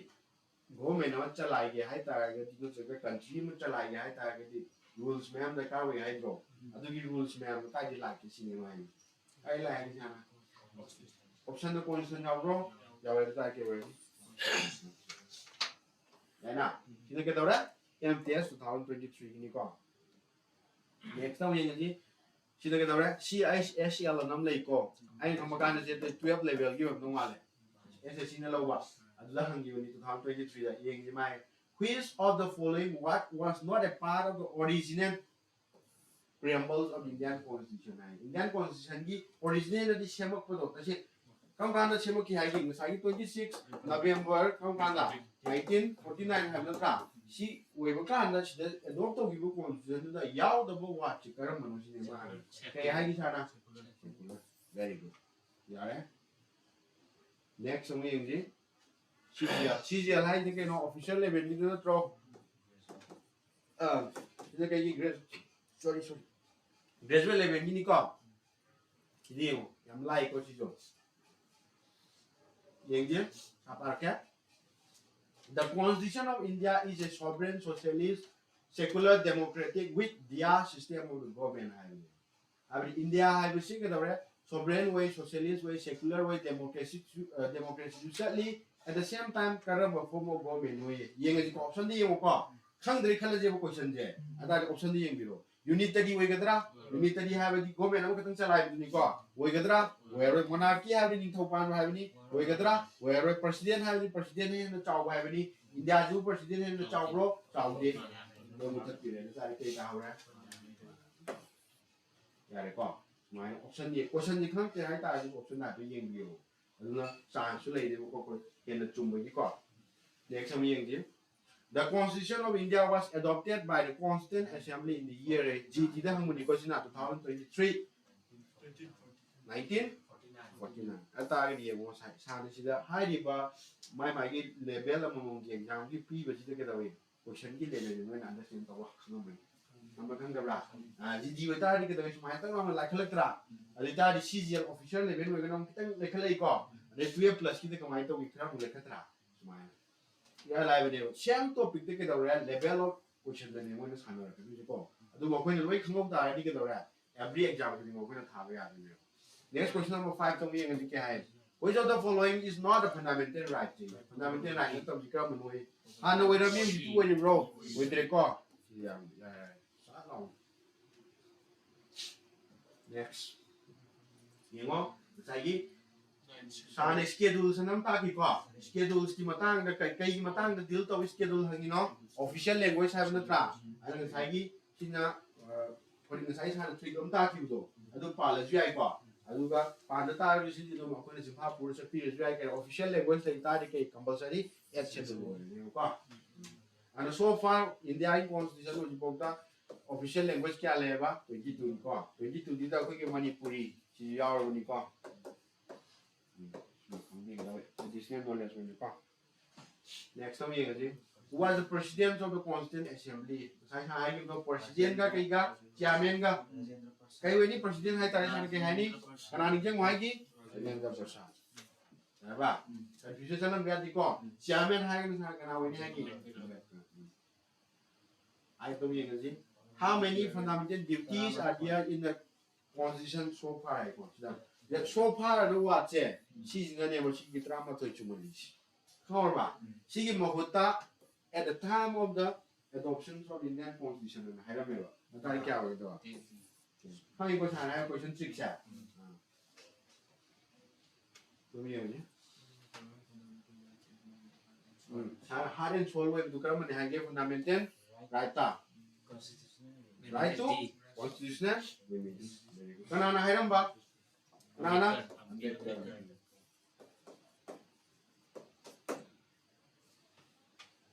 ꯒꯣꯚꯔꯟꯃꯦꯟ ꯑꯃ ꯆꯂꯥꯏꯒꯦ ꯍꯥꯏꯇꯥꯔꯒꯗꯤ ꯅꯠꯇ꯭ꯔꯒ ꯀꯟꯇ꯭ꯔꯤ ꯑꯃ ꯆꯂꯥꯏꯒꯦ ꯍꯥꯏꯇꯥꯔꯒꯗꯤ ꯔꯨꯜꯁ ꯃꯌꯥꯝ ꯗꯔꯀꯥꯔ ꯑꯣꯏ ꯍꯥꯏꯗ꯭ꯔꯣ? ꯑꯗꯨꯒꯤ ꯔꯨꯜꯁ ꯃꯌꯥꯝꯗꯣ ꯀꯥꯏꯗ ꯂꯥꯛꯀꯦ ꯁꯤꯅꯦ ꯃꯥ ꯍꯥꯏꯁꯦ꯫ ꯀꯥꯏ ꯂꯥꯛꯑꯦ ꯍꯥꯏꯁꯦ ꯍꯥꯟꯅ? ꯑꯣꯞꯁꯟꯗ ꯀꯣꯟꯁꯇꯤꯇ꯭ꯌꯨꯁꯟ ꯌꯥꯎꯕ꯭ꯔꯣ? ꯌꯥꯎꯔꯦ꯫ ꯑꯗꯨ ꯇꯥꯔꯗꯤ ꯀꯩ ꯑꯣꯏꯔꯅꯤ? ꯌꯥꯏꯅ? ꯁꯤꯅ ꯀꯩꯗꯧꯔꯦ? M T S two thousand twenty three ꯒꯤꯅꯤꯀꯣ꯫ ꯅꯦꯛꯁꯇ ꯑꯃꯨꯛ ꯌꯦꯡꯉꯁꯤ꯫ ꯁꯤꯗ ꯀꯩꯗꯧꯔꯦ? ꯁꯤ ꯑꯩꯆ ꯑꯦꯁ ꯑꯦꯜ ꯑꯅ ꯑꯃ ꯂꯩꯀꯣ꯫ ꯑꯩꯅ ꯈꯪꯕ ꯀꯥꯟꯗ ꯁꯤ twelve ꯂꯦꯚꯦꯜꯒꯤ ꯑꯣꯏꯔꯝꯗꯧ ꯃꯥꯜꯂꯦ꯫ ꯑꯦꯁ ꯑꯦꯁ ꯁꯤꯅ ꯂꯧꯕ꯫ ꯑꯗꯨꯗ ꯍꯪꯈꯤꯕꯅꯤ two thousand twenty three ꯗ꯫ ꯌꯦꯡꯁꯤ ꯃꯥꯏ꯫ Which of the following what was not a part of the original preamble of Indian Constitution ꯍꯥꯏ꯫ ꯏꯟꯗꯤꯌꯥꯟ ꯀꯣꯟꯁꯇꯤꯇ꯭ꯌꯨꯁꯟꯒꯤ ꯑꯣꯔꯤꯖꯤꯅꯦꯜꯗꯗꯤ ꯁꯦꯝꯃꯛꯄꯗꯣ ꯇꯁꯦꯡ ꯀꯔꯝ ꯀꯥꯟꯗ ꯁꯦꯝꯃꯛꯈꯤ ꯍꯥꯏꯒꯦ? ꯉꯁꯥꯏꯒꯤ twenty six November ꯀꯔꯝ ꯀꯥꯟꯗ? Nineteen forty nine ꯍꯥꯏꯕ ꯅꯠꯇ꯭ꯔꯥ? ꯁꯤ ꯑꯣꯏꯕ ꯀꯥꯟꯗ ꯁꯤꯗ ꯑꯦꯗꯣꯞ ꯇꯧꯈꯤꯕ ꯀꯣꯟꯁꯇꯤꯇ꯭ꯌꯨꯁꯟꯗꯨꯗ ꯌꯥꯎꯗꯕ ꯋꯥꯔꯗꯁꯦ ꯀꯔꯝꯕꯅꯣ ꯁꯤꯅꯦ ꯃꯥ ꯍꯥꯏꯔꯤꯁꯦ꯫ ꯀꯩ ꯍꯥꯏꯒꯦ ꯁꯥꯔꯅ? Very good. ꯌꯥꯔꯦ꯫ ꯅꯦꯛꯁ ꯑꯃꯨꯛ ꯌꯦꯡꯁꯤ꯫ ꯁꯤ ꯖꯤ ꯑꯦꯜ꯫ ꯁꯤ ꯖꯤ ꯑꯦꯜ ꯍꯥꯏꯁꯦ ꯀꯩꯅꯣ? ꯑꯣꯐꯤꯁꯤꯌꯦꯜ ꯂꯦꯚꯦꯜꯒꯤꯗꯨ ꯅꯠꯇ꯭ꯔꯣ? ꯑꯥ, ꯁꯤꯗ ꯀꯩꯒꯤ ꯒ꯭ꯔꯦ-, sorry, sorry. Graduate ꯂꯦꯚꯦꯜꯒꯤꯅꯤꯀꯣ꯫ ꯁꯤꯗꯤ ꯌꯦꯡꯉꯣ, ꯌꯥꯝ ꯂꯥꯏꯀꯣ ꯁꯤꯁꯨ꯫ ꯌꯦꯡꯁꯦ, ꯃꯈꯥ ꯄꯥꯔꯛꯀꯦ꯫ The Constitution of India is a sovereign, socialist, secular, democratic with the system of the government ꯍꯥꯏꯕꯅꯦ꯫ ꯍꯥꯏꯕꯗꯤ ꯏꯟꯗꯤꯌꯥ ꯍꯥꯏꯕꯁꯤ ꯀꯩꯗꯧꯔꯦ? Sovereign ꯑꯣꯏ, socialist ꯑꯣꯏ, secular ꯑꯣꯏ, democracy ꯁꯨ-, ꯑ, democracy ꯁꯨ ꯆꯠꯂꯤ, at the same time ꯀꯔꯝꯕ form of government ꯅꯣ? ꯌꯦꯡꯉꯁꯤꯀꯣ, ꯑꯣꯞꯁꯟꯗ ꯌꯦꯡꯉꯨꯀꯣ꯫ ꯈꯪꯗ꯭ꯔꯦ ꯈꯜꯂꯁꯦꯕ ꯀꯣꯏꯁꯟꯁꯦ, ꯑꯗꯨ ꯇꯥꯔꯗꯤ ꯑꯣꯞꯁꯟꯗ ꯌꯦꯡꯕꯤꯔꯣ꯫ ꯌꯨꯅꯤꯇꯔꯤ ꯑꯣꯏꯒꯗ꯭ꯔꯥ? ꯌꯨꯅꯤꯇꯔꯤ ꯍꯥꯏꯕꯗꯤ ꯒꯣꯔꯃꯦꯟ ꯑꯃꯈꯛꯇꯪ ꯆꯂꯥꯏꯕꯗꯨꯅꯤꯀꯣ꯫ ꯑꯣꯏꯒꯗ꯭ꯔꯥ? ꯑꯣꯏꯔꯔꯣꯏ꯫ ꯃꯣꯅꯥꯔꯀꯤ ꯍꯥꯏꯕꯗꯤ ꯅꯤꯡꯊꯧ ꯄꯥꯟꯕ ꯍꯥꯏꯕꯅꯤ꯫ ꯑꯣꯏꯒꯗ꯭ꯔꯥ? ꯑꯣꯏꯔꯔꯣꯏ꯫ ꯄ꯭ꯔꯁꯤꯗꯦꯟ ꯍꯥꯏꯕꯗꯤ ꯄ꯭ꯔꯁꯤꯗꯦꯟꯅ ꯍꯦꯟꯅ ꯆꯥꯎꯕ ꯍꯥꯏꯕꯅꯤ꯫ ꯏꯟꯗꯤꯌꯥꯁꯤꯕꯨ ꯄ꯭ꯔꯁꯤꯗꯦꯟ ꯍꯦꯟꯅ ꯆꯥꯎꯕ꯭ꯔꯣ? ꯆꯥꯎꯗꯦ꯫ ꯑꯗꯨ ꯃꯨꯊꯠꯄꯤꯔꯦ꯫ ꯑꯗꯨ ꯇꯥꯔꯗꯤ ꯀꯩ ꯇꯥꯍꯧꯔꯦ? ꯌꯥꯔꯦꯀꯣ? ꯁꯨꯃꯥꯏꯅ ꯑꯣꯞꯁꯟ ꯌꯦ-, ꯀꯣꯏꯁꯟꯁꯦ ꯈꯪꯉꯛꯇꯦ ꯍꯥꯏꯇꯥꯔꯗꯤ ꯑꯣꯞꯁꯟ ꯍꯥꯏꯐꯦꯠ ꯌꯦꯡꯕꯤꯌꯣ꯫ ꯑꯗꯨꯅ ꯆꯥꯟꯁꯁꯨ ꯂꯩꯔꯦꯕꯀꯣ, ꯑꯩꯈꯣꯏ ꯍꯦꯟꯅ ꯆꯨꯝꯕꯒꯤꯀꯣ꯫ ꯅꯦꯛꯁ ꯑꯃ ꯌꯦꯡꯁꯤ꯫ The Constitution of India was adopted by the Constituent Assembly in the year, G ꯇꯤꯗ ꯍꯪꯕꯅꯤꯀꯣ ꯁꯤꯅ, two thousand twenty three꯫ Nineteen? Forty nine. ꯑꯗꯨ ꯇꯥꯔꯒꯗꯤ ꯌꯦꯡꯉꯣ, ꯁꯥꯏ- ꯁꯥꯔꯅ ꯁꯤꯗ ꯍꯥꯏꯔꯤꯕ ꯃꯥꯏ ꯃꯥꯏꯒꯤ ꯂꯦꯚꯦꯜ ꯑꯃꯃꯝꯒꯤ ꯑꯦꯛꯖꯥꯝꯒꯤ ꯄꯤꯕꯁꯤꯗ ꯀꯩꯗꯧꯏ, ꯀꯣꯏꯁꯟꯒꯤ ꯂꯦꯚꯦꯜꯁꯦ ꯅꯣꯏꯅ ꯑꯟꯗꯔꯁꯇꯦꯟ ꯇꯧꯕ ꯉꯝꯕꯅꯤ꯫ ꯈꯪꯕ꯭ꯔꯥ? ꯈꯪꯗꯕ꯭ꯔꯥ? ꯖꯤꯗꯤ ꯑꯣꯏꯇꯥꯔꯗꯤ ꯀꯩꯗꯧꯏ, ꯁꯨꯃꯥꯏꯅ ꯇꯧꯔꯒ ꯂꯥꯏꯈꯠꯂꯛꯇ꯭ꯔꯥ? ꯑꯗꯨ ꯑꯣꯏꯇꯥꯔꯗꯤ C G L official level ꯑꯣꯏꯒꯅ ꯑꯃꯨꯛ ꯈꯤꯇꯪ ꯂꯩꯈꯠꯂꯛꯏꯀꯣ꯫ ꯑꯗꯩ ꯇꯨꯌꯦꯜꯞ ꯄ꯭ꯂꯁꯀꯤꯗ ꯀꯃꯥꯏꯅ ꯇꯧꯏ, ꯈꯔ ꯑꯃꯨꯛ ꯂꯩꯈꯠꯇ꯭ꯔꯥ? ꯁꯨꯃꯥꯏꯅ꯫ ꯏꯔꯥꯏ ꯂꯥꯏꯕꯅꯦꯕ꯫ ꯁꯦꯝ ꯇꯣꯄꯤꯛꯇ ꯀꯩꯗꯧꯔꯦ, ꯂꯦꯚꯦꯜ ꯑꯣꯐ ꯀꯣꯏꯁꯟꯗꯅꯦ ꯃꯣꯏꯅ ꯁꯥꯟꯅꯔꯛꯀꯗꯣꯏꯁꯦꯀꯣ꯫ ꯑꯗꯨ ꯃꯈꯣꯏꯅ ꯂꯣꯏ ꯈꯪꯍꯧ ꯇꯥꯔꯗꯤ ꯀꯩꯗꯧꯔꯦ, ꯑꯦꯕ꯭ꯔꯤ ꯑꯦꯛꯖꯥꯝ ꯈꯨꯗꯤꯡꯃꯛ ꯑꯩꯈꯣꯏꯅ ꯊꯥꯕ ꯌꯥꯗꯣꯏꯅꯦꯕ꯫ Next question number five ꯇ ꯑꯃꯨꯛ ꯌꯦꯡꯉꯁꯤ ꯀꯩ ꯍꯥꯏ꯫ Which of the following is not a fundamental right? Fundamental right ꯅꯠꯇꯕꯁꯤ ꯀꯔꯝꯕꯅꯣ? ꯍꯥꯟꯅ ꯑꯣꯏꯔꯝꯃꯤ, ꯍꯧꯖꯤꯛꯇꯤ ꯑꯣꯏꯔꯤꯕ꯭ꯔꯣ? ꯑꯣꯏꯗ꯭ꯔꯦꯀꯣ꯫ ꯁꯤ ꯌꯥꯝ ꯌꯥꯔꯦ꯫ ꯁꯠ ꯂꯥꯎꯅ꯫ Next꯫ ꯌꯦꯡꯉꯣ, ꯉꯁꯥꯏꯒꯤ ꯁꯥꯔꯅ ꯁ꯭ꯀꯦꯗꯨꯜꯁ ꯑꯃ ꯇꯥꯛꯈꯤꯀꯣ꯫ ꯁ꯭ꯀꯦꯗꯨꯜꯁꯀꯤ ꯃꯇꯥꯡꯗ ꯀꯩ- ꯀꯩꯒꯤ ꯃꯇꯥꯡꯗ ꯗꯤꯜ ꯇꯧꯏ ꯁ꯭ꯀꯦꯗꯨꯜ ꯍꯪꯉꯤꯅꯣ? ꯑꯣꯐꯤꯁꯤꯌꯦꯜ ꯂꯦꯡꯒ꯭ꯋꯦꯖ ꯍꯥꯏꯕ ꯅꯠꯇ꯭ꯔꯥ? ꯑꯗꯨꯅ ꯉꯁꯥꯏꯒꯤ ꯁꯤꯅ, ꯑ, ꯍꯣꯏ, ꯉꯁꯥꯏ ꯁꯥꯔꯅ ꯇ꯭ꯔꯤꯛ ꯑꯃ ꯇꯥꯛꯈꯤꯕꯗꯣ, ꯑꯗꯨ ꯄꯥꯜꯂꯁꯨ ꯌꯥꯏꯀꯣ꯫ ꯑꯗꯨꯒ ꯄꯥꯟꯗ ꯇꯥꯔꯒꯁꯨ ꯁꯤꯗꯤ ꯑꯗꯨꯝ ꯑꯩꯈꯣꯏꯅ ꯆꯤꯟꯐꯥ ꯄꯨꯔ ꯆꯠꯄꯤꯔꯁꯨ ꯌꯥꯏ꯫ ꯀꯩꯅꯣ, ꯑꯣꯐꯤꯁꯤꯌꯦꯜ ꯂꯦꯡꯒ꯭ꯋꯦꯖ ꯂꯩ ꯇꯥꯔꯗꯤ ꯀꯩ ꯀꯝꯄꯜꯁꯔꯤ ꯑꯦꯠ ꯁꯦꯗꯨꯜ ꯑꯣꯏꯔꯅꯦꯕꯀꯣ꯫ ꯑꯗꯣ so far India ꯒꯤ constitution ꯍꯧꯖꯤꯛꯐꯥꯎꯗ ꯑꯣꯐꯤꯁꯤꯌꯦꯜ ꯂꯦꯡꯒ꯭ꯋꯦꯖ ꯀꯌꯥ ꯂꯩꯌꯦꯕ? Twenty two ꯅꯤꯀꯣ꯫ Twenty two ꯗꯨꯗ ꯑꯩꯈꯣꯏꯒꯤ ꯃꯅꯤꯄꯨꯔꯤ ꯁꯤꯁꯨ ꯌꯥꯎꯔꯕꯅꯤꯀꯣ꯫ ꯎꯝ, ꯁꯤ ꯈꯪꯕꯤꯒꯗꯕ ꯑꯦꯗꯤꯁꯅꯦꯜ ꯅꯣꯂꯦꯖ ꯑꯣꯏꯅꯀꯣ꯫ Next ꯑꯃ ꯌꯦꯡꯉꯁꯤ꯫ Who was the president of the Constituent Assembly? ꯉꯁꯥꯏ ꯁꯥꯔ ꯍꯥꯏꯈꯤꯕꯗꯣ president ꯒ ꯀꯩꯒ chairman ꯒ꯫ ꯀꯩ ꯑꯣꯏꯅꯤ president ꯍꯥꯏꯇꯥꯔꯦ, ꯁꯥꯔꯅ ꯀꯩ ꯍꯥꯏꯅꯤ? ꯀꯅꯥ ꯅꯤꯡꯁꯤꯡꯉꯣ ꯍꯥꯏꯒꯤ? ꯔꯥꯖꯦꯟꯗ꯭ꯔ ꯄ꯭ꯔꯁꯥꯗ꯫ ꯌꯥꯔꯕ? Confusion ꯆꯠꯂꯝꯕ ꯌꯥꯗꯦꯀꯣ꯫ Chairman ꯍꯥꯏꯔꯒꯅ ꯁꯥꯔ ꯀꯅꯥ ꯑꯣꯏꯅꯤ ꯍꯥꯏꯒꯤ? ꯍꯥꯏ ꯑꯗꯨꯝ ꯌꯦꯡꯉꯁꯤ꯫ How many fundamental duties are there in the constitution so far ꯍꯥꯏꯀꯣ꯫ ꯁꯤꯗ so far ꯑꯅ word ꯁꯦ ꯁꯤꯁꯤꯅꯅꯦꯕ ꯁꯤꯒꯤ ꯇꯔꯥꯃꯥꯊꯣꯏ ꯆꯨꯝꯍꯜꯂꯤꯁꯤ꯫ ꯈꯪꯍꯧꯔꯕ? ꯁꯤꯒꯤ ꯃꯍꯨꯠꯇ at the time of the adoption of Indian constitution ꯑꯅ ꯍꯥꯏꯔꯝꯃꯦꯕ꯫ ꯃꯇꯥꯡ ꯀꯌꯥ ꯑꯣꯏꯒꯗꯕ? ꯈꯪꯉꯤꯀꯣ ꯁꯥꯔꯅ ꯍꯥꯏꯕ question ꯁꯤꯛꯁ ꯁꯦ? ꯑꯗꯨꯝ ꯌꯦꯡꯉꯨꯅꯦ꯫ ꯎꯝ, ꯁꯥꯔ, heart and soul ꯑꯣꯏꯕꯗꯨ ꯀꯔꯝꯕꯅꯤ ꯍꯥꯏꯒꯦ? Fundamental right ꯇ? Right to constitutional remedies. Very good. ꯀꯅꯥꯅ ꯍꯥꯏꯔꯝꯕ? ꯀꯅꯥꯅ?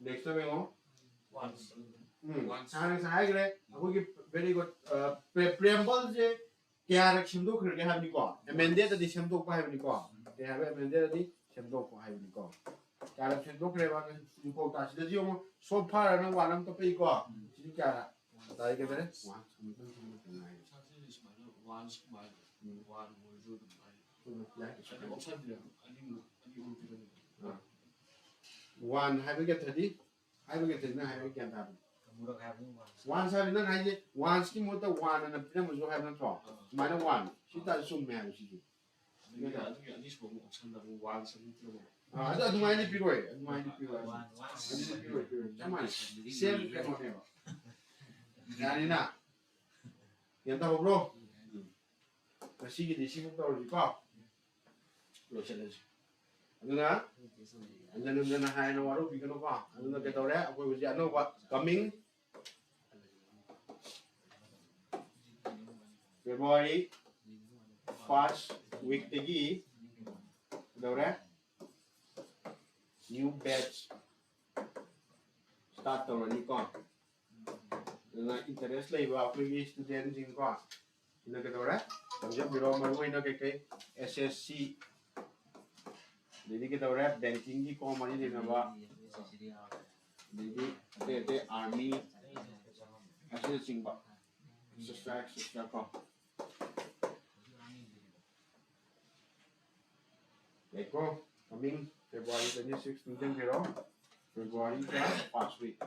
Next ꯑꯃ ꯌꯦꯡꯉꯣ꯫ ꯎꯝ, ꯁꯥꯔꯅ ꯉꯁꯥꯏ ꯍꯥꯏꯈ꯭ꯔꯦ, ꯑꯩꯈꯣꯏꯒꯤ very good, ꯑ, pre- preamble ꯁꯦ ꯀꯌꯥꯔꯛ ꯁꯦꯝꯗꯣꯛꯈ꯭ꯔꯒꯦ ꯍꯥꯏꯕꯅꯤꯀꯣ꯫ ꯑꯦꯃꯦꯟꯗꯦꯗꯗꯤ ꯁꯦꯝꯗꯣꯛꯄ ꯍꯥꯏꯕꯅꯤꯀꯣ꯫ ꯀꯩ ꯍꯥꯏꯕ? ꯑꯦꯃꯦꯟꯗꯦꯗꯗꯤ ꯁꯦꯝꯗꯣꯛꯄ ꯍꯥꯏꯕꯅꯤꯀꯣ꯫ ꯀꯌꯥꯔꯛ ꯁꯦꯝꯗꯣꯛꯈ꯭ꯔꯦꯕ? ꯁꯤꯗꯁꯨ ꯑꯃꯨꯛ ꯁꯣꯞ ꯐꯥꯔꯅ ꯋꯥꯟ ꯑꯃ ꯇꯞꯄꯛꯏꯀꯣ꯫ ꯁꯤꯗꯤ ꯀꯌꯥꯔꯛ? ꯇꯥꯔꯤꯛ ꯀꯌꯥꯗꯅꯦ? ꯋꯥꯟ, ꯑꯃꯇꯪ ꯁꯦꯝꯗꯣꯛꯇ ꯉꯥꯏꯔꯤ꯫ ꯁꯥꯁꯤ ꯁꯨꯃꯥꯏꯅ ꯋꯥꯟ ꯁꯨꯃꯥꯏꯅ ꯎꯝ꯫ ꯋꯥꯟ ꯑꯣꯏꯔꯁꯨ ꯑꯗꯨꯝ ꯍꯥꯏ꯫ ꯎꯝ, ꯌꯥꯏ, ꯀꯩꯁꯨ ꯑꯗꯨ ꯀꯥꯏꯗꯦ꯫ ꯑꯣꯞꯁꯟꯗꯨꯅꯦꯕ ꯑꯅꯤꯃꯨꯛ ꯑꯅꯤ ꯑꯍꯨꯝ ꯄꯤꯔꯝꯃꯦ꯫ ꯑꯥ꯫ ꯋꯥꯟ ꯍꯥꯏꯕꯒꯤ ꯑꯊꯗꯤ ꯍꯥꯏꯕꯒꯤ ꯑꯊꯗꯤ ꯅꯪ ꯍꯥꯏꯕ ꯒ꯭ꯌꯥꯟ ꯇꯥꯕꯅꯤ꯫ ꯑꯃꯨꯔꯛ ꯍꯥꯏꯕꯅꯤ ꯋꯥꯟ꯫ ꯋꯥꯟꯁ ꯍꯥꯏꯕ ꯅꯪ ꯍꯥꯏꯁꯦ ꯋꯥꯟꯁꯀꯤ ꯃꯍꯨꯠꯇ ꯋꯥꯟ ꯑꯅ ꯄꯤꯔꯝꯕꯁꯨ ꯍꯥꯏꯕ ꯅꯠꯇ꯭ꯔꯣ? ꯑꯥ꯫ ꯁꯨꯃꯥꯏꯅ ꯋꯥꯟ꯫ ꯁꯤ ꯇꯥꯔꯗꯤ ꯆꯨꯝꯃꯦ ꯍꯥꯏꯕ ꯁꯤꯗꯤ꯫ ꯑꯗꯨꯒꯤ, ꯑꯗꯨꯒꯤ ꯑꯅꯤꯁꯨꯕ ꯑꯃꯨꯛ ꯑꯣꯞꯁꯟꯗ ꯑꯃꯨꯛ ꯋꯥꯟ ꯁꯕꯃꯤꯠ ꯇꯧꯔꯝꯃꯣ꯫ ꯑꯥ, ꯑꯗꯨ ꯑꯗꯨꯃꯥꯏꯅꯗꯤ ꯄꯤꯔꯣꯏ, ꯑꯗꯨꯃꯥꯏꯅꯗꯤ ꯄꯤꯔꯣꯏ꯫ ꯋꯥꯟ, ꯋꯥꯟ ꯑꯗꯨꯗꯤ ꯄꯤꯔꯣꯏ, ꯄꯤꯔꯣꯏ꯫ ꯆꯞ ꯃꯥꯟꯅꯩ꯫ ꯁꯦꯝ ꯀꯩꯅꯣꯅꯦꯕ꯫ ꯌꯥꯅꯤꯅ? ꯒ꯭ꯌꯥꯟ ꯇꯥꯍꯧꯕ꯭ꯔꯣ? ꯎꯝ꯫ ꯉꯁꯤꯒꯤꯗꯤ ꯁꯤꯃꯨꯛ ꯇꯧꯔꯁꯤꯀꯣ꯫ ꯂꯣꯏꯁꯤꯜꯂꯁꯤ꯫ ꯑꯗꯨꯅ ꯍꯟꯖꯟ ꯍꯟꯖꯟꯅ ꯍꯥꯏꯅ ꯋꯥꯔꯧꯕꯤꯒꯅꯨꯀꯣ꯫ ꯑꯗꯨꯅ ꯀꯩꯗꯧꯔꯦ? ꯑꯩꯈꯣꯏ ꯍꯧꯖꯤꯛ ꯑꯅꯧꯕ coming February first weekꯇꯒꯤ ꯀꯩꯗꯧꯔꯦ? New batch start ꯇꯧꯔꯅꯤꯀꯣ꯫ ꯑꯗꯨꯅ interest ꯂꯩꯕ ꯑꯩꯈꯣꯏꯒꯤ studentꯁꯤꯡꯀꯣ, ꯁꯤꯅ ꯀꯩꯗꯧꯔꯦ? ꯆꯪꯖꯟꯕꯤꯔꯣ꯫ ꯃꯔꯨ ꯑꯣꯏꯅ ꯀꯩꯀꯩ? S S C, ꯑꯗꯩꯗꯤ ꯀꯩꯗꯧꯔꯦ? Bankingꯒꯤ ꯀꯣ ꯃꯔꯤ ꯂꯩꯅꯕ, ꯑꯗꯩꯗꯤ ꯑꯇꯩ ꯑꯇꯩ army ꯑꯁꯤꯅꯆꯤꯡꯕ, et cetera, et cetera ꯀꯣ꯫ ꯌꯥꯏꯀꯣ? Coming February twenty six ꯅꯤꯡꯁꯤꯡꯕꯤꯔꯣ꯫ February first week꯫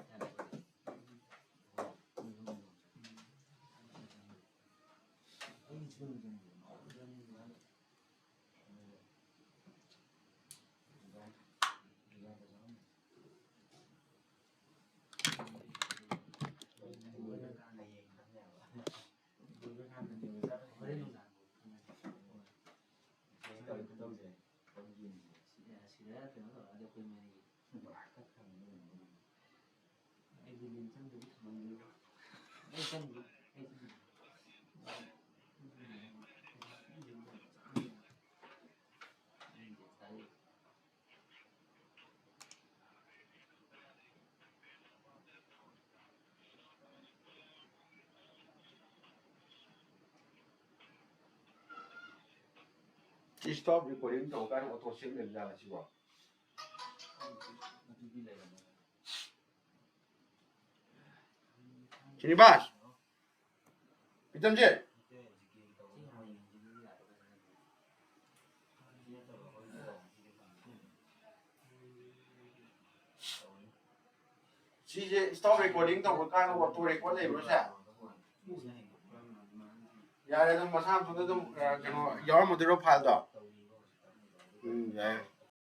ꯁꯤꯗ ꯀꯩꯅꯣ ꯇꯧꯔꯛꯑꯗꯤ ꯑꯩꯈꯣꯏ ꯃꯔꯤ ꯄꯨꯔꯥ ꯀꯛꯈ꯭ꯔꯕꯅꯤ ꯀꯩꯅꯣ꯫ ꯑꯩꯗꯤ ꯂꯤꯟ ꯆꯪꯗꯕꯤ ꯊꯝꯃꯝꯒꯦ꯫ ꯑꯩ ꯆꯪꯗꯦ꯫ ꯑꯩ ꯆꯪꯗꯦ꯫ Stop recording ꯇꯧꯕ ꯀꯥꯟꯗ auto save ꯂꯩꯕ ꯖꯥꯠꯂ ꯁꯤꯕꯣ? ꯁ꯭ꯔꯤꯅꯤꯕꯥꯁ, ꯄꯤꯇꯝꯖꯤꯠ, ꯁꯤꯁꯦ stop recording ꯇꯧꯕ ꯀꯥꯟꯗ auto record ꯂꯩꯕ꯭ꯔꯣ ꯁꯦ? ꯌꯥꯔꯦ, ꯑꯗꯨꯝ ꯃꯁꯥ ꯃꯊꯟꯇ ꯑꯗꯨꯝ, ꯑ, ꯀꯩꯅꯣ ꯌꯥꯎꯔꯝꯃꯗꯣꯏꯔꯣ file ꯗꯣ? ꯎꯝ, ꯌꯥꯏ꯫